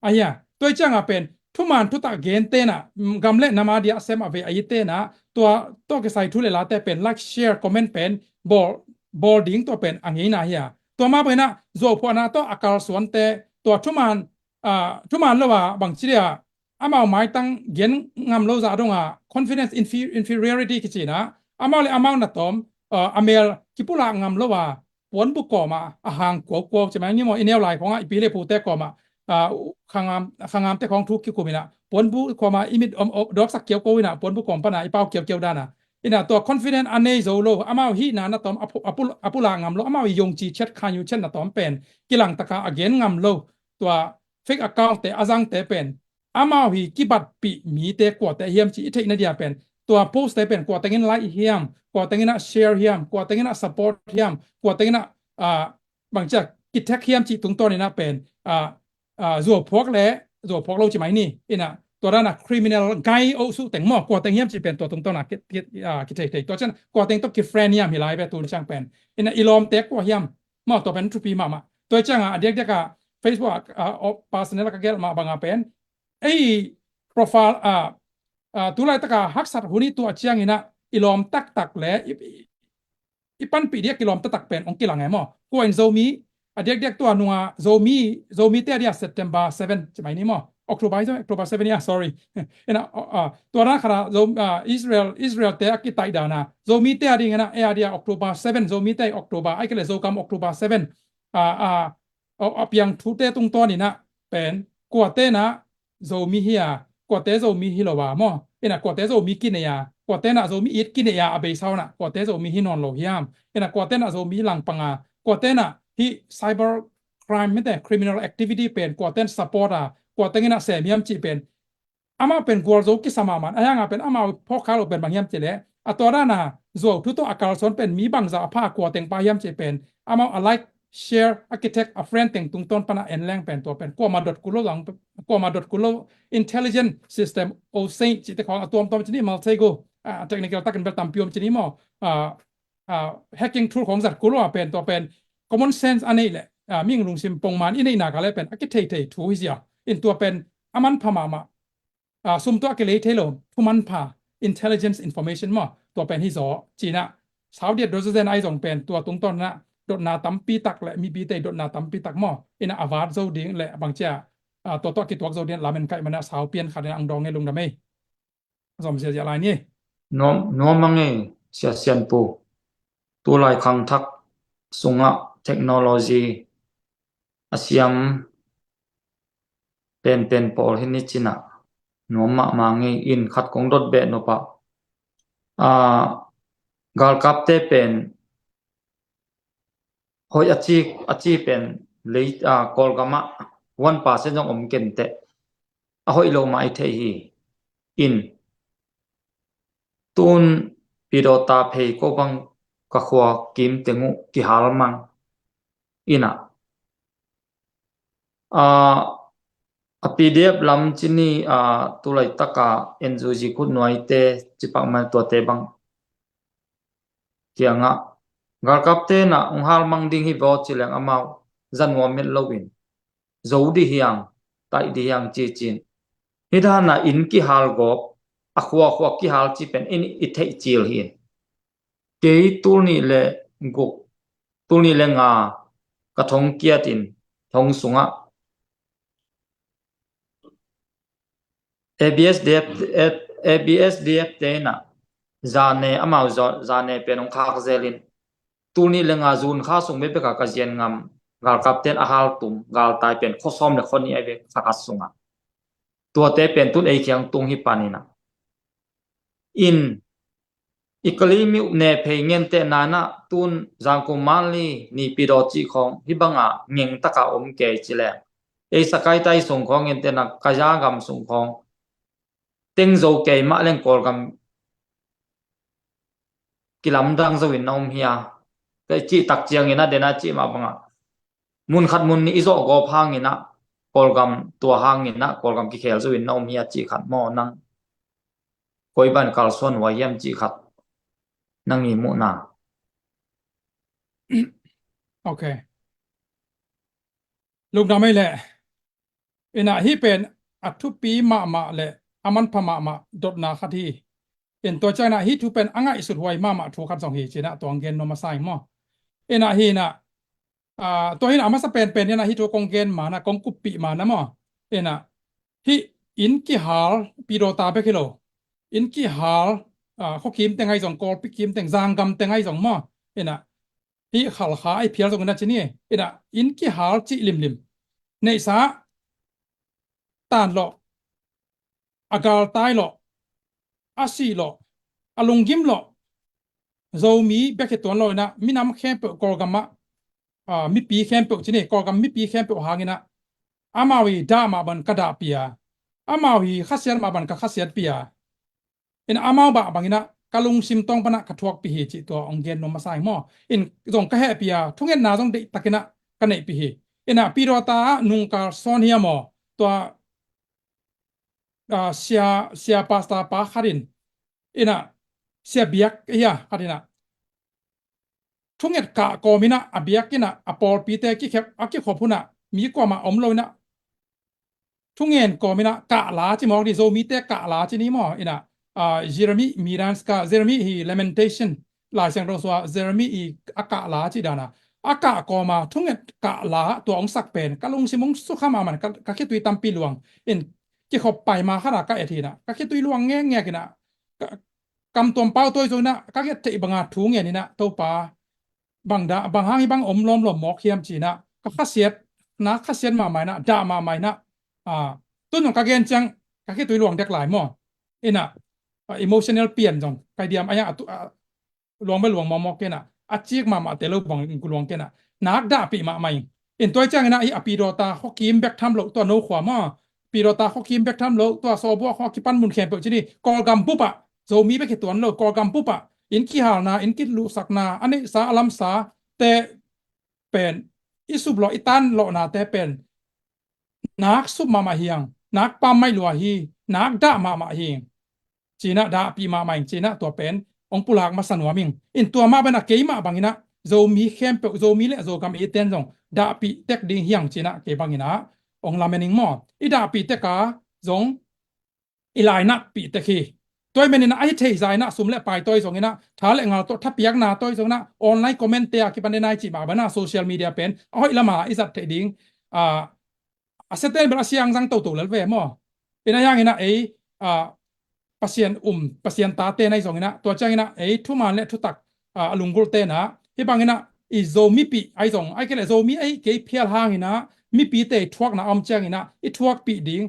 Ahia, tua hi cianga pen thuman thutak gen tenah, mm, gam le nam a dia a sem a ve a i tenah tua tawh kisai thu le late pen like, share, comment pen bawl, bawl ding tua pen a ngeina hia. Tua mah bangin ah zuauphuahna tawh a kalsuante tua thuman, ah, thuman lo a bangci dia amau maitang gen ngam lo zah donga confidence infe-, inferiority kicinah amau le amau na tawm, ah, a mel kipulak ngam lo a puanbu kawmah a hang kuaukuau ci mai ni maw, i neu lai khawngah i pi le pute kawmah, ah, khangam, khangamte khawng thu kikuminah puanbu kawmah i mit om, om, dawksak kiaukuau inah puanbu kawm panah i pau kiaukiau danah. Inah tua confident a nei zo lo, amau hihna na tawm a pu-, a pu-, a pulak ngam lo, amau i yongci chet khanyu chet na tawm pen kilangtaka a gen ngam lo, tua fake account te a zangte pen amau hi kibatpih mite kuate hiam cih i theihna dia pen tua post te pen kua tengin like hiam, kua tengin ah share hiam, kua tengin ah support hiam, kua tengin ah, ah, bangcia kitag hiam cih tungtawn inah pen, ah, ah, zuauphuak le zuauphuak lo ci mai ni. Inah tua dana criminal gai oh suh teng maw, kua teng hiam cih pen tua tungtawn ah ki, ki, ah, kitheithei. Tua ciang kua teng tawh kifriend hiam hi lai ve tun ciang pen. Inah i lawmte kua hiam maw, tua pen thupi mahmah. Tua ciangah a diakdiakah Facebook ah, ah, oh, personal ah ka gelh mah banga pen ei profile, ah, ah, tu laitaka haksat hun i tuah cianginah i lawm taktak le i, i, i panpih diak i lawm taktak pen hong kilang e maw? Kua in Zomi, a diakdiak tua nunga Zomi, Zomite a dia September seven ci mai ni maw? October, October seven, ya, sorry. Inah, ah, ah, tua dan khatah Zo-, ah, Israel, Israel te a kitaih dana Zomite a dinginah e a dia October seven, Zomite October, ahih kei leh Zogam October seven. Ah, ah, a, a piang thute tungtawn inah pen kua tenah Zomi hi a, kuate Zomi hi lo a maw? Inah kuate Zomi kinei a, kua tenah Zomi it kinei a, a beisa unah kuate Zomi hi nawn lo hiam? Inah kua tenah Zomi langpang a, kua tenah hih cyber crime mite criminal activity pen kua ten support a, kua tenginah sem hiam cih pen amau pen gualzo kisa mahmah. A hiangah pen amau phawkkha lo pen bang hiam cih leh a tua dana zuau thu tawh a kalsuan pen mi bangza a pha a kua teng pa hiam cih pen amau a like, share, a kitag, a friend teng tungtawn pana en leng pen tua pen kuama dot kul lo zang, kuama dot kul lo intelligent system o sei cihte khawng a tuamtuam ci ni mal thei go, ah, technical takin bel tampi om ci ni maw, ah, ah, hacking tool khawng zat kul lo a pen tua pen common sense a neih leh, ah, mihing lungsim pongman i neihna ka le pen a kitheithei thu hi zia. In tua pen a manpha mahmah, ah, sum tuah kilei thei lo, thu manpha, intelligence information maw, tua pen hi zaw cinah sau diat dot zazen ai zong pen tua tungtawn inah dotna tampi tak le mipite i dotna tampi tak maw, inah a vat zo ding le bangcia, ah, tua tuah kituak zo ding lamen kaih manah sau pian khat inah ang dawng ngei lungdam ei. Zom ziazia lai ni. Nuam, nuam a ngei, Sia Sianpu. Tulai khangthak sungah technology a siam penpen pawl hi ni cinah nuam mahmah ngei in khat kong dot beh nopah. Ah, galkapte pen hoih a ci, a ci pen lei, ah, Kawlgamah one percent zong om kenteh. A hoih lo mah i theih hi. In tun pidawta phei ko bang ka khua kim teng uh kihal mang inah. Ah, a P D F lam cini, ah, tulaitaka N U G khut nuaite cipak man tuate bang kiangah galkapte nah hong halmang ding hi vaw ci leng amau za nuam met loin zo dih hiang, taih dih hiang cicin. Hih dana inn kihal gawp, a khuakhua kihal ci pen in i theih cil hi in. Kei tul nih le guk, tul nih le nga ka thong kiat in thong sungah A B S D F, A B S D F te in ah zane, amau za-, zane pen hong khak zel in, tul nih le nga June kha sung bekbek a ka zian ngam galkap ten a hal tum galtai pen khua sawm le khua nih a hi ve, kha khat sungah. Tuate pen tun ei kiang tung hi pan in ah. In i Kalaymyo ne phei ngente na in ah tun Zangkong, Mandalay, Naypyidaw cih khawng hih bang a ngeng tak a om kei ci leng, ei Sagaing Taing sung khawng ngente na, ka Zogam sung khawng teng zo kei mah leng Kawlgam kilamdang zo in na om hi a, ka cih tak ciangin ah, den a cih mah bang a, mun khat mun nih i zawh gawp hangin ah Kawlgam, tua hangin ah Kawlgam kikhel zo in na om hi a cih khat maw, nang koi ban kalsuan huai hiam cih khat, nang i muhna? Ok. Lungdam ei leh. In ah hih pen a thupi mahmah le a manpha mahmah dotna khat hi. In tua ciang in ah hih thu pen a ngaihsut huai mahmah thu khat zong hi ci in ah tua hong gen nuam masa ing maw. In ah hih in ah, ah, tua hi in ah a masa penpen in ah hih thu kong gen ma in ah, kong kuppih ma in ah maw. In ah hih inn kihal Pyidawta bek hi lo. Inn kihal, ah, khuakim teng ahi zong, Kawlpi kim teng, Zangam teng ahi zong maw. In ah hih Khalkha ahi phial zong in ah ci ni. In ah inn kihal cih limlim, neihsa tan lawh, a galtai lawh, a sih lawh, a lunggim lawh, Zomi bek hi tuan lo in ah minam khempeuh, Kawlgam ah, ah, mipi khempeuh ci ni, Kawlgam mipi khempeuh hangin ah amau i dah mah bang ka dahpih a, amau i khasiat mah bang ka khasiatpih a, in ah amau bah bangin ah ka lungsim tawng pan ah ka thuakpih hi cih tua hong gen nuam masa ing maw. In zong ka hehpih a, thungetna zong deih takin ah ka neihpih hi. In ah Pyidawta ah nungkal sawn hiam aw, tua, ah, sia, sia pastor pa khat in, in ah sia biak hi a, khat in ah thunget kah kawm in ah, a biakinn ah a pawlpite kikhep, a kikhop hun ah mi kuamah om lo in ah thungen kawm in ah kah la ci mawk ni, Zomite kah la ci ni maw. In ah, ah, Jeremy Miranska, Jeremy hi Lamentation, Lai Siangtho sung ah Jeremy i a kah la ci dan a, a kah kawm a thunget kah la tua hong sak pen ka lungsim hong sukha mahmah in, ka, ka khitui tampi luang. In kikhop pai ma khat ah ka et hi in ah ka khitui luang ngekngek in ah, ka, kam tuam pau tawi zong in ah ka nget theih bang a thu ngen in ah, Topa, bang dah, bang hang hih bang om lawmlawm mawk hiam ci in ah ka khasiat, na khasiat mahmah in ah, dah mahmah in ah, ah, tun zong ka gen ciang ka khitui luang dek lai maw. In ah, ah, emotional pian zong kai diam a, ah, luang bel luang mawkmawk kei in ah, a cik mahmahte lo bang in ku luang kei in ah, nak dahpih mahmah ing. In tua ciang in ah hih a Pyidawta khuakim bek tham lo, tua no khua maw, Pyidawta khuakim bek tham lo, tua Sawbua khua kipan mun khempeuh ci ni, Kawlgam bup ah, Zomi bek hi tuan lo, Kawlgam bup ah inn kihalna, inn kiluhsakna, a neihsa a lamsa te pen, i sup lawh, i tan lawhnate pen nak sup mahmah hi ing, nak pammaih lua hi, nak dah mahmah hi ing. Ci in ah dahpih mahmah ing ci in ah tua pen hong pulak masa nuam ing. In tua mah bang in ah keimah bang in ah Zomi khempeuh, Zomi le Zogam i ten zong dahpih tek ding hi ing ci in ah kei bang in ah hong lamen ing maw. I dahpih tek a zong i lainatpih tek hi. Tua ahih manin ah a hi thei zah in ah sum le pai tawi zong in ah, tha le ngal tawh, thapiakna tawi zong in ah, online comment te a kipan den a i cih mah bang in ah social media pen a hoih lam a i zat theih ding, ah, a siate in bel a siangzang toto lel ve maw. In ah hih hangin ah ei, ah, Pasian um, Pasian tate na hi zong in ah, tua ciang in ah ei thuman le thutak, ah, a lunggulhte in ah hih bang in ah i Zomipih ahi zong, ahih kei leh Zomi ahi kei phial hang in ah mipite i thuakna a om ciang in ah i thuakpih ding,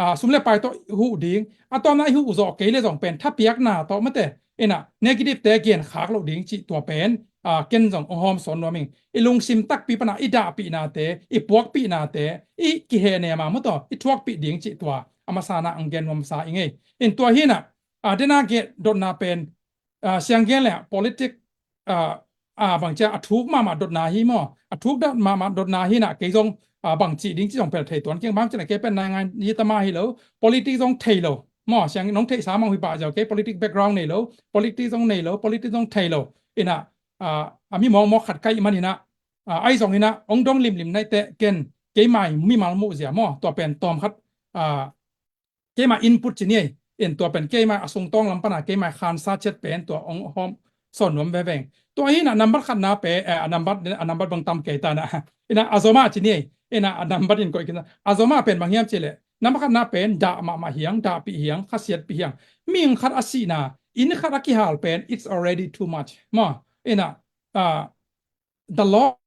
ah, sum le pai tawh huh ding, a tawpna i huh zawh kei le zong pen thapiakna tawh mate in ah negative te genkhak loh ding cih tua pen, ah, ken zong hong hawmsawn nuam ing. I lungsim takpi pan ah i dahpihnate, i puakpihnate, i kihehnem a maw taw i thuakpih ding cih tua a masa in ah hong gen nuam masa ing ei. In tua hi in ah, ah, den a gen dotna pen, ah, siang gen le ah politic, ah, ah, bang ci a, a thuk mahmah dotna hi maw. A thuk dot mahmah dotna hi in ah kei zong, ah, bang cih ding cih zong pel thei tuan keng, bang ci in ah kei pen naingan yitama hi lo, politic zong thei lo maw. Siang nong theihsa mang hui pah ziau, kei politic background nei lo, politic zong nei lo, politic zong thei lo. In ah, ah, a mi mawkmawk khat ka hih man in ah, ah, ahi zong in ah hong dong limlim naite ken keimah i mimal muh zia maw, tua pen tawm khat, ah, keimah input ci ni ei. In tua pen keimah a sungtawng lam pan a keimah khansa ciat pen tua hong hawm, sawn nuam veve ing. Tua hi na, nambat khatna pen, eh, a nambat, a nambat bang tam kei ta na. Ina a zomah ci ni ei. Ina a nambat in koih khin na. A zomah pen bang hiam cih leh, nambat khatna pen dah mahmah hiang, dahpih hiang, khasiatpih hiang. Mihing khat a sihna, inn khat a kihal pen, it's already too much. Maw, ina, ah, the loss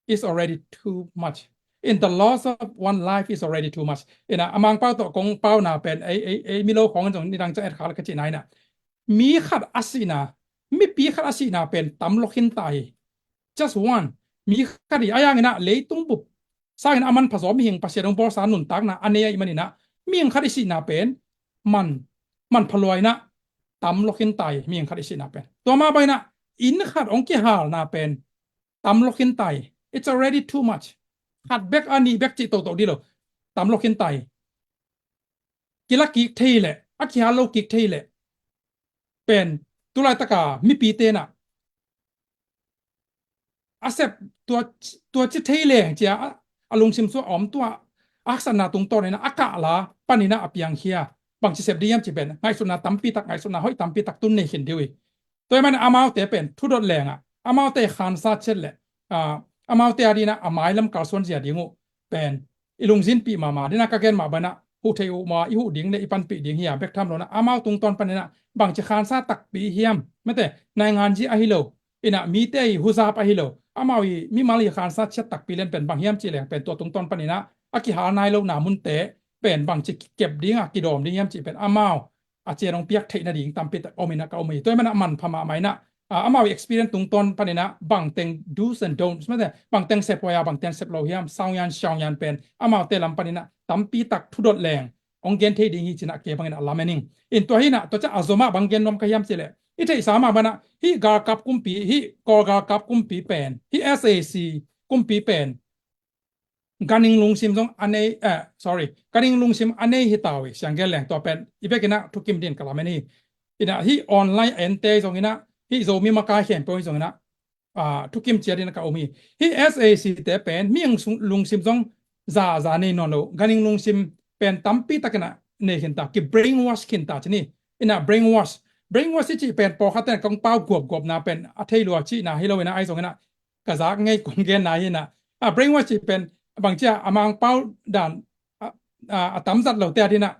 is already too much. In the loss of one life is already too much. Ina a Mangpau tawh kong pauna pen, ei, ei, ei Milo khawng zong nidang ciang et kha le ka cihna ina, mi khat a sihna, mipi khat a sihna pen tam lo khin ta hi. Just one. Mi khat hi a, a yang ina leitung bup sangin a manpha zaw mihing Pasian hong bawlsa nuntakna a nei ahih man ina, mihing khat i sihna pen man, manpha lua ina tam lo khin ta hi, mihing khat i sihna pen. Tua mah bang ina inn khat hong kihalna pen tam lo khin ta hi. It's already too much. Khat bek, a nih bek cih toto dih lo. Tam lo khin ta hi. Kila kik thei leh, a kihal lo kik thei leh pen, tu laitaka mipite na a sep, tua, tua ci thei leng cia a, a lungsim sua a om, tua a haksatna tungtawn ina a kah la pan ina a piangkhia. Bangci sep ding hiam cih pen, ngaihsutna tampi tak, ngaihsutna hoih tampi tak tun nei khin ding uh hi. Tua ahih man amaute pen thudot leng a, amaute khansa ciat leh, ah, amaute a ding ina a mailam kalsuan zia ding uh pen i lungzinpih mahmah ding ina, ka gen mah bang ina huh theih uh ma, i huh ding le i panpih ding hi a, bek tham lo ina amau tungtawn pan ina bangci khansa takpi hiam, mate, nainganzi ahi lo, ina mite i huzap ahi lo, amau i mimal i khansa ciat takpi lian pen bang hiam cih leng pen tua tungtawn pan ina a kihal nai lo na munte pen bangci kep ding a, kidawm ding hiam cih pen amau a cian hong piak theih nading tampi tak om ina ka om hi. Tua ahih man a manpha mahmah ina, ah, amau i experience tungtawn pan ina bangteng do's and don'ts, mate, bangteng sep huai a, bangteng sep lo hiam, saung yan, siaung yan pen amaute lam pan ina tampi tak thudot leng hong gen thei ding hi ci ina kei bang ina lamen ing. In tua hi ina, tua ciang a zomah bang gen nuam ka hiam cih leh, i theihsa mah bang ina, hih galkap kumpi, hih Kawl galkap kumpi pen, hih S A C kumpi pen ganhing lungsim zong a nei, eh, sorry, ganhing lungsim a nei hi ta uh hi, siang gen leng. Tua pen i bek ina thukim ding ka lamen hi. Ina hih online ente zong ina, hih Zomi makai khempeuh zong ina, ah, thukim ciat ina ka um hi. Hih S A C te pen mihing sung, lungsim zong za, za nei nawn lo, ganhing lungsim pen tampi tak ina nei khin ta, ki brainwash khin ta ci ni. Ina brainwash, brainwash i cih pen pawlkhat ten kong pau guapguapna pen a thei lua cihna hi lo ina, ahi zong ina ka zak ngei kong genna hi ina. A brainwash cih pen bangci a, a Mangpau dan a, a, a tamzat lote a ding ina,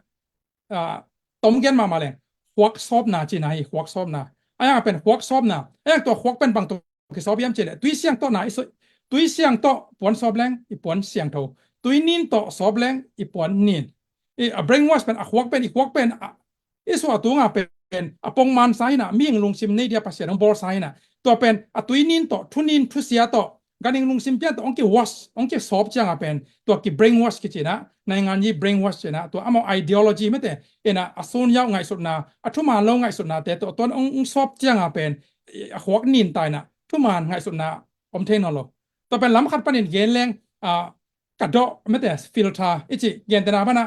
a, tom gen mahmah leng, khuak sawpna cihna hi, khuak sawpna. A yang pen khuak sawpna, a yang tua khuak pen bang tawh kisawp hiam cih leh, tui siang tawh na i sawp, tui siang tawh puan sawp leng i puan siangtho, tui nin tawh sawp leng i puan nin. I, a brainwash pen, a khuak pen, i khuak pen, a, i suah tungah pen a pongman sa ina, mihing lungsim nei dia Pasian hong bawlsa ina, tua pen a tui nin tawh, thu nin thusia tawh, ganhing lungsim pian tawh hong ki wash, hong ki sawp ciangah pen tua ki brainwash kici ina, nainganzi brainwash ci ina, tua amau ideology mate ina, a sun yauh ngaihsutna, a thuman lo ngaihsutnate tawh tua hong, hong sawp ciangah pen a khuak nin ta ina, thuman ngaihsutna om thei nawn lo. Tua pen lam khat panin gen leng, ah, ka dawh mate, filter i cih, gentehna bang ina,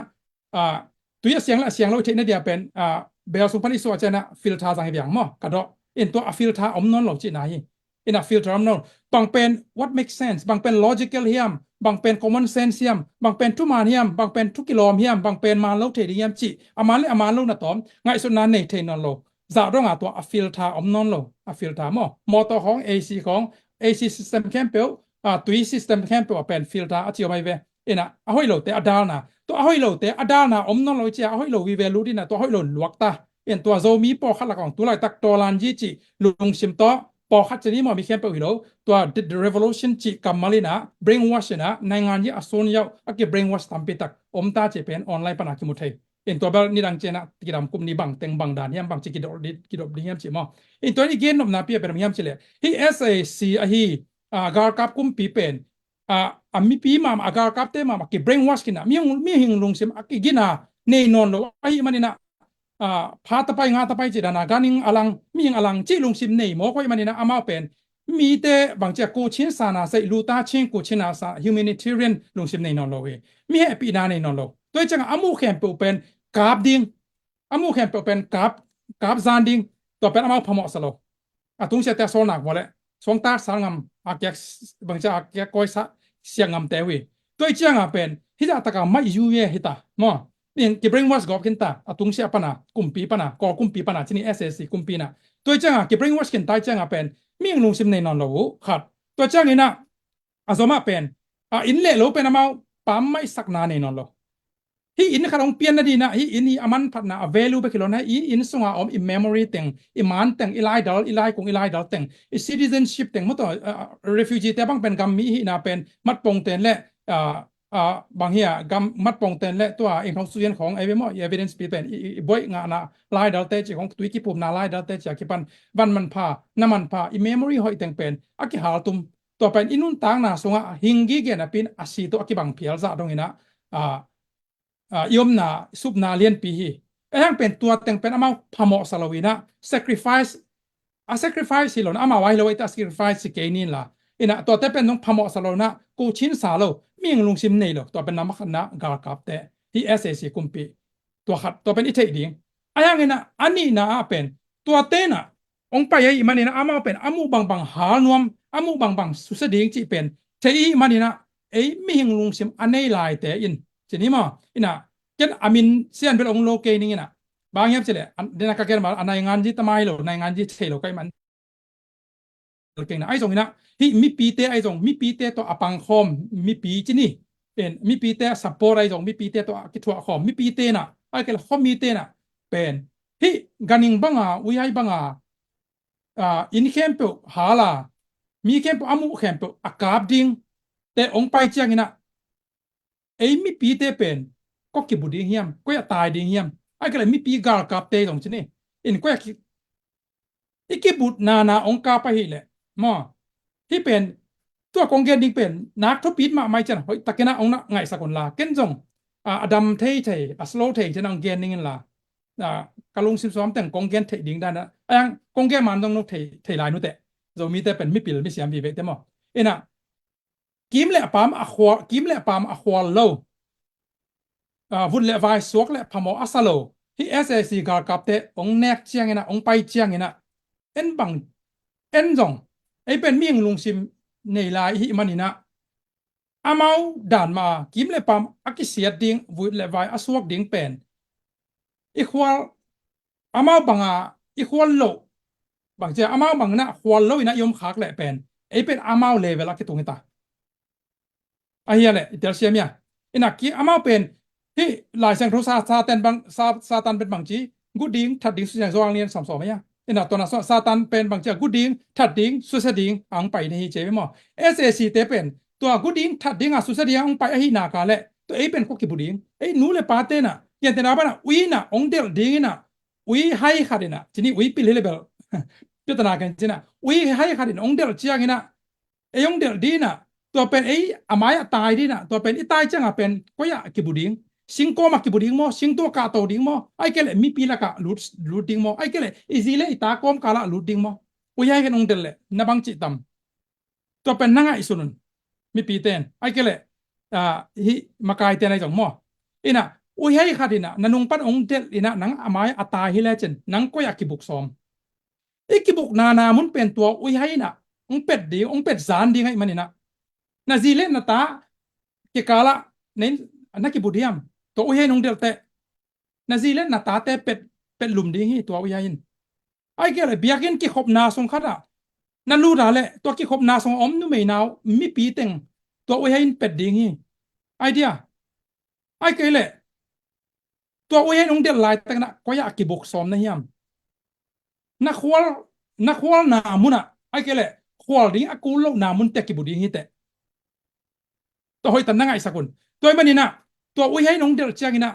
ah, tui a siang le a siang lo i theihna dia pen, ah, bel sung pan i suah ciang ina filter zang hi viang maw, ka dawh. In tua a filter om nawn lo cihna hi. Ina filter om nawn lo. Bang pen what makes sense, bang pen logical hiam, bang pen common sense hiam, bang pen thuman hiam, bang pen thu kilawm hiam, bang pen man lo thei ding hiam cih a man le a man lo na tawm, ngaihsutna nei thei nawn lo. Zah dongah tua a filter om nawn lo, a filter maw. Mawtaw khawng, A C khawng, A C system khempeuh, ah, tui system khempeuh ah pen filter a ci om ahi ve. Ina, a hoih lote a dalna. Tua a hoih lote a dalna om nawn lo i cia, a hoih lo vive lut ina, tua a hoih lo luak ta. In tua Zomi pawlkhat lakah tu laitak tawlanzi cih lungsim tawh, pawlkhat ci ni maw, mi khempeuh hi lo. Tua the, the revolution cih kammal ina, brainwash ina, nainganzi a sun yauh a ki brainwash tampi tak om ta cih pen online pana kimu thei. In tua bel nidang ciang ina kidam kum ni, bangteng bang dan hiam, bangci kidop ding, kidop ding hiam cih maw. In tua i gen nopna pi a pen hiam cih leh, hih S A C ahi, ah, galkap kumpi pen, ah, a mipi mahmah, a galkapte mahmah ki brainwash khin a, mihing, mihing lungsim a kigina nei nawn lo ahih man ina, ah, pha tapai nga tapai cih dana, ganhing a lang, mihing a lang cih lungsim nei mawk ahih man ina, amau pen mite bangci a kuchin sana sei, luta chin kuchin a sa, humanitarian lungsim nei nawn lo hi. Mi hehpihna nei nawn lo. Tua hi ciangah a muh khempeuh pen kap ding, a muh khempeuh pen kap, kap zan ding, tua pen amau phamawh sa lo. A tungsiahte a sawl nak vua leh, suangtak sal ngam, a kiak, bangci a kiak kawi sa, siak ngamte uh hi. Tua hi ciangah pen hih zah takah maih zu ve hi ta maw. Nin ki brainwash gawp khin ta, a tungsiah pana, kumpi pana, Kawl kumpi pana, cini S A C kumpi na. Tua cianga ki brainwash khin ta cianga pen mihing lungsim nei nawn lo uh khat. Tua ciangina a zomah pen a inn leh lo pen amau pammaisakna nei nawn lo. Hih inn khat hong pianna dinah, hih inn hi a manphatna, a value bek hi lo na, hih inn sunga om i memory teng, i man teng, i laidal, i laikung, i laidal teng, i citizenship teng, mawtaw, uh, refugee te bang pen gam mi hihna pen matpong ten le, uh, uh, bang hi a gam matpong ten le tua eng hong suyan khong ei ve maw, i evidence pi pen i, i, i boih ngahna laidal te ci khong, tui kipumna laidal te ci a kipan van manpha, na manpha, i memory hoih teng pen a kihal tum. Tua pen i nuntakna sungah hinggi gen a pin a si tawh a kibang phial zah donginah, uh, uh, i omna, supna lianpi hi. Ahiang pen tua teng pen amau phamawhsa lo inah sacrifice, a sacrifice hi lo na, amau a hi lo, a sacrifice hi kei nin la. Inah tuate pen zong phamawhsa lo na, ko chinsa lo, mihing lungsim nei lo, tua pen na makhatna galkapte hi S A C kumpi. Tua khat, tua pen i theih ding. Ahiang inah a nihna ah pen tuate na ong pai ahi maninah amau pen a muh bangbang hal nuam, a muh bangbang susia ding cih pen thei i maninah ei mihing lungsim a nei laite in, cini maw, inah ken a min sian bel ong lo kei ning inah. Bang hiam cileh, dena ka ken mal a nainganzi tamai lo, nainganzi thei lo kai man. Kengna ai zong inah hih mipite ai zong, mipite tawh a pangkhawm mipi cini, en, mipite a support ai zong, mipite tawh a kithuah khawm mipite na, ai kei le khawmite na pen hih ganing banga, uihai banga, uh, inn khempeuh hala, mi khempeuh a muh khempeuh a kap ding te ong pai cianginah ei mipite pen koi kibu ding hiam, koi a tai ding hiam, ai kei le mipi galkapte zong cini, in koi a ki, i kibut nana ong kap ahileh maw, hih pen tua kong gen ding pen nak thupit mahmah i cian hoih takinah ong na ngaihsak un la, ken zong, uh, a dam thei thei, a slow thei cian ong gen dingin la, uh, ka lungsim suam teng kong gen theih ding dana, ayang kong gen man zong no thei, thei lai nuteh. Zomite pen mipil misiam vivekte maw. Inah kim le a pam a khual, kim le a pam a khual lo, uh, vut le vai suak le phamawh a sa lo hih S A C galkapte ong nek cianginah, ong pai cianginah en bang, en zong ei pen mihing lungsim nei lai hih maninah amau dan ma kim le pam a kisiat ding, vut le vai a suak ding pen i khual, amau banga i khual loh, bang cia amau bangna khual lo inah i om khak leh pen ei pen amau level a kitung hita. Ahia le i telsiam ia. Inah ki amau pen hih Lai Siangtho sa, Satan bang, sa, Satan bet bang ci, gu ding, that ding, susia ding, Johan lian sawmsawm ia. Inah tua na Satan pen bang cia gu ding, that ding, susia ding ang pai na hi ci ve maw. S A C te pen tua gu ding, that ding a susia ding ang pai ahi naka le tua ei pen koi kibu ding. Ei nu le pate na, kian tena bana ui na ong delh ding inah, uihai khat inah, cini ui pil hi le bel. Piatana ken cinah uihai khat inah ong delh cianginah ei ong delh dinah tua pen ei a mai-ah tai dinah, tua pen i tai ciangah pen koi ah kibu ding? Singkawm ah kibu ding maw, singtu ah kahto ding maw, ai kei le mipi lakah lut, lut ding maw, ai kei le i zi le i ta kawmkalah lut ding maw? Uihai khat ong delh le na bang cih tam? Tua pen na ngaihsun un, mipite in ai kei le, uh, hih makaite in ai zong maw. Inah uihai khat inah na nung pan ong delh inah nang a mai-ah a tai hi lecin nang koi ah kibuk sawm? I kibuk nana mun pen tua uihai inah ong pet ding, ong pet zan ding ahi maninah na zi le na ta kikalah na kibu diam? Tua uihai in ong delh teh na zi le na tate pet, pet lum ding hi tua uihai in. Ai kei le biakinn kikhopna sung khatah na luta le tua kikhopna sung a om numei nau mipi teng tua uihai in pet ding hi. Ai dia, ai kei le tua uihai in ong delh laitakna koi ah kibuk sawm na hiam? Na khual, na khualna munah ai kei le khual ding a kul lohna munte kibu ding hiteh. Tua hoihtan na ngaihsak un. Tua hi maninah tua uihai in ong delh cianginah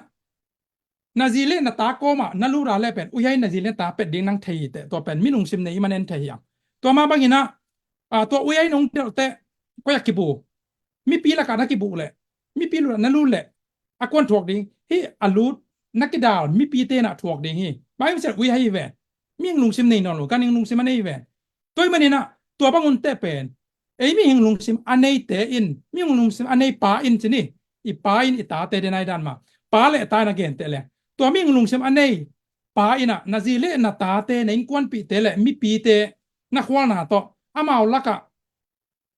na zi le na ta kawmah na luta le pen uihai in na zi le na ta pet ding nang thei hiteh. Tua pen mi lungsim nei i man en thei hiam? Tua mah banginah, uh, tua uihai in ong delh teh koi ah kibu? Mipi lakah na kibu le, mipi lutah na lut le a kuan thuak ding? Hih a lut na kidal mipite inah thuak ding hi. Bang hiam cih leh uihai hi ven. Mihing lungsim nei nawn lo, ganhing lungsim a nei hi ven. Tua hi maninah tua bang un teh pen ei mihing lungsim a neite in, mihing lungsim a nei pa in cini, i pa in i tate den ai dan ma, pa le ta in a gen teh le tua mihing lungsim a nei pa inah na zi le na tate, na innkuanpihte le mipite na khualna tawh amau lakah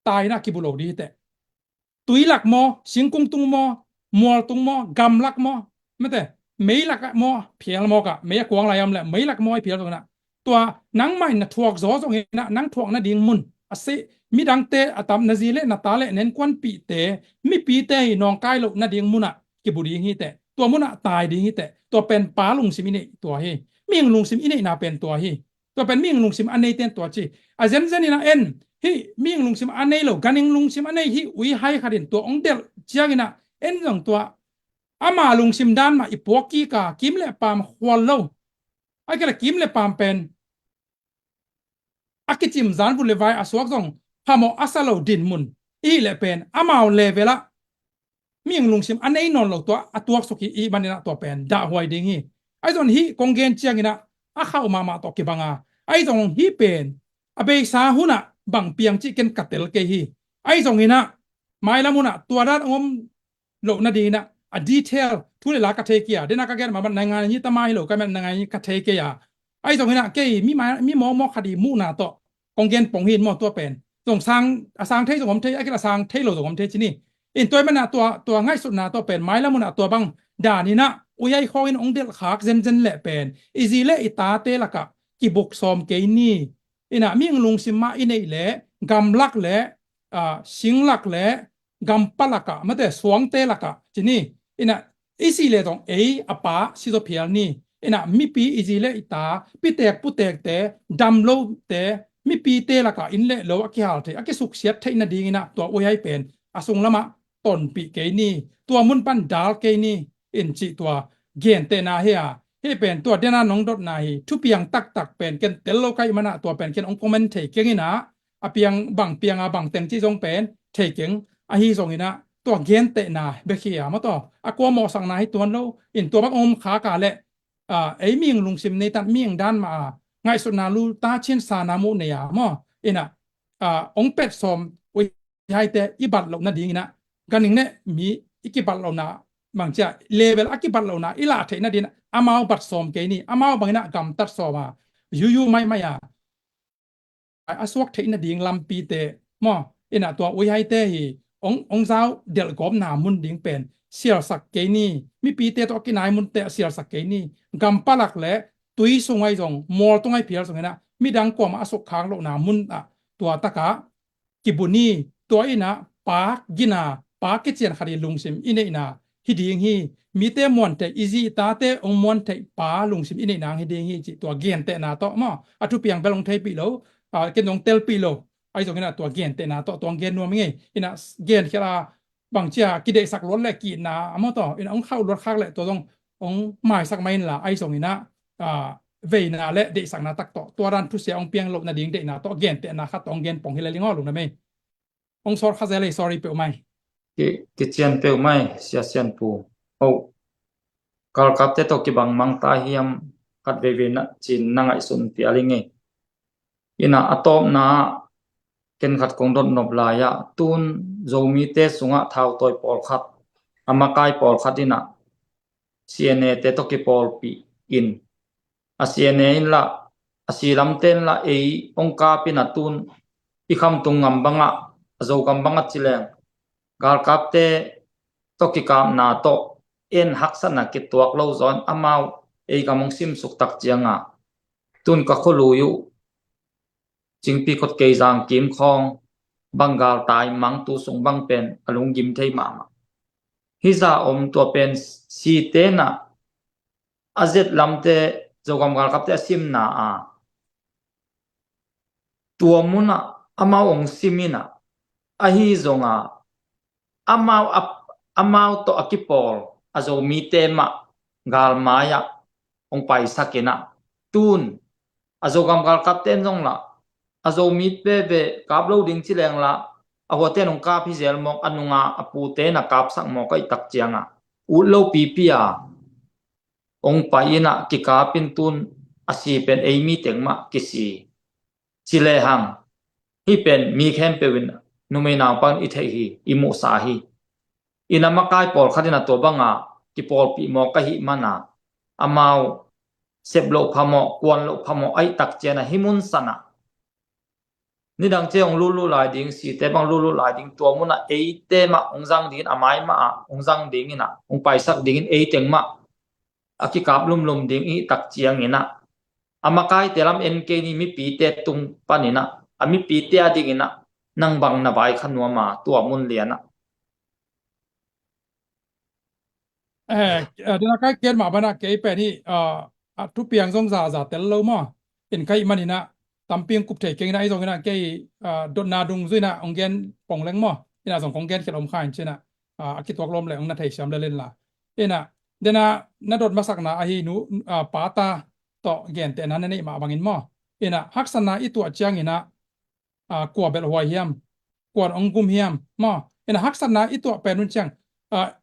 tai inah kibu lo ding hiteh. Tui lak maw, singkung tung maw, mual tung maw, gam lak maw, mate, meilak ah maw phial mawk ah, mei a kuang lai om le meilak maw i phial zong inah, tua nangmah in na thuak zaw zong inah, nang thuak nading mun a si, midangte a tam, na zi le na ta le nenkuanpihte, mipite hi nawngkai loh nading munah kibu ding hi teh, tua munah tai ding hi teh. Tua pen pa lungsim i neih tua hi. Mihing lungsim i neihna pen tua hi. Tua pen mihing lungsim a nei ten tua ci. A zenzen inah en, hih mihing lungsim a nei lo, ganhing lungsim a nei hih uihai khat in tua ong delh ciang inah en zong tua ama lungsim dan mah i puak kik a, kim le paam khual lo. A kei le kim le paam pen a kicim zan vut le vai a suak zong phamawh a sa lo dinmun i hih leh pen amau level ah mihing lungsim a nei nawn lo tua a tuaksuk hi i hih manin ah tua pen dahhuai ding hi. Ahi zong hih kong gen ciang inah a khauh mahmah tawh kibang a, ahi zong hih pen a beisa hun ah bang piang cih ken ka tel kei hi. Ahi zong inah mailam hun ah tua dan ong om loh nading inah a detail thu le la ka thei kei a, den a ka gen mah bang na ngai ni ta mah hi lo ka mah na ngai ni ka thei kei a. Ahi zong inah kei mi mai, mi mawkmawk khat i muhna tawh kong gen pong hi in maw, tua pen zong sang, a sang thei zong om thei, a kil a sang thei lo zong om thei ci ni. In tua i manah tua, tua ngaihsutna tawh pen mailam hun ah tua bang dan inah uihai khawng in ong delh khak zenzen leh pen i zi le i tate lakah kibuk sawm kei ni. Inah mihing lungsim mah i neih leh gamlak le, ah, singlak le gampalak ah, mate, suangte lakah ci ni. Inah i sih leh zong ei a pa si zaw phial ni. Inah mipi i zi le i ta, pitek putekte, dam lote, mipite lakah inn le lo a kihal theih, a kisuksiat theih nading inah tua uihai pen a sunglamah tonpih kei ni, tua mun pan dal kei ni, in cih tua gentehna hi a. Hih pen tua den a nong dotna hi. Thupiang taktak pen ken tel lo ka hih manah tua pen ken ong comment thei keng inah, a piang bang piang a bang teng cih zong pen thei keng. Ahi zong inah tua gentehna bek hi a maw taw, a kua mawhsakna hi tuan lo. In tua bang ong om khak a leh, ah, ei mihing lungsim nei tan mihing dan mah a ngaihsutna lul ta cin sana muh nei a maw, inah, ah, ong pet sawm uihaite i bat loh nading inah, ganhing le mi i kibat lohna bang ci a, level a kibat lohna i lah theih nading inah amau bat sawm kei ni. Amau bang inah gamtat sawm a, yuyu maimai a, a suak theih nading lampite maw, inah tua uihaite hi ong, ong zau delhgawpna mun ding pen sialsak kei ni. Mipite tawh a kinai munte a sialsak kei ni. Gampalak le tui sung ahi zong, mual tung ahi phial zong inah midang kuamah a sukkhak lohna mun ah tua takah kibu ni. Tua inah pa gina, pa kician khat i lungsim i neihna hi ding hi. Mite muantheih, i zi i tate ong muantheih pa lungsim i neihna hi ding hi cih tua gentehna tawh maw, a thupiang bel ong theipih lo, ah, ken zong telpih lo. Ahi zong inah tua gentehna tawh tua ong gen nuam i ngei. Inah genkhial a bang ci a kideihsak luat le ki-itna a maw taw, inah ong khauh luat khak le tua zong ong maisak mai inla, ahi zong inah, ah, veina le deihsakna tak tawh tua dan thusia ong piang loh nading deihna tawh gentehna khat tawh ong gen pong hi le ling aw lungdam ei. Ong sawt kha zel ei, sorry peuhmai. Ki, kician peuhmai, Sia Sian Pu. Oh, galkapte tawh kibang mang ta hiam khat veivei na cin na ngaihsun pial i ngei. Inah a tawpna ah ken khat kong dot nop lai ah, tun Zomite sungah thautawi pawlkhat, a makai pawlkhat inah C N A te tawh kipawlpih in, a C N A in lah, a si lamte in lah ei ong kap inah tun i khamtung ngam bangah, a Zogam bangah ci leng galkapte tawh kikapna tawh en haksatna kituak lo zaw in amau ei gam ong simsuk tak ciangah, tun ka khualui uh Cingpi Khot Keizang Kim khawng bang galtai mang tu sung bang pen a lunggim thei mahmah. Hih zah om tua pen site inah a zet lamte Zogam galkapte a simna a, tua munah amau ong sim inah, ahi zongah amau a, amau tawh a kipawl a Zomite mah galmai ah ong paisak inah, tun a Zogam galkapte in zong lah a Zomi veve kap lo ding ci leng lah, a huate in ong kap hi zel mawk, a nunga a pute in a kapsak mawk ahih tak ciangah, ut lo pipi a ong pai inah kikap in, tun a si pen ei mi teng mah kisi ci lehang, hih pen mi khempeuh in, numei naupang in i theih hi, i muhsa hi. Inah makai pawlkhat inah tua banga kipawlpih mawk ahih mana, amau sep loh phamawh, kuan loh phamawh ahih tak ciangah hih mun sanah nidang ci ong lutlut lai ding, site bang lutlut lai ding, tua munah eite mah ong zang dingin, a mai mah ah ong zang dingin ah, ong paisak dingin ei teng mah a kikap lumlum ding i hih tak ciangin ah, a makaite lam en kei ni, mipite tung panin ah, a mipite a dingin ah nang bang na vaikha nuam a, tua mun lian ah? Eh, eh, dena kai ken mah bana kei pen hi, ah, a thupiang zong zaza tel lo maw. In kai manin ah tampi kup thei keng in ah, i zong in ah kei, ah, dotna dung zui in ah ong gen pong leng maw. In ah zong kong gen khial om kha in cin ah, ah, a kituak lom leng ong na thei siam lel in la. In ah dena na dot masakna ahi nu, ah, pata tawh gentehna na neih mah bangin maw. In ah haksatna i tuah ciangin ah, ah, kua belh huai hiam, kuan ong gum hiam maw. In ah haksatna i tuah pen hun ciang, ah,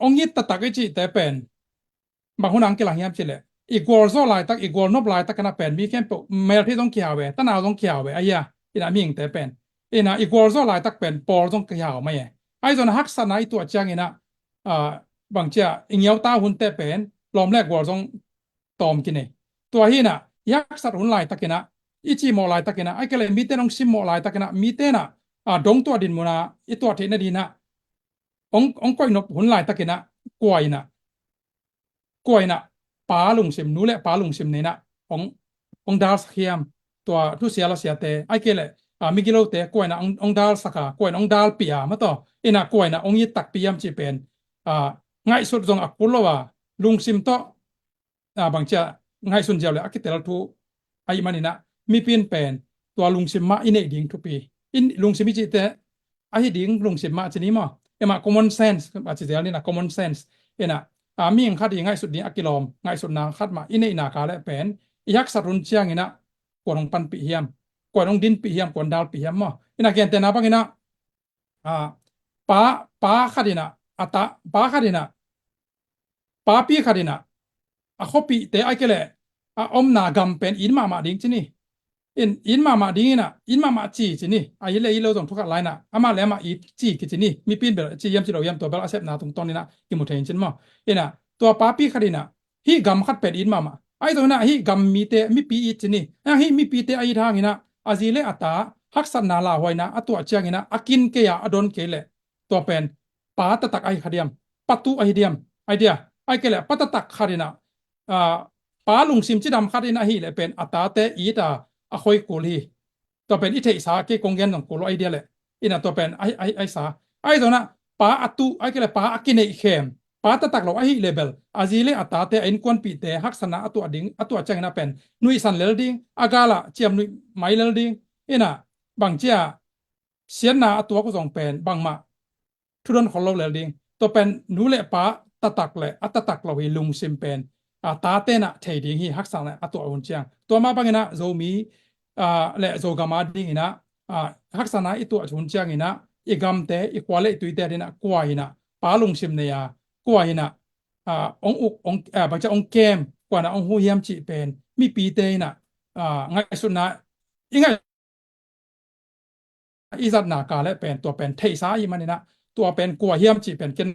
ong it taktak i cihte pen bang hun ang kilang hiam cih leh, i gualzawh laitak, i gualnop laitak in ah pen mi khempeuh mel thei zong kihau e, tanau zong kihau e, ahi a, in ah mihingte pen. In ah i gualzawh laitak pen pawl zong kihau mai e. Ahi zong haksatna i tuah ciangin ah, ah, bang ci a, i ngiau ta hunte pen lawm le gual zong tawm kinei. Tua hi in ah i haksat hun laitakin ah, i cimawh laitakin ah, ahih kei leh mite in ong simmawh laitakin ah, mite in ah, ah, dong tuah din mun ah i tuah theih nading in ah ong, ong koihnop hun laitakin ah, kua in ah, kua in ah pa lungsim, nu le pa lungsim nei in ah ong, ong dalsak hiam, tua thusia lasiate, ahih kei leh, ah, migilote kua in ah ong, ong dalsak a, kua in ah ong dalpih a, mataw, in ah kua in ah ong it takpi hiam cih pen, ah, ngaihsut zong a kul lo a, lungsim tawh, ah, bang ci a, ngaihsun ziau le a kitel thu ahih manin ah, mipi in pen tua lungsim mah i neih ding thupi. In lungsim i cihte, ahi ding lungsim mah ci ni maw. Ema common sense a ci zel ni na, common sense. In ah, ah, mihing khat i ngaihsut ding a kilawm ngaihsutna khat mah i neihna ka le pen, i haksat hun ciangin ah kuan ong panpih hiam, kuan ong dinpih hiam, kuan dalpih hiam maw. In ah gentehna bangin ah, ah, pa, pa khat in ah, a ta, pa khat in ah, papi khat in ah, a khuapihte ahih kei leh a omna gam pen it mahmah ding ci ni. In, it mahmah ding in ah, it mahmah ci ci ni. A it le it lo zong thu khat lai in ah, amah le amah it ci kici ni. Mipi in bel ci hiam ci lo hiam, tua bel a sepna tungtawn in ah kimu thei in cin maw. In ah tua papi khat in ah, hih gam khat pen it mahmah. Ahi zong in ah hih gam mite, mipi it ci ni. Ah, hih mipite a it hangin ah, a zi le a ta haksatna lauhuaina a tuah ciangin ah, a kin kei a, a don kei leh, tua pen pa taktak ahi kha diam, pa tu ahi diam, ahi dia. Ahih kei leh pa taktak khat in ah, ah, pa lungsim cidam khat in ahih leh pen a tate it a, a khoi kul hi. Tua pen i theihsa, kei kong gen zong kul lo ahi dia leh. In ah tua pen ahi, ahi, ahi sa. Ahi zong in ah pa a tu, ahih kei leh pa a kineih khem, pa taktak lo ahih leh bel, a zi le a tate, a innkuanpihte haksatna a tuah ding, a tuah ciangin ah pen nuihsan lel ding, a gal ah ciam nuih mai lel ding. In ah bang ci a, siatna a tuak uh zong pen bangmah thudon khol lo lel ding. Tua pen nu le pa taktak le a taktak lo hi lungsim pen, ah, tate in ah thei ding hi, haksatna a tuah hun ciang. Tua mah bangin ah Zomi, ah, le Zogam a dingin ah, ah, haksatna i tuah hun ciangin ah i gamte, i khua le i tuite a dingin ah kua in ah pa lungsim nei a, kua in ah, ah, ong uk, ong, ah, bang ci a, ong kem, kua in ah ong hu hiam cih pen mipite in ah, ah, ngaihsutna, i ngaih i zatna ka le pen, tua pen theihsa ahih manin ah, tua pen kua hiam cih pen ken,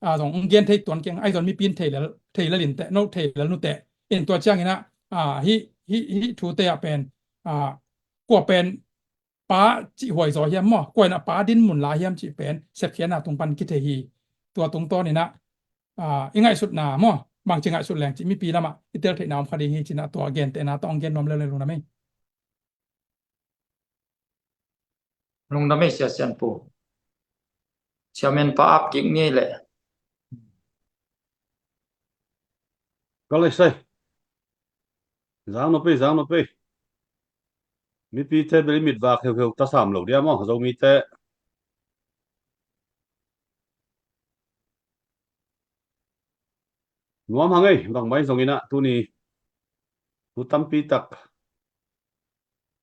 ah, zong ong gen thei tuan keng, ahi zong mipi in thei lel, thei lel in teh, no thei lel nu teh. In tua ciangin ah, ah, hih, hih, hih thute ah pen, ah, kua pen pa cih huai zaw hiam maw, kua in ah pa din mun la hiam cih pen sepkhiatna tung pan kithei hi. Tua tungtawn in ah, ah, i ngaihsutna maw, bang ci ngaihsut leng cih mipi lamah i tel theihna om kha ding hi ci in ah, tua gentehna tawh ong gen nuam leuleu, lungdam ei. Lungdam ei Sia Sianpu. Chairman pa ap kik ni ei leh. Ka lei sai. Zang nop ei, zang nop ei. Mipite bel i mit vak heuheu ta sam lo dia maw, Zomite. Nuam hang ei, bangmah zong in ah tuni thu tampi tak,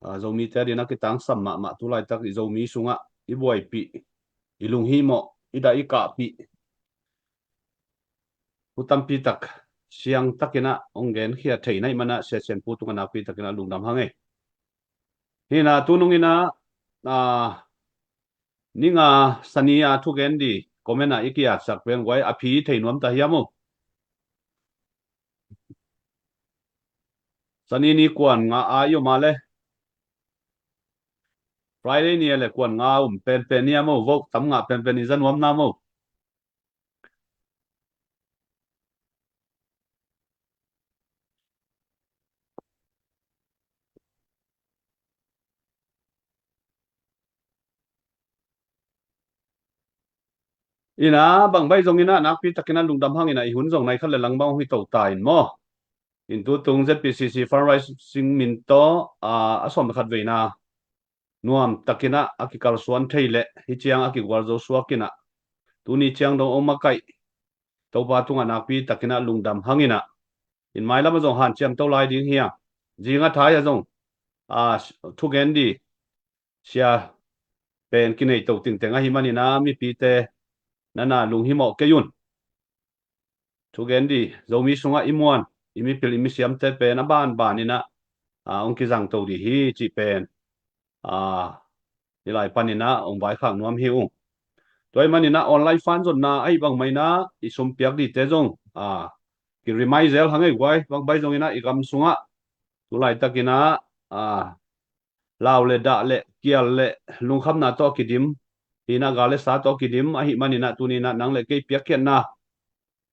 ah, Zomite a dingin a kitangsam mahmah, tu laitak i Zomi sungah i buaipih, i lunghimawh, i dah i kahpih thu tampi tak siang takin ah ong genkhia thei na hih man ah Sia Sianpu tungah nakpi takin ah lungdam hang ei. Hi in ah tunung in ah, ah, ni nga sani a thugen di comment ah i ki-atsak pen guai, a phi thei nuam ta hiam uh? Sani ni kuan nga a i om a le, Friday ni a le kuan nga a om penpen ni a maw, vote tam ngah penpen ni za nuam na maw. Ina bang bai zong ina nakpi takin a lungdam hang ina i hun zong nai khat le lang bang hong hi to ta in maw. In tu tung Z P C C fundraising min tawh a, a sawm le khat veina nuam takin a, a kikalsuan thei le hi ciang a kigual zo suak ina tuni ciang dong ong makaih Topa tungah nakpi takin a lungdam hang ina in mailam a zong hanciam to lai ding hi a, zinga thai a zong a thugen di sia pen kinei to tingteng ahi manina mipite nana lunghimawh kei un. Thugen di Zomi sungah i muan i mipil i misiamte pen a banbanin a, a, hong kizang to di hi cih pen a, i lai panin a hong vaikhak nuam hi ung. Tua hi manin a online fan zonna ahi bang maina i sumpiak dite zong a, ki remind zel hang ei guai, bang bai zongin a i gam sungah tu laitakin a, a, lau le dah le kial le lungkhamna tawh kidim, hina gal le sa tawh kidim ahi manin a tunin a nang le kei piakkhiatna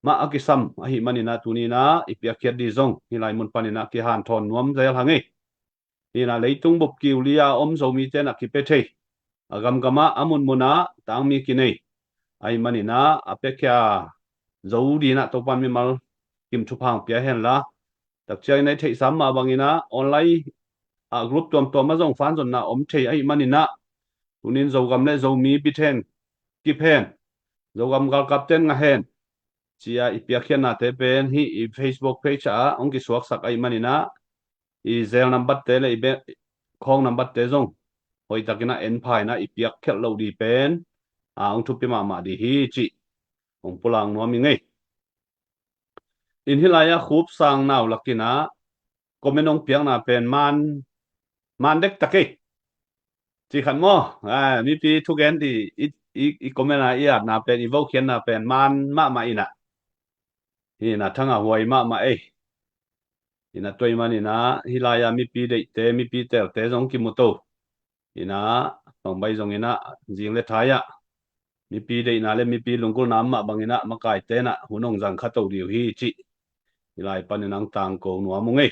mah a kisam ahi manin a tunin a i piakkhiat di zong hi lai mun panin a kihanthawn nuam zel hang ei. Hina leitung bup kiu lia om Zomite na kipia thei a gamgam ah a munmun ah tangmi kinei ahi manin a a piakhia zo din a Topan mimal kim thupha hong pia hen la. Takciang in a i theihsam mah bangin a online a group tuamtuam a zong fan zonna om thei ahi manin a tunin Zogam le Zomi bit hen kip hen, Zogam galkapten ngah hen cia i piakkhiatnate pen hi i Facebook page ah hong kisuaksak ahi manin a i zel nambatte le i be khawng nambatte zong hoihtakin a en pha in a i piakkhiat loh di pen a hong thupi mahmah di hi cih hong pulak nuam i ngei. In hi lai a Khup Sang Nau lakin a comment hong piakna pen man man dek ta kei. Ci khat maw? A, mipi thugen di i, i, i comment a i atna pen i vokhiatna pen man mahmah in a hi in a thang a huai mahmah ei. In a tua hi manin a hi lai a mipi deihte mipi telte zong kimu to. In a bang bai zongin a zing le thai ah mipi deihna le mipi lunggulhna mah bangin a makaite in a hun hong zang kha to di uh hi cih hi lai panin a hong tangko nuam uh ngei.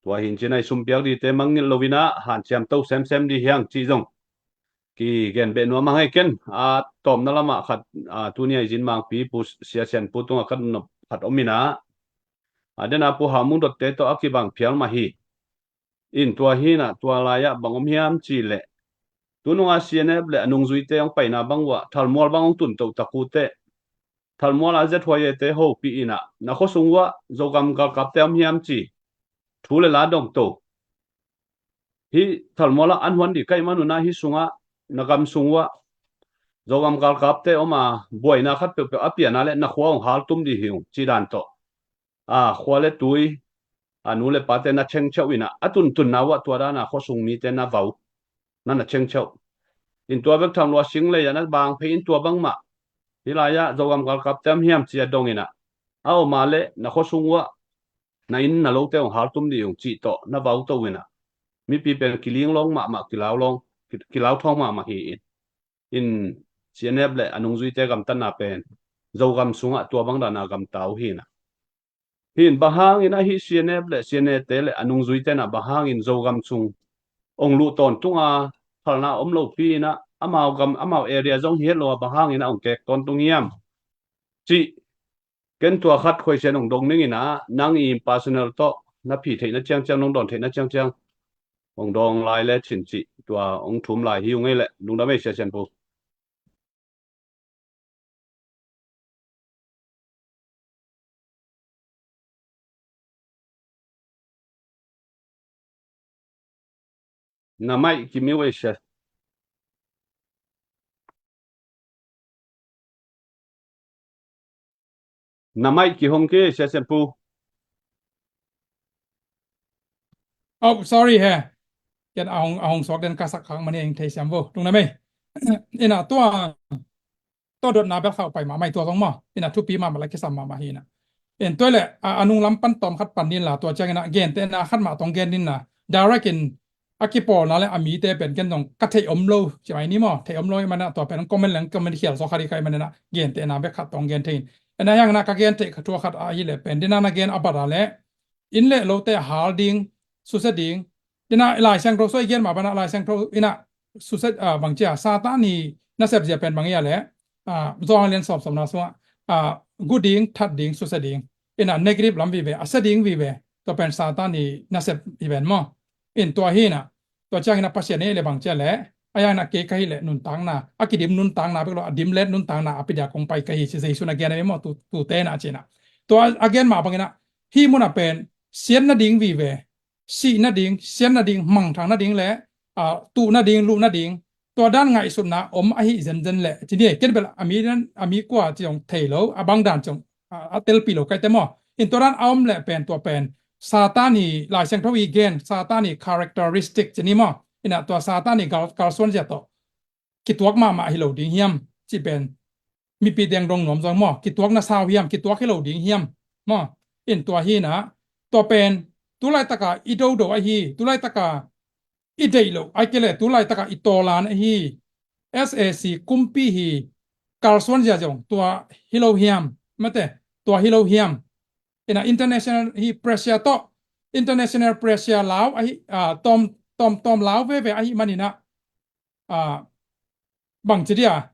Tua hi in cin a i sumpiak dite mangngilh loin a hanciam to semsem di hiang cih zong kigen beh nuam a ngei ken. A tawpna lamah khat a tuni a i zin mangpi Pu Sia Sian Pu tungah ka nop khat om in a, a den a Pu Hau Mung Dot te tawh a kibang phial mah hi. In tua hi in a tua lai ah bang om hiam cih leh tunung a C N F le a nungzuite hong paina bang uh ah thalmual bang hong tun to tak uh teh thalmual a Z H Y A te hopih in a na khuasung uh ah Zogam galkapte om hiam ci thu le la dong to. Hi thalmual ah an huan di kaih man un a hi sungah na gam sung uh ah Zogam galkapte om a buaina khat peuhpeuh a piana le na khua hong haltum di hi ung ci dan tawh a khua le tui a nu le pate na chengcheuh in a a tuntunna uh ah tua dan a khuasung mite na vau na na chengcheuh. In tua bek tham lua sing lei a na bang phei in tua bangmah hi lai ah Zogam galkapte om hiam ci a dong in a a om a le na khuasung uh ah na inn na lote hong haltum di ung cih tawh na vau to in a mipi pen kiling lawng mahmah kilau lawng ki- kilau thawng mahmah hi in. In C N F le a nungzuite gamtatna pen Zogam sungah tua bang dan a gamta uh hi in a hi in bang hangin a hi C N F le C N A te le a nungzuite in a bang hangin Zogam sung ong luh tawntung a phalna om lopi in a amau gam amau area zong hi het lo a bang hangin a ong kek tawntung hiam cih ken tua khat khuaisian ong dong ning in a nang i personal tawh na phi theihna ciangciang nong dawn theihna ciangciang ong dong lai le cin cih tua ong thum lai hi ung ei le lungdam ei Sia Sian Pu. Na maih kimiu ei Sia. Na maih kihong kei Sia Sian Pu. Oh, sorry he. Ken a hong a hong suak den ka sak khak mani eng thei siam vo. Tung na mei. Ina tua tua dotna bel khauh pai mahmah hi tua zong maw. Ina thupi mahmah la kisam mahmah hi ina. In tua le a, a nung lam pan tawm khat pan din la tua ciang ina gentehna khat mah tong gen din na. Direct in a kipawlna le a mite pen ken zong ka theih om lo ci mai ni maw. Theih om lo i mana tua pen comment leng comment khial so khat i kai mana na gentehna bek khat tong gen thei in. Ina hiang na ka gen theih kha thua khat a hi le pen din na na gen a bat a le in le lote a hal ding, susia ding. Ina Lai Siangtho soi gen mah bana Lai Siangtho ina susia a bang cia Satan hi nasep zia pen bang ia le ah, Johan lian sawm sawmna sungah, ah, gu ding, that ding, susia ding. Ina negative lam vive, a sia ding vive. Tua pen Satan i nasep i ven maw. In tua hina, tua ciangina Pasian i le bang cia le, a yangina kei ka hi le nuntakna, a kidim nuntakna, bek lo, a dim let nuntakna, a pidia kong pai ka hi, ci Jesu na gen a maw, tu, tu te na cina. Tua a gen mah bangina, hi muna pen, siat nading vive, sih nading, siat nading, mangthang nading le, ah, tuh nading, luh nading, tua dan ngaihsutna om ahi zenzen le, ci ni, ken bel a mi dan, a mi kua ci zong thei lo, a bang dan ci zong, ah, a telpi lo kai te maw. In tua dan a om le pen, tua pen, Satan i, Lai Siangtho i gen, Satan i characteristic ci ni maw. Ina tua Satan i gal, galsuan zia tawh kituak mahmah hi lo ding hiam, ci pen mipi teng dong nuam zong maw, kituak na sau hiam, kituak hi lo ding hiam maw. In tua hina, tua pen, tu laitaka i dodo ahi, tu laitaka i deih lo, ai kei le tu laitaka i tawlan ahi, S A C kumpi hi, kalsuan zia zong, tua hi lo hiam, mate, tua hi lo hiam. Ina international hi pressure tawh, international pressure lau ahi, ah, tawm, tawm, tawm lau veve ahi manina, ah, bang ci dia,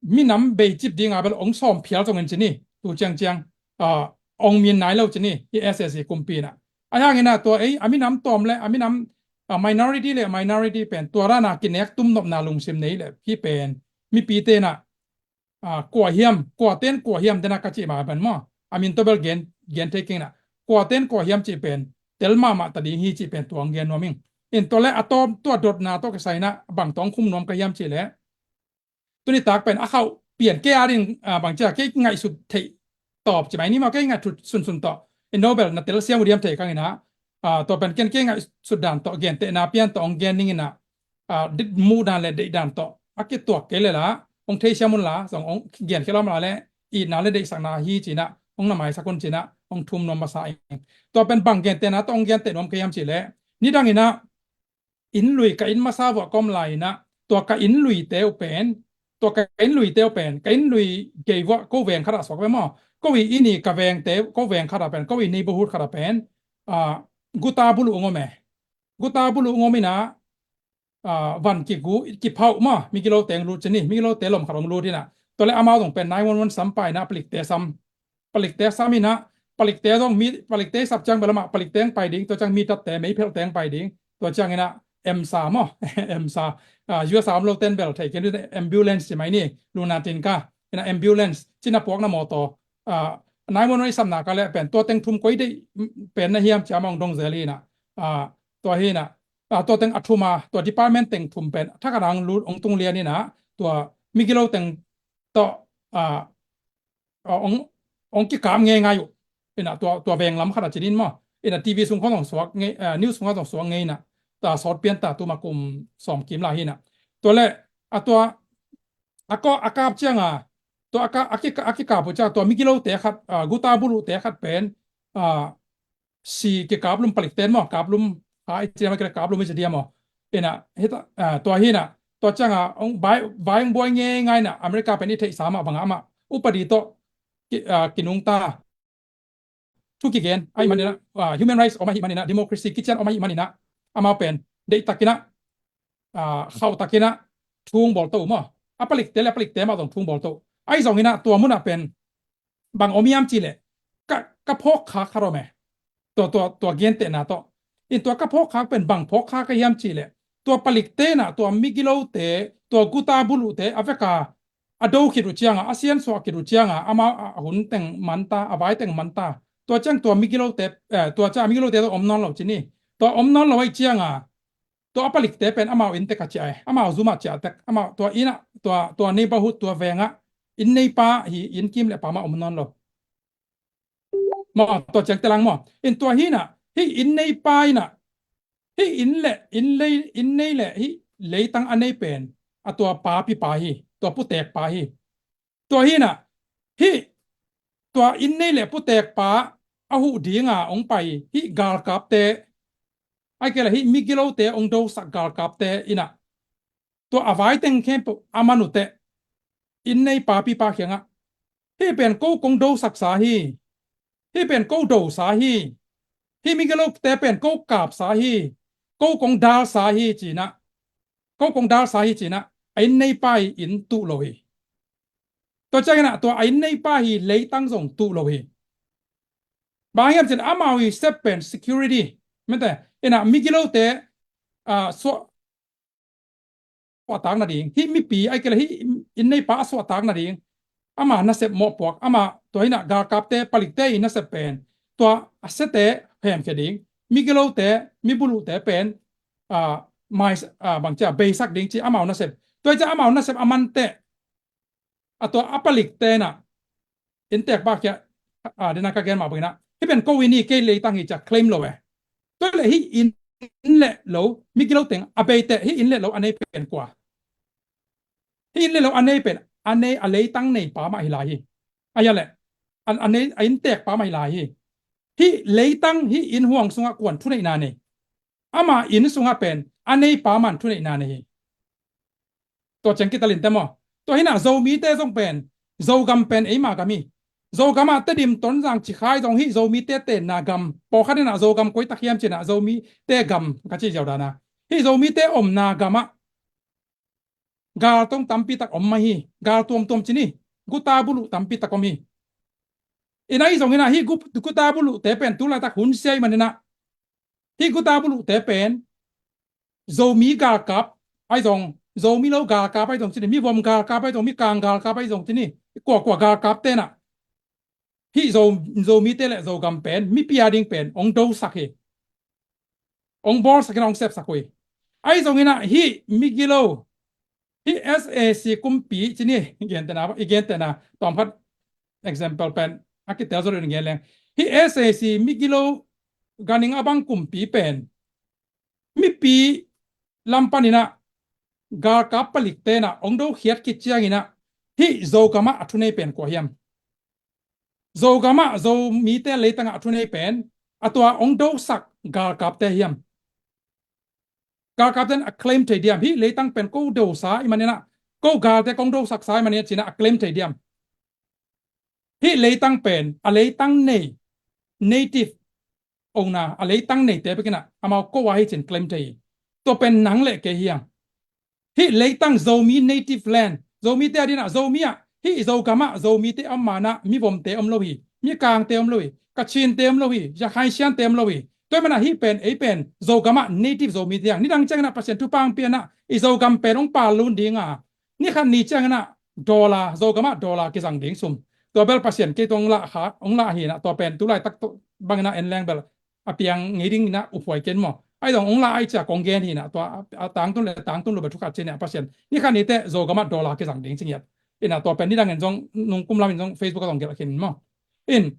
minam beicip dinga bel ong sawm phial zongin ci ni, tu ciangciang, ah, ong min nai lo ci ni, hi S A C kumpi na. A hangina tua ei, a minam tawm le, a minam, ah, minority le, minority pen, tua rana kinek tum nopna lungsim nei le, hi pen, mipi tena, ah, kua hiam, kua ten kua hiam tena ka ci ma pen maw. A min tawh bel gen, gen thei kingna. Kua ten kua hiam ci pen, tel mahmah ta ding hi ci pen tuang gen nuam ing. In tua le a tawm tua dotna tawh kisaina, bang tawng khum nuam ka hiam ci le. Tuni tak pen a khauh pian kei a ding, ah, bang cia kei ngaihsut theih tawp ci mai ni maw, kei ngaihsut sunsun tawh. In Nobel na tel siam uh diam thei kangina, ah, tua pen ken kei ngaihsut dan tawh, gentehna pian tawh ong gen ningina, ah, muh dan le deih dan tawh a kituak kei le la, ong thei siam un la, zong ong gen kei lawm la le, itna le deihsakna hi cina, ong na maisak un cina, ong thum nuam masa ing. Tua pen bang gentehna tawh ong genteh nuam kei hiam ci le, nidangina, inn lui ka inn masa vuah ka om lai-inah, tua ka inn lui teu pen, tua ka inn lui teu pen, ka inn lui gei vuah ko veng khatah suak ve maw? Ko i inn i ka veng teu, ko veng khatah pen, ko i neighborhood khatah pen, ah, guta buluh ung om e. Guta buluh ung om inah, ah, van kigu, kiphauh maw, migilo teng lut cini, migilo te lom khat ong lut inah. Tua le amau zong pen nine one one sam pa inah, palikte sam. Palikte sam inah, palikte zong mi, palikte sap ciang bel amah, palikte ang pai ding, tua ciang mi tatte, meiphelhte ang pai ding, tua ciang inah, emsa maw, emsa, ah, U S a om lo ten bel thei ken, ambulance ci mai ni, luna tin ka, inah ambulance, cina puakna mawtaw, ah, nine one one i sapna ka le pen, tua teng thum koi deih pen na hiam ci amah ong dong zel inah, ah, tua hi inah, ah, tua teng a thum a, tua department teng thum pen, thakhat ang lut, ong tung lian inah, tua migilo teng tawh, ah, ah, ong, ong kikap ngeingai uh. Inah tua, tua veng lam khat a cinin maw. Inah T V sung khong ong suak ngei, ah, news sung khong ong suak ngei inah. Ta sawt pian ta tuma kum sawm kim la hi inah. Tua le, a tua, a ko, a kap ciang a, tua a ka, a ki, a kikap uh ciang, tua migilote khat, ah, guta buluhte khat pen, ah, si kikaplum palikten maw, kaplum, ha, i ciam a kikaplum i ci dia maw. Inah, hita, ah, tua hi inah, tua ciang a, ong bai, bai ong buai ngeingai inah, America pen i theihsa mah bangah amah, upadi tawh, ki, ah, kinungta, thu kigen, ahi maninah, ah, human rights om ahi maninah, democracy kician om ahi maninah, amau pen, deihtakinah, ah, khauhtakinah, thung bawlto uh maw. A palikte le a palikte mah zong thung bawlto. Ahi zonginah, tua munah pen, bang om hiam ci le, ka, ka phawkkhak khat om e. Tua, tua, tua gentehna tawh. In tua ka phawkkhak pen bang phawkkhak ka hiam ci le, tua palikte inah, tua migilote, tua guta buluhte, a veka, a do khit uh cianga, a siansuah khit uh cianga, amau a hun teng manta, a vai teng manta. Tua ciang tua migilote, eh, tua ciang a migilote tua om nawn lo cini. Tua om nawn lo ahi cianga, tua a palikte pen amau innte ka ciah e, amau zumah ciah tek, amau tua innah, tua, tua neighborhood, tua vengah, inn neipa hi, inn kim le pa mah om nawn lo. Maw, tua ciang telang maw. In tua hi inah, hih inn neipa inah, hih inn le, inn lei, inn nei le, hih leitang a nei pen, a tua papi pa hi, tua putek pa hi. Tua hi inah, hih, tua inn nei le putek pa, a huh dinga ong pai, hih galkapte, ai kei le hih migilote ong dosak galkapte inah, tua a vai teng khempeuh a man uh teh, inn nei papi pa khiangah, hih pen ko kong dosaksa hi. Hih pen ko dosa hi. Hih migilote pen ko kapsa hi. Ko kong dalsa hi cinah. Ko kong dalsa hi cinah. A inn neipa i inn tuh lo hi. Tua ciangin ah tua a inn neipa hi leitang zong tuh lo hi. Bang hiam cin amau i sep pen security, mente, ina migilote, ah, suah, suahtak nading, hih mipi ai kei le hih inn neipa a suahtak nading, ama nasep mawhpuak, ama tua hi na galkapte, palikte i nasep pen tua a siate hemkhia ding, migilote, mibuluhte pen, ah, mai, ah, bangcia beisak ding ci amau nasep. Tua i cia amau nasep a manteh a tua a palikte na inntek bak hiah, a, dena ka gen mah bangin ah hih pen ko inn hi, kei leitang hi cia claim lo e. Tua le hih inn, inn le lo, migilo teng a beite, hih inn le lo a nei pen kua? Hih inn le lo a nei pen a nei, a leitang neipa mah hi lai hi. A hia le a, a nei, a inntekpa mah hi lai hi. Hih leitang, hih inn huang sungah kuan thuneihna nei? Ama inn sungah pen a neipa man thuneihna nei hi. Tua ciang kitalin te maw? Tua hi na Zomite zong pen, Zogam pen eima gam hi. Zogam ah Tedim, Tonzang, Cikha zong hih Zomite tenna gam. Pawlkhat in ah Zogam koi tak hiam ci-in ah Zomite gam ka ci ziau dan a, hih Zomite omna gam ah gal tong tampi tak om mah hi. Gal tuamtuam ci ni, guta buluh tampi tak om hi. Ina, ahi zongin ah hih gu-, guta buluhte pen tu laitak hun sia ahih manin ah hih guta buluhte pen Zomi galkap ahi zong, Zomi lo galkap ahi zong ci ni, mivom galkap ahi zong, mikang galkap ahi zong ci ni, kuakua galkapte na hih Zo-, Zomite le Zogam pen mipi a ding pen hong dosak hi. Hong bawlsak in ah hong sepsak uh hi. Ahi zongin ah hih migilo, hih S A C kumpi ci ni, i gentehna, i gentehna tawmkhat example pen a kitel zo lo in gen leng, hih S A C migilo ganhing a bang kumpi pen mipi lam panin ah galkap palikte na hong dokhiat khit ciangin ah hih Zogam ah a thunei pen kua hiam? Zogam ah Zomite leitang ah a thunei pen a tua hong dosak galkapte hiam? Galkapte in a claim thei diam? Hih leitang pen ko dosa ahih manin ah, ko galte kong dosaksa ahih manin ah ci-in ah a claim thei diam? Hih leitang pen a leitang nei, native owner, a leitang neite bek in ah amau ko a hi ci-in claim thei hi. Tua pen nang le kei hi hang. Hih leitang Zomi native land, Zomite a ding ah, Zomi ah hih Zogam ah Zomite om man ah mivomte om lo hi, mikangte om lo hi, Kachinte om lo hi, Yakhain Siante om lo hi. Tua ahih man ah hih pen, ei pen Zogam ah native Zomite hi hang. Nidang ciangin ah Pasian thupha hong pia in ah i Zogam pen hong pallun ding a, ni khat ni ciangin ah dollar, Zogam ah dollar kizang ding sum. Tua bel Pasian kei tawh hong lah kha, hong lah hi in ah, tua pen tu laitak tawh bangin ah en leng bel a piang ngei ding in ah uphuai ken maw? Ahi zong hong lah ahih ciang kong gen hi in ah, tua a, a tangtun le tangtun lo bel thu khat ci-in ah Pasian, ni khat ni teh Zogam ah dollar kizang ding ci ngiat. In ah tua pen nidang in zong nungkum lam in zong Facebook ah zong gelh khin maw? In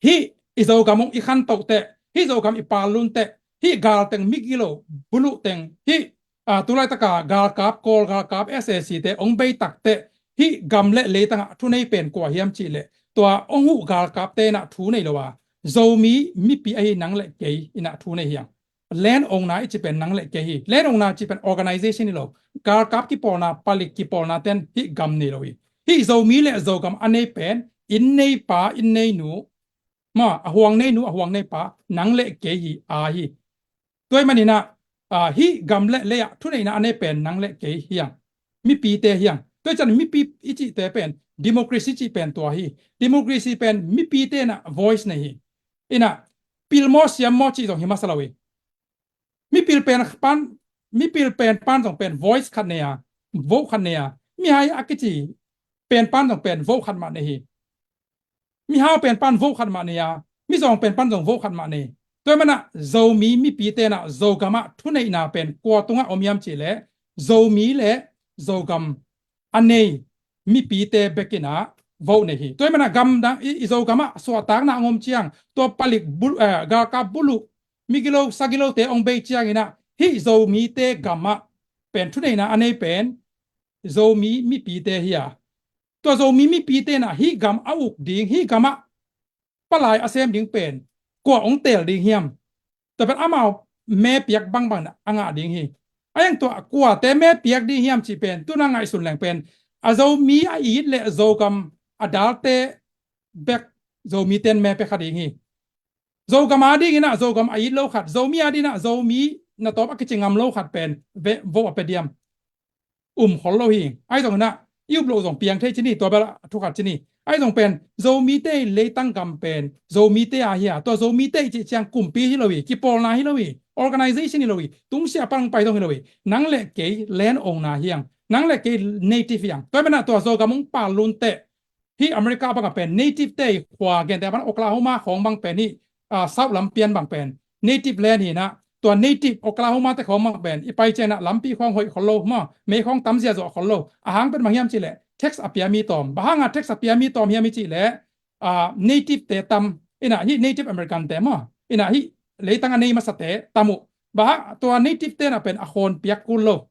hih i Zogam hong i khantoh teh, hih Zogam i pallun teh, hih galteng, migilo buluh teng, hih, a, tu laitak a galkap, Kawl galkap, S A C te hong bei tak teh, hih gam le leitang ah thunei pen kua hiam cih leh, tua hong huh galkapte in ah thu nei lo a, Zomi mipi ahi nang le kei in ah thu nei hi hang. Land owner i cih pen nang le kei hi. Land owner cih pen organization hi lo. Galkap kipawlna, palik kipawlna ten hih gam nei lo hi. Hih Zomi le Zogam a nei pen, inn neipa, inn neinu, maw, a huang neinu, a huang neipa, nang le kei hi, a hi. Tua ahih manin ah, a, hih gam le lei ah thuneihna a nei pen nang le kei hi hang. Mipite hi hang. Tua ahih ciang mipi i cihte pen, democracy cih pen tua hi. Democracy pen mipite in ah voice nei hi. In ah, pil maw siam maw cih zong hi masa lo hi. Mipil pen pan, mipil pen pan zong pen voice khat nei a, vote khat nei a, mihai a kici pen pan zong pen vote khat mah nei hi. Mihau pen pan vote khat mah nei a, mizawng pen pan zong vote khat mah nei. Tua ahih man ah Zomi mipite in ah Zogam ah thuneihna pen kua tungah om hiam cih leh, Zomi le Zogam a nei mipite bek in ah vote nei hi. Tua ahih man ah gamdang i, i Zogam ah suahtakna hong om ciang, tua palik bul-, eh, galkap buluh, migilo sagilote hong bei ciangin ah, hih Zomite gam ah pen thuneihna a nei pen Zomi mipite hi a. Tua Zomi mipite in ah hih gam a uk ding, hih gam ah palai a sem ding pen kua hong teel ding hiam? Tua pen amau me piak bangbang in ah a ngah ding hi. A hang tua kuate me piak ding hiam cih pen tu-in ah ngaihsun leng pen, a Zomi a it le Zogam a dalte bek Zomite in me pia kha ding hi. Zogam a ding in ah Zogam a it lo khat, Zomi a ding in ah Zomi na tawp a kici ngam lo khat pen ve, vote a pia diam? Um khol lo hi. Ahi zongin ah i up loh zong piang thei ci ni, tua bel a thu khat ci ni. Ahi zong pen Zomite i leitang gam pen Zomite a hi a, tua Zomite i cih ciang kumpi hi lo hi, kipawlna hi lo hi, organization hi lo hi, tungsiah pan hong pai zong hi lo hi. Nang le kei land owner hi hang, nang le kei native hi hang. Tua hi manah tua Zogam hong pal lun teh, hih America bangah pen native te i khua, gente a pan Oklahoma khawng bang pen hih, ah, South lam pian bang pen native land hi nah, tua native Oklahoma te khawng bang pen i pai ciangin ah lampi khawng hoih khol lo maw, mei khawng tam ziahziah khol lo. A hang pen bang hiam cih leh tax a pia mi tawm. Bang hangah tax a pia mi tawm hiam i cih leh, ah, native te tam, inah hih Native American te maw, inah hih leitang a nei masa te tam uh. Bang hang, tua native te nah pen a khawn piak kul lo.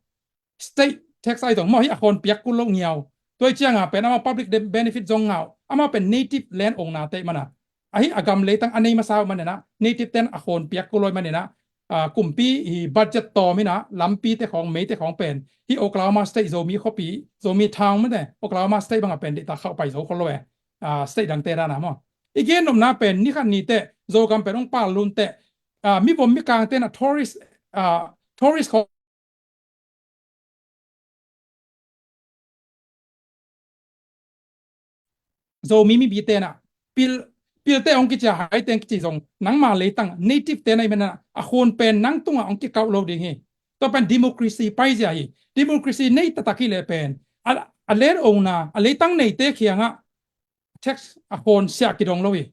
State tax ahi zong maw, hih a khawn piak kul lo ngiau. Tua hi ciangah pen amau public de-, benefit zong ngah uh. Amau pen native land owner te hi manah, ahi a gam leitang a nei masa uh maninah native ten a khawn piak kul lo hi maninah, ah, kumpi hi budget tawm inah lampi te khawng, mei te khawng pen hih Oklahoma State Zomi khuapi, Zomi Town mate, Oklahoma State bangah pen deihtak khauh pai zo khol lo e. Ah, state dangte danah maw, i gen nopna pen ni khat ni teh Zogam pen hong pal lun teh, ah, mivom mikang tenah tourist, ah, tourist khawng Zomi mipi tenah pil, pilte hong kici a, haite hong kici zong nangma leitang native te na hi manah a khawn pen nang tungah hong kikauh lo ding hi. Tua pen democracy paizia hi. Democracy nei taktak hi leh pen a, a land owner, a leitang neite kiangah tax a khawn siah kidong lo hi.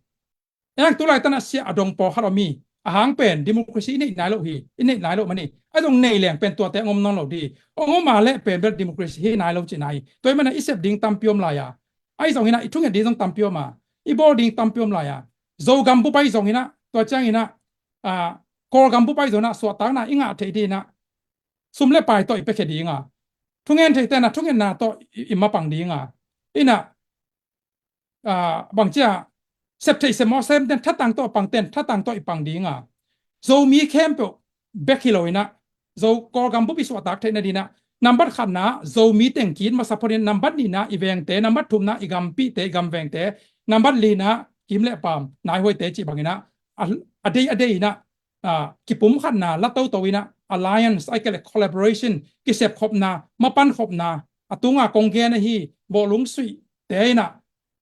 Eng tulaitan a siah a dong pawlkhat om hi. A hang pen democracy i neih nai lo hi, i neih nai lo mani. A dong nei leng pen tuate hong om nawn lo ding. Hong om a leh pen bel democracy hi nai lo cihna hi. Tua hi manah i sep ding tampi om lai a, ahi zong hinah i thunget ding zong tampi om a, i bawl ding tampi om lai a. Zogam bup ahi zong hinah, tua ciang hinah, ah, Kawlgam bup ahi zong hinah suahtakna i ngah theih ding hinah sum le pai tawh i piakhia ding a, thungen thei tenah thungetna tawh i, i mapang ding a, inah, ah, bangcia sep theih sep mawh sem ten thatang tawh pang ten thatang tawh i pang ding a, Zomi khempeuh bek hi lo inah, Zo Kawlgam bup i suahtak theih nadinah nambat khatna Zomi teng kit masa phot in, nambat nihna i vengte, nambat thumna i gampite, i gamvengte, nambat lina kim le paam, naihuaite cih banginah a, a dei a dei inah, ah, kipumkhatna la toto inah alliance, ai kei le collaboration, kisepkhopna, mapankhopna, a tunga kong gen ahi bawhlung suihte inah,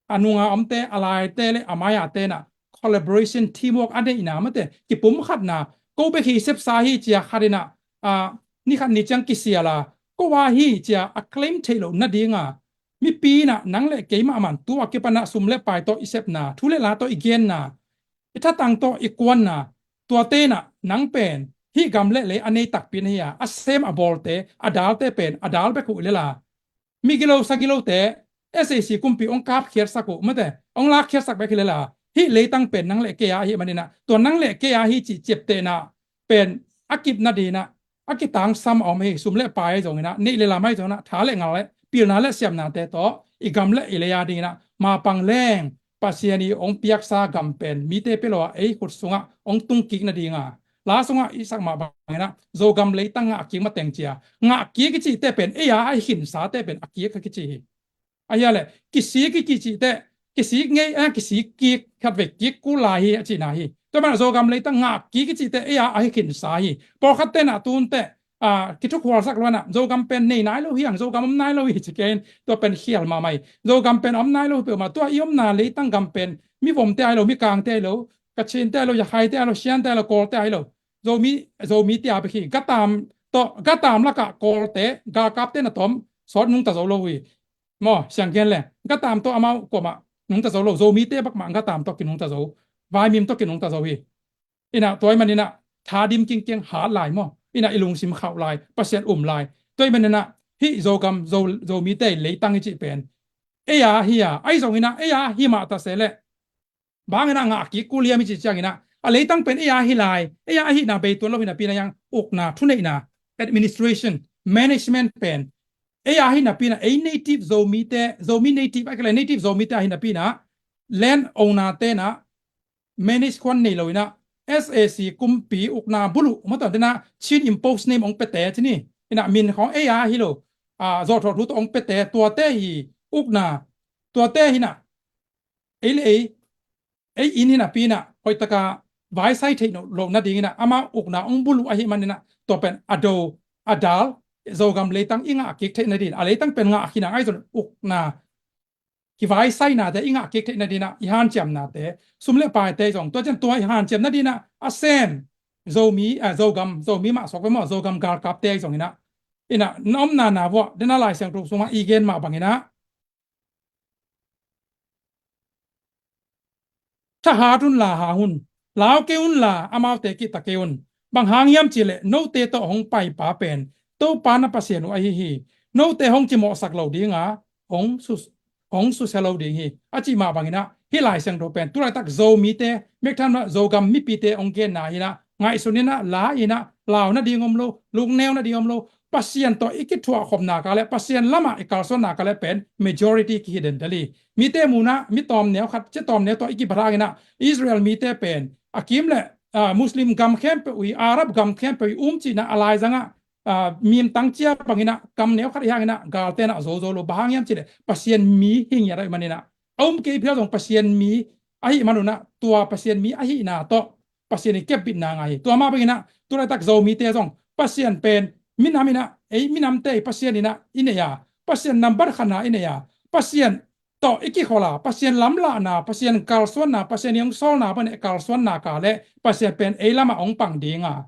a nunga omte, a laite le a maia tenah collaboration, teamwork a neihna mate, kipumkhatna, ko bek hi sepsa hi cia khat inah, ah, ni khat ni ciang kisial a, ko a hi cia a claim theih loh nadinga, mipi inah nang le keimah man tua kipanah sum le pai tawh i sepna, thu le la tawh i genna, i thatang tawh i kuanna, tuate inah nang pen hih gam le lei a nei takpi na hi a, a sem a bawlte, a dalte pen a dal bek uh lela, migilo sagilote SAC kumpi hong kapkhiatsak uh mate, hong lakkhiatsak bek hi lela, hih leitang pen nang le kei a ahi maninah, tua nang le kei a ahi cih ciaptehna pen a kip nadinah a kitangsam a om hi. Sum le pai ahi zonginah, neih le lam ahi zonginah, tha le ngal le pilna le siamnate tawh i gam le i lei a dinginah mapang leng Pasian i hong piaksa gam pen mite pia lo a ei khut sungah hong tungkik nadinga, la sungah i sak mah banginah Zogam leitang ngahkik mateng cia, ngahkik i cihte pen ei a ahi khinsate pen a kik a kici hi. Ahi a le kisik i kicihte, kisik ngei a, kisik kik, khatvei kik kul lai hi a cihna hi. Tua manah Zogam leitang ngahkik i cihte ei a ahi khinsa hi. Pawlkhat tenah tunte, ah, kithukhualsak luanah Zogam pen nei nai lo hi hang, Zogam om nai lo hi ci kein, tua pen khial mahmah hi. Zogam pen om nai lo hi peuhmah, tua i omna leitang gam pen mivomte ahi lo, mikangte ahi lo, Kachinte ahi lo, Yakhaite ahi lo, Siante ahi lo, Kawlte ahi lo, Zomi, Zomite a bek hi. Gatam tawh, gatam lakah Kawlte, galkapte na tawm sawt nungta zo lo hi. Maw, siang gen le, gatam tawh amau kuamah nungta zo lo, Zomite bek mah gatam tawh kinungta zo, vaimim tawh kinungta zo hi. Inah tua hi maninah tha dim kingkiang hat lai maw, inah i lungsim khauh lai, Pasian um lai. Tua hi maninah hih Zogam, Zo, Zomite leitang i cih pen ei a hi a, ahi zonginah ei a hi mah ta se leh banginah ngahkik kul hiam i cih cianginah, a leitang pen ei a hi lai, ei a ahihna bei tuan lo hi napi inah, ukna, thuneihna, administration, management pen ei a hi napi inah, ei native Zomite, Zomi native, a kile native Zomite a hi napi inah, land owner tenah manage khuan nei lo inah, SAC kumpi ukna buluh mataw tenah Chin impose name hong pete ci ni. Inah min khawng ei a hi lo, ah, zawhthawh thu tawh hong pete, tuate hi ukna, tuate hinah ei le ei, ei in hi napi inah hoihtaka vaisai theih loh nadinginah amah ukna hong buluh ahi maninah, tua pen a do, a dal, Zogam leitang i ngah kik theih nadin, a leitang pen ngah khin a, ahi zong ukna, kivaisainate i ngah kik theih nadin ah, i hanciamnate, sum le paite zong, tua ciang tua i hanciam nadin ah a sem Zomi, a, Zogam, Zomi mah suak ve maw, Zogam galkapte ahi zongin ah, in ah, na omna na vuah, den a Lai Siangtho sungah i gen mah bangin ah, thahat un la hang un, lau kei un la amaute kihta kei un. Bang hang hiam cihleh note tawh hong paipa pen Topa na Pasian uh ahi hi. Note hong cimawhsak lo dinga hong su, hong susia lo ding hi, a cih mah bangin ah, hih Lai Siangtho pen tu laitak Zomite, bek tham lo Zogam mipite hong genna hi in ah, ngaihsun in ah, la in ah, lau nading om lo, lungneu nading om lo, Pasian tawh i kithuahkhopna ka le, Pasian lamah i kalsuanna ka le pen majority kihi den dali. Mite munah mi tawmneu khat, cia tawmneu tawh i kiphathak in ah, Israel mite pen a kim le, ah, Muslim gam khempeuh i, Arab gam khempeuh i um cihna a laizangah, ah, mim tang cia bangin ah, kamneu khat i hang in ah, galte in ah zozo lo, bang hang hiam cihleh Pasian mi hi ngiat ahih manin ah, a um kei phial zong Pasian mi ahih manun ah, tua Pasian mi ahihna tawh Pasian i kepbitna ngai hi. Tua mah bangin ah, tu laitak Zomite zong Pasian pen minam in ah, ei minamte i Pasian in ah i nei a, Pasian nambat khatna i nei a, Pasian tawh i kikhol a, Pasian lamlahna, Pasian kalsuanna, Pasian i hong sawlna pan i kalsuanna ka le, Pasian pen ei lamah hong pang ding a,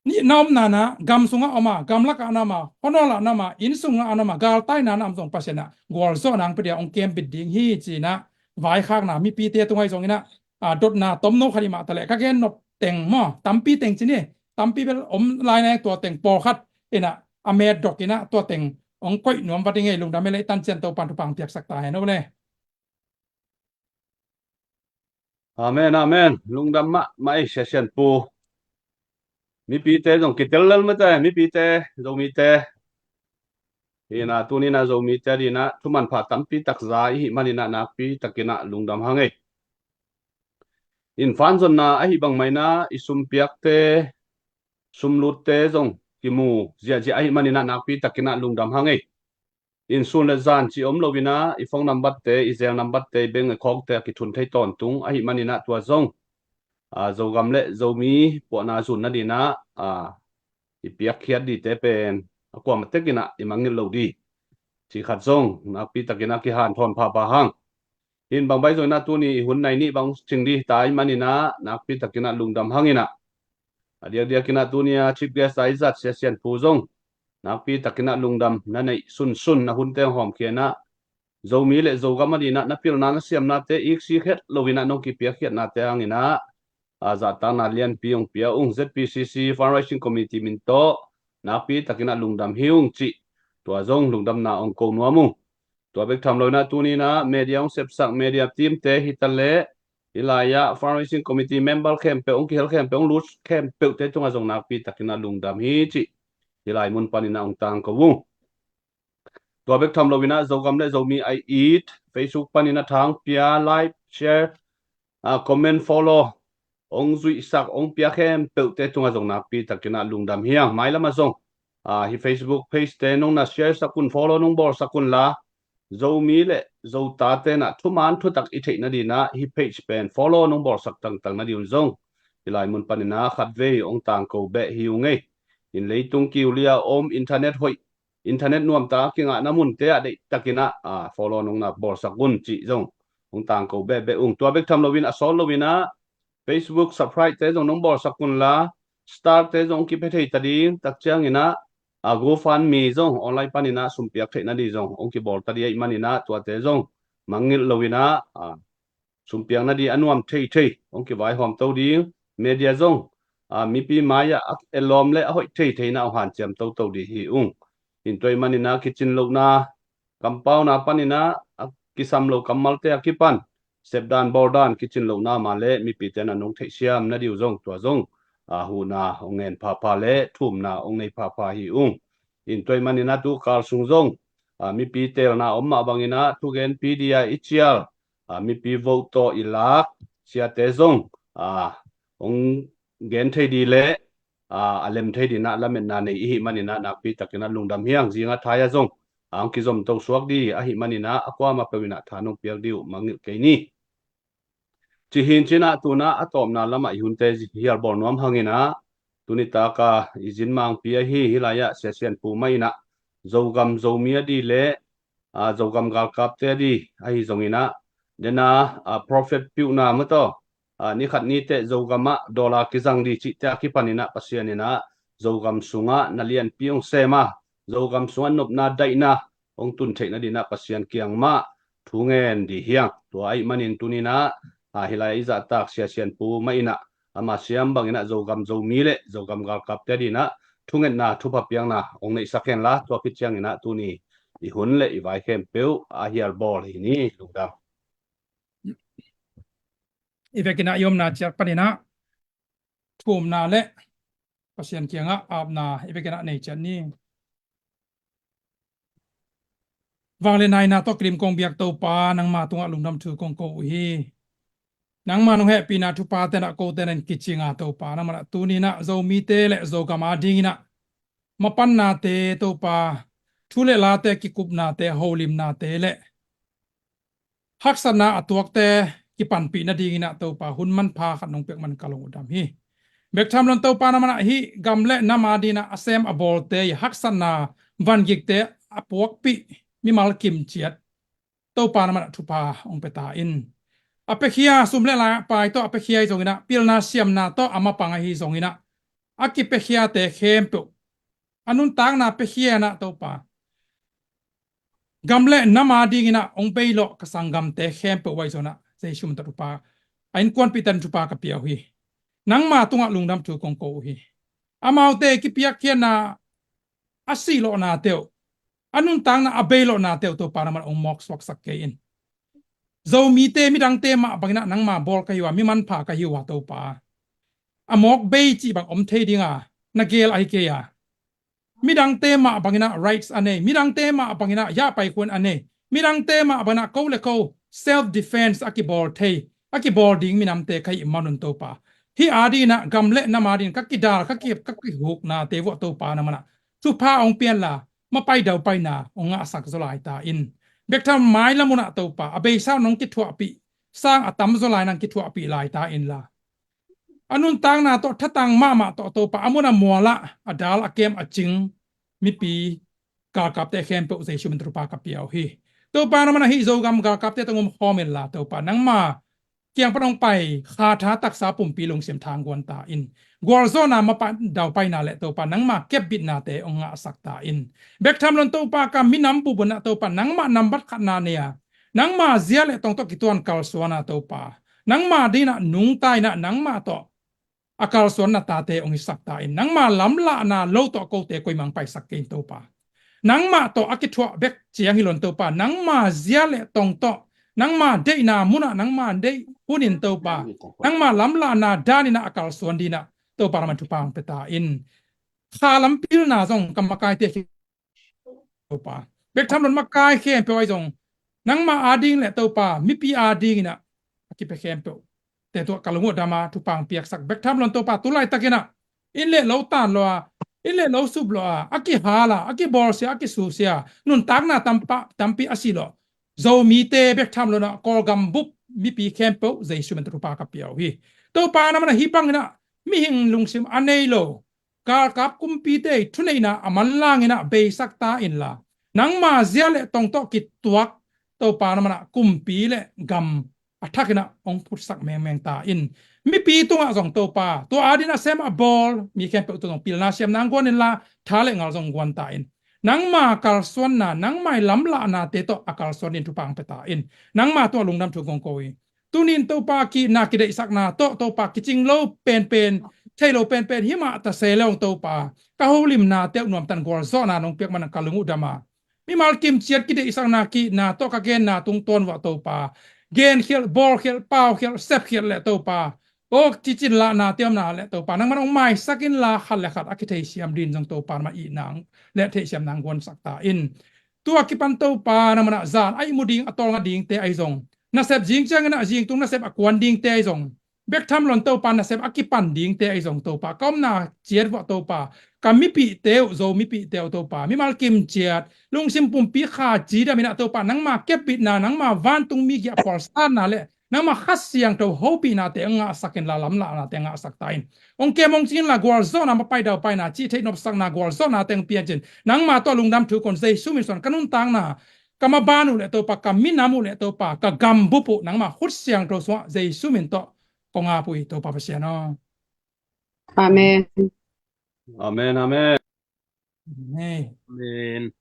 nih na omna na, gam sungah om a, gamlakah na om a, hunawl ah na om a, inn sungah na om a, galtaina na om zong Pasian ah gualzawhna hong pia ding a, hong kembit ding hi ci in ah, vaikhakna mipite tungah ahi zongin ah, a, dotna tomno khat i mah taleh, ka gen nop teng maw, tampi teng ci ni, tampi bel om lai na, tua teng pawlkhat in ah a metdok in ah tua teng hong koih nuam vat ing ei. Lungdam ei le, i tan ciang Topan thupha hong piaksak ta hen o le. Amen, amen. Lungdam mahmah ei, Sia Sian Pu. Mipite zong kitel lel mate, mipite, Zomite. Hi in ah, tuni in ah Zomite ading in ah thu manpha tampi tak za i hih manin ah nakpi takin ah lungdam hang ei. In fanzonna ahi bang mah in ah i sumpiakte, sumlutte zong kimu ziahziah ahi manin ah nakpi takin ah lungdam hang ei. In sun le zan cih om lo in ah, i phone number te, i Zelle number te, i bank account te a kithun thei tawntung ahi manin ah tua zong, a, Zogam le Zomi puahna zun nading in ah, a, i piakkhiat dingte pen a kuamah tekin ah i mangngilh lo ding cih khat zong nakpi takin ah kihanthawn phapha hang. Hi in bang bang zong in ah tuni i hun nai nih bang cing ding hi ta ahi manin ah nakpi takin ah lungdam hang in ah, a diakdiakin ah tuni a chief guest a i zat Sia Sian Pu zong nakpi takin ah lungdam. Na neih sunsun, na hunte hong hawmkhia in ah, Zomi le Zogam ading in ah na pilna, na siamnate iksik het lo in ah nong kipiakkhiatnate hangin ah, a, zahtakna lianpi hong pia ung. ZPCC Fundraising Committee min tawh nakpi takin ah lungdam hi ung cih, tua zong lungdamna hong ko nuam ung. Tua bek tham lo in ah tuni in ah media hong sepsak media team te hi ta leh, hih lai-ah Fundraising Committee member khempeuh, hong kihel khempeuh, hong lut khempeuhte tungah zong nakpi takin ah lungdam hi cih hih lai mun panin ah hong tangko ung. Tua bek tham lo in ah Zogam le Zomi Ai It Facebook panin ah thang pia, like, share, a, comment, follow hong zuihsak, hong pia khempeuhte tungah zong nakpi takin ah lungdam hi hang. Mailam ah zong, a, hih Facebook page te nong na share sak un, follow nong bawlsak un la, Zomi le Zotate in ah thuman thutak i theih nading in ah hih page pen follow nong bawlsak tangtang nading un zong hih lai mun panin ah khatvei hong tangko beh hi ung ei. In leitung kiulia om, internet hoih, internet nuamtak a kingahna munte ah deihtakin ah, a, follow nong na bawlsak un cih zong hong tangko behbeh ung. Tua bek tham lo in, a sawt lo in ah Facebook subscribe te zong nong bawlsak un la, star te zong hong kipia thei ta ding, tak ciangin ah, a, GoFundMe zong online panin ah sumpiak theih nading zong hong kibawl ta ding ahih manin ah tuate zong mangngilh lo in ah, a, sumpiak nading a nuam theithei hong kivaihawmto ding. Media zong, a, mipi mai-ah a, a lawm le a hoih theithei in ah hong hanciam toto ding hi ung. In tua ahih manin ah kicin lohna, kampauna panin ah a kisam lo kammalte a kipan sepdan bawldan kicin lohna mah le mipite in ah nong theihsiam nading uh zong tua zong, a, huhna hong ngen phapha le thumna hong nei phapha hi ung. In tua ahih manin ah tu kal sung zong, a, mipi teelna om mah bangin ah thugenpi ding a i cial, a, mipi vote tawh i lak siate zong, a, hong gen thei ding le, a, a lem thei ding in ah lametna nei i hih manin ah nakpi takin ah lungdam hi hang. Zingah thai ah zong a hong kizomto suak ding ahih manin ah a kuamah peuh in ah tha nong piak ding uh mangngilh kei ni. Ci hi in, ci in ah tu in ah a tawpna lamah i hunte hial bawl nuam hangin ah, Tuni taka i zin mangpi ahi hi lai-ah Sia Sian Pu mah inah Zogam Zomi a di le, aa, Zogam galkapte a di ahi zongin ah, dena, aa, prophet piuhna mataw, aa, ni khat ni teh Zogam ah dollar kizang di cihte a kipan inah Pasian inah Zogam sungah na lianpi hong sem a, Zogam sungah nopna daihna hong tun theihna dinah Pasian kiang mah thu ngen di hiang. Tua ahih manin tuni inah, aa, hi lai-ah i zahtak Sia Sian Pu mah inah ama siam bang inah Zogam Zomi le Zogam galkapte a dinah thungetna thupha piakna hong neihsak hen la, tua khit ciang inah tuni i hun le i vai khempeuh a hial bawl hi ni. Lungdam. I vekin ah i omna ciat pan inah thumna le Pasian kiangah apna i vekin ah nei ciat ni. Vangliatna tawh kilim kong biak Topa, nangma tungah lungdam thu kong ko uh hi. Nangma nong hehpihna thupha tenah kote nan kicing a Topa, nangma nah tuni inah Zomite le Zogam a ding inah mapannate Topa, thu le late kikupnate, holimnate le haksatna a tuakte kipanpih nading inah Topa, hun manpha khat nong piak man ka lung uh dam hi. Bek tham loin Topa, nangma nah hih gam le nam a ding inah a sem a bawlte i haksatna vangikte a puakpih mimal kimciat Topa, nangma nah thupha hong pia ta in. A piakhia sum le lai a pai tawh a piakhia hi zongin ah, pilna siamna tawh a mapang ahi zongin ah, a kipiakhiate khempeuh a nuntakna piakhia inah Topa, gam le nam a ding inah hong beilawh ka sanggamte khempeuh uh ahi zongin ah, Jesu min tawh thupha, a innkuanpihte in thupha ka pia uh hi. Nangma tungah lungdam thu kong ko uh hi. Amaute kipiakkhiatna, a sihlawhnate uh, a nuntakna a beilawhnate uh Topa, nangma nah hong mawk suaksak kei in. Zomite midangte mah bang inah nangma bawl ka hi uh a, mi manpha ka hi uh a Topa, a mawk bei cih bang om thei ding a na gel ahi kei a, midangte mah bang inah rights a nei, midangte mah bang inah yahpai khuan a nei, midangte mah bang inah ko le ko self defense a kibawl thei, a kibawl ding minamte ka hih manun Topa, hih a ding inah gam le nam a ding in ka kidal, ka ki, ka kihuknate vuah Topa, nangma nah thupha hong pia in la, mapai daupaina hong ngahsak zaw lai ta in. Bek tham loin mailam un ah Topa, a beisa nong kithuahpih sang a tamzaw lai nang kithuahpih lai ta in la, a nuntakna tawh thatang mahmah tawh Topa, a mun a mual ah a dal a kem a cing mipi galkapte khempeuh Jesu min tawh thupha ka pia uh hi. Topa, nangma nah hih Zogam galkapte tawh om khawm in la Topa, nangma kiang pan hong pai kha tha taksa pumpi lungsim tha hong guan ta in. Gualzawhna, mapai daupaina le Topa, nangma kepbitnate hong ngahsak ta in. Bek tham loin Topa, ka minam bup un ah Topa, nangmah nambat khatna nei a, nangma zia le tong tawh kituan kalsuan a Topa, nangma ding inah nungta inah nangmah tawh a kalsuan na tate hong hisak ta in. Nangma lamlahna lo tawh kote koimah hong paisak kei in Topa. Nangmah tawh a kithuah bek ciang hi loin Topa, nangma zia le tong tawh, nangma deihna mun ah, nangma deih hun in Topa, nangma lamlahna dan inah a kalsuan ding inah Topa, nangma thupha hong pia ta in. Kha lam pilna zong ka makaite khi Topa, bek tham loin makai khempeuh ahi zong, nangma a ding le Topa, mipi a ding inah a kipia khempeuh te tuah ka lung uh dam a, thupha hong piaksak. Bek tham loin Topa, tu laitak inah inn le lo tan lo a, inn le lo sup lo a, a kihal a, a kibawlsia, a kisusia, nuntakna tampa, tampi a si lo Zomite bek tham loin ah Kawlgam bup mipi khempeuh Jesu min tawh thupha ka pia uh hi. Topa, nangma nah hih bang inah mihing lungsim a nei lo galkap kumpite i thuneihna a manlang inah beisak ta in la, nangma zia le tong tawh kituak Topa, nangma nah kumpi le gam a thak inah hong phutsak mengmeng ta in. Mipi tungah zong Topa, tua a ding inah sem a bawl mi khempeuh tungah zong pilna siamna hong guan in la, tha le ngal zong hong guan ta in. Nangma kalsuanna, nangma i lamlahnate tawh a kalsuan ding thupha hong pia ta in. Nangma tungah lungdam thu kong ko hi. Tuni in Topa, kiitna kideihsakna tawh Topa, kicing lo penpen, thei lo penpen hi mah ta se leh zong Topa, ka holimnate uh nuamtakin gualzawhna nong piak man ka lung uh dam a, mimal kimciat kideihsakna kiitna tawh ka genna tungtawn uah Topa, genkhialh, bawlkhialh, paukhialh, sepkhialh le Topa, aw, cicin lahnate omna le Topa, nangman hong maisak in la, khat le khat a kitheisiam ding zong Topa, nangma itna le theihsiamna hong guansak ta in. Tua kipan Topa, nangman ah zan a ihmu ding, a tawlnga dingte ahi zong, nasep zing ciangin ah zingtung nasep a kuan dingte ahi zong, bek tham loin Topa, nasep a kipan dingte ahi zong Topa, ka omna ciat uah Topa, ka mipihte uh, Zo mipihte uh Topa, mimal kimciat, lungsim pumpi kha cidam in ah Topa, nangma kepbitna, nangma vantungmi gih a phualsanna le Nangmah Kha Siangtho hopihnate hong ngahsak inla, lamlahnate hong ngahsak ta in. Hong kem hong cing inla, gualzawhna, mapai daupaina, cih theih nopsakna, gualzawhnate hong pia in. Nangmah tawh lungdam thu kong, Jesu min suang, ka nuntakna, ka maban uh leh Topa, ka minam uh leh Topa, ka gambup uh nangmah khut siangtho sungah Jesu min tawh kong ap uh hi, Topa Pasian aw. Amen. Amen, amen. Amen. Amen.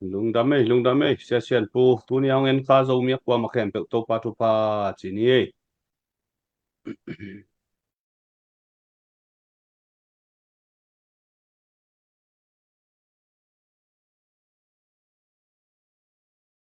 Lungdam ei, lungdam ei. Sia Sian Pu, tuni a hong en kha Zomi a kuamah khempeuh Topa thupha ci ni ei.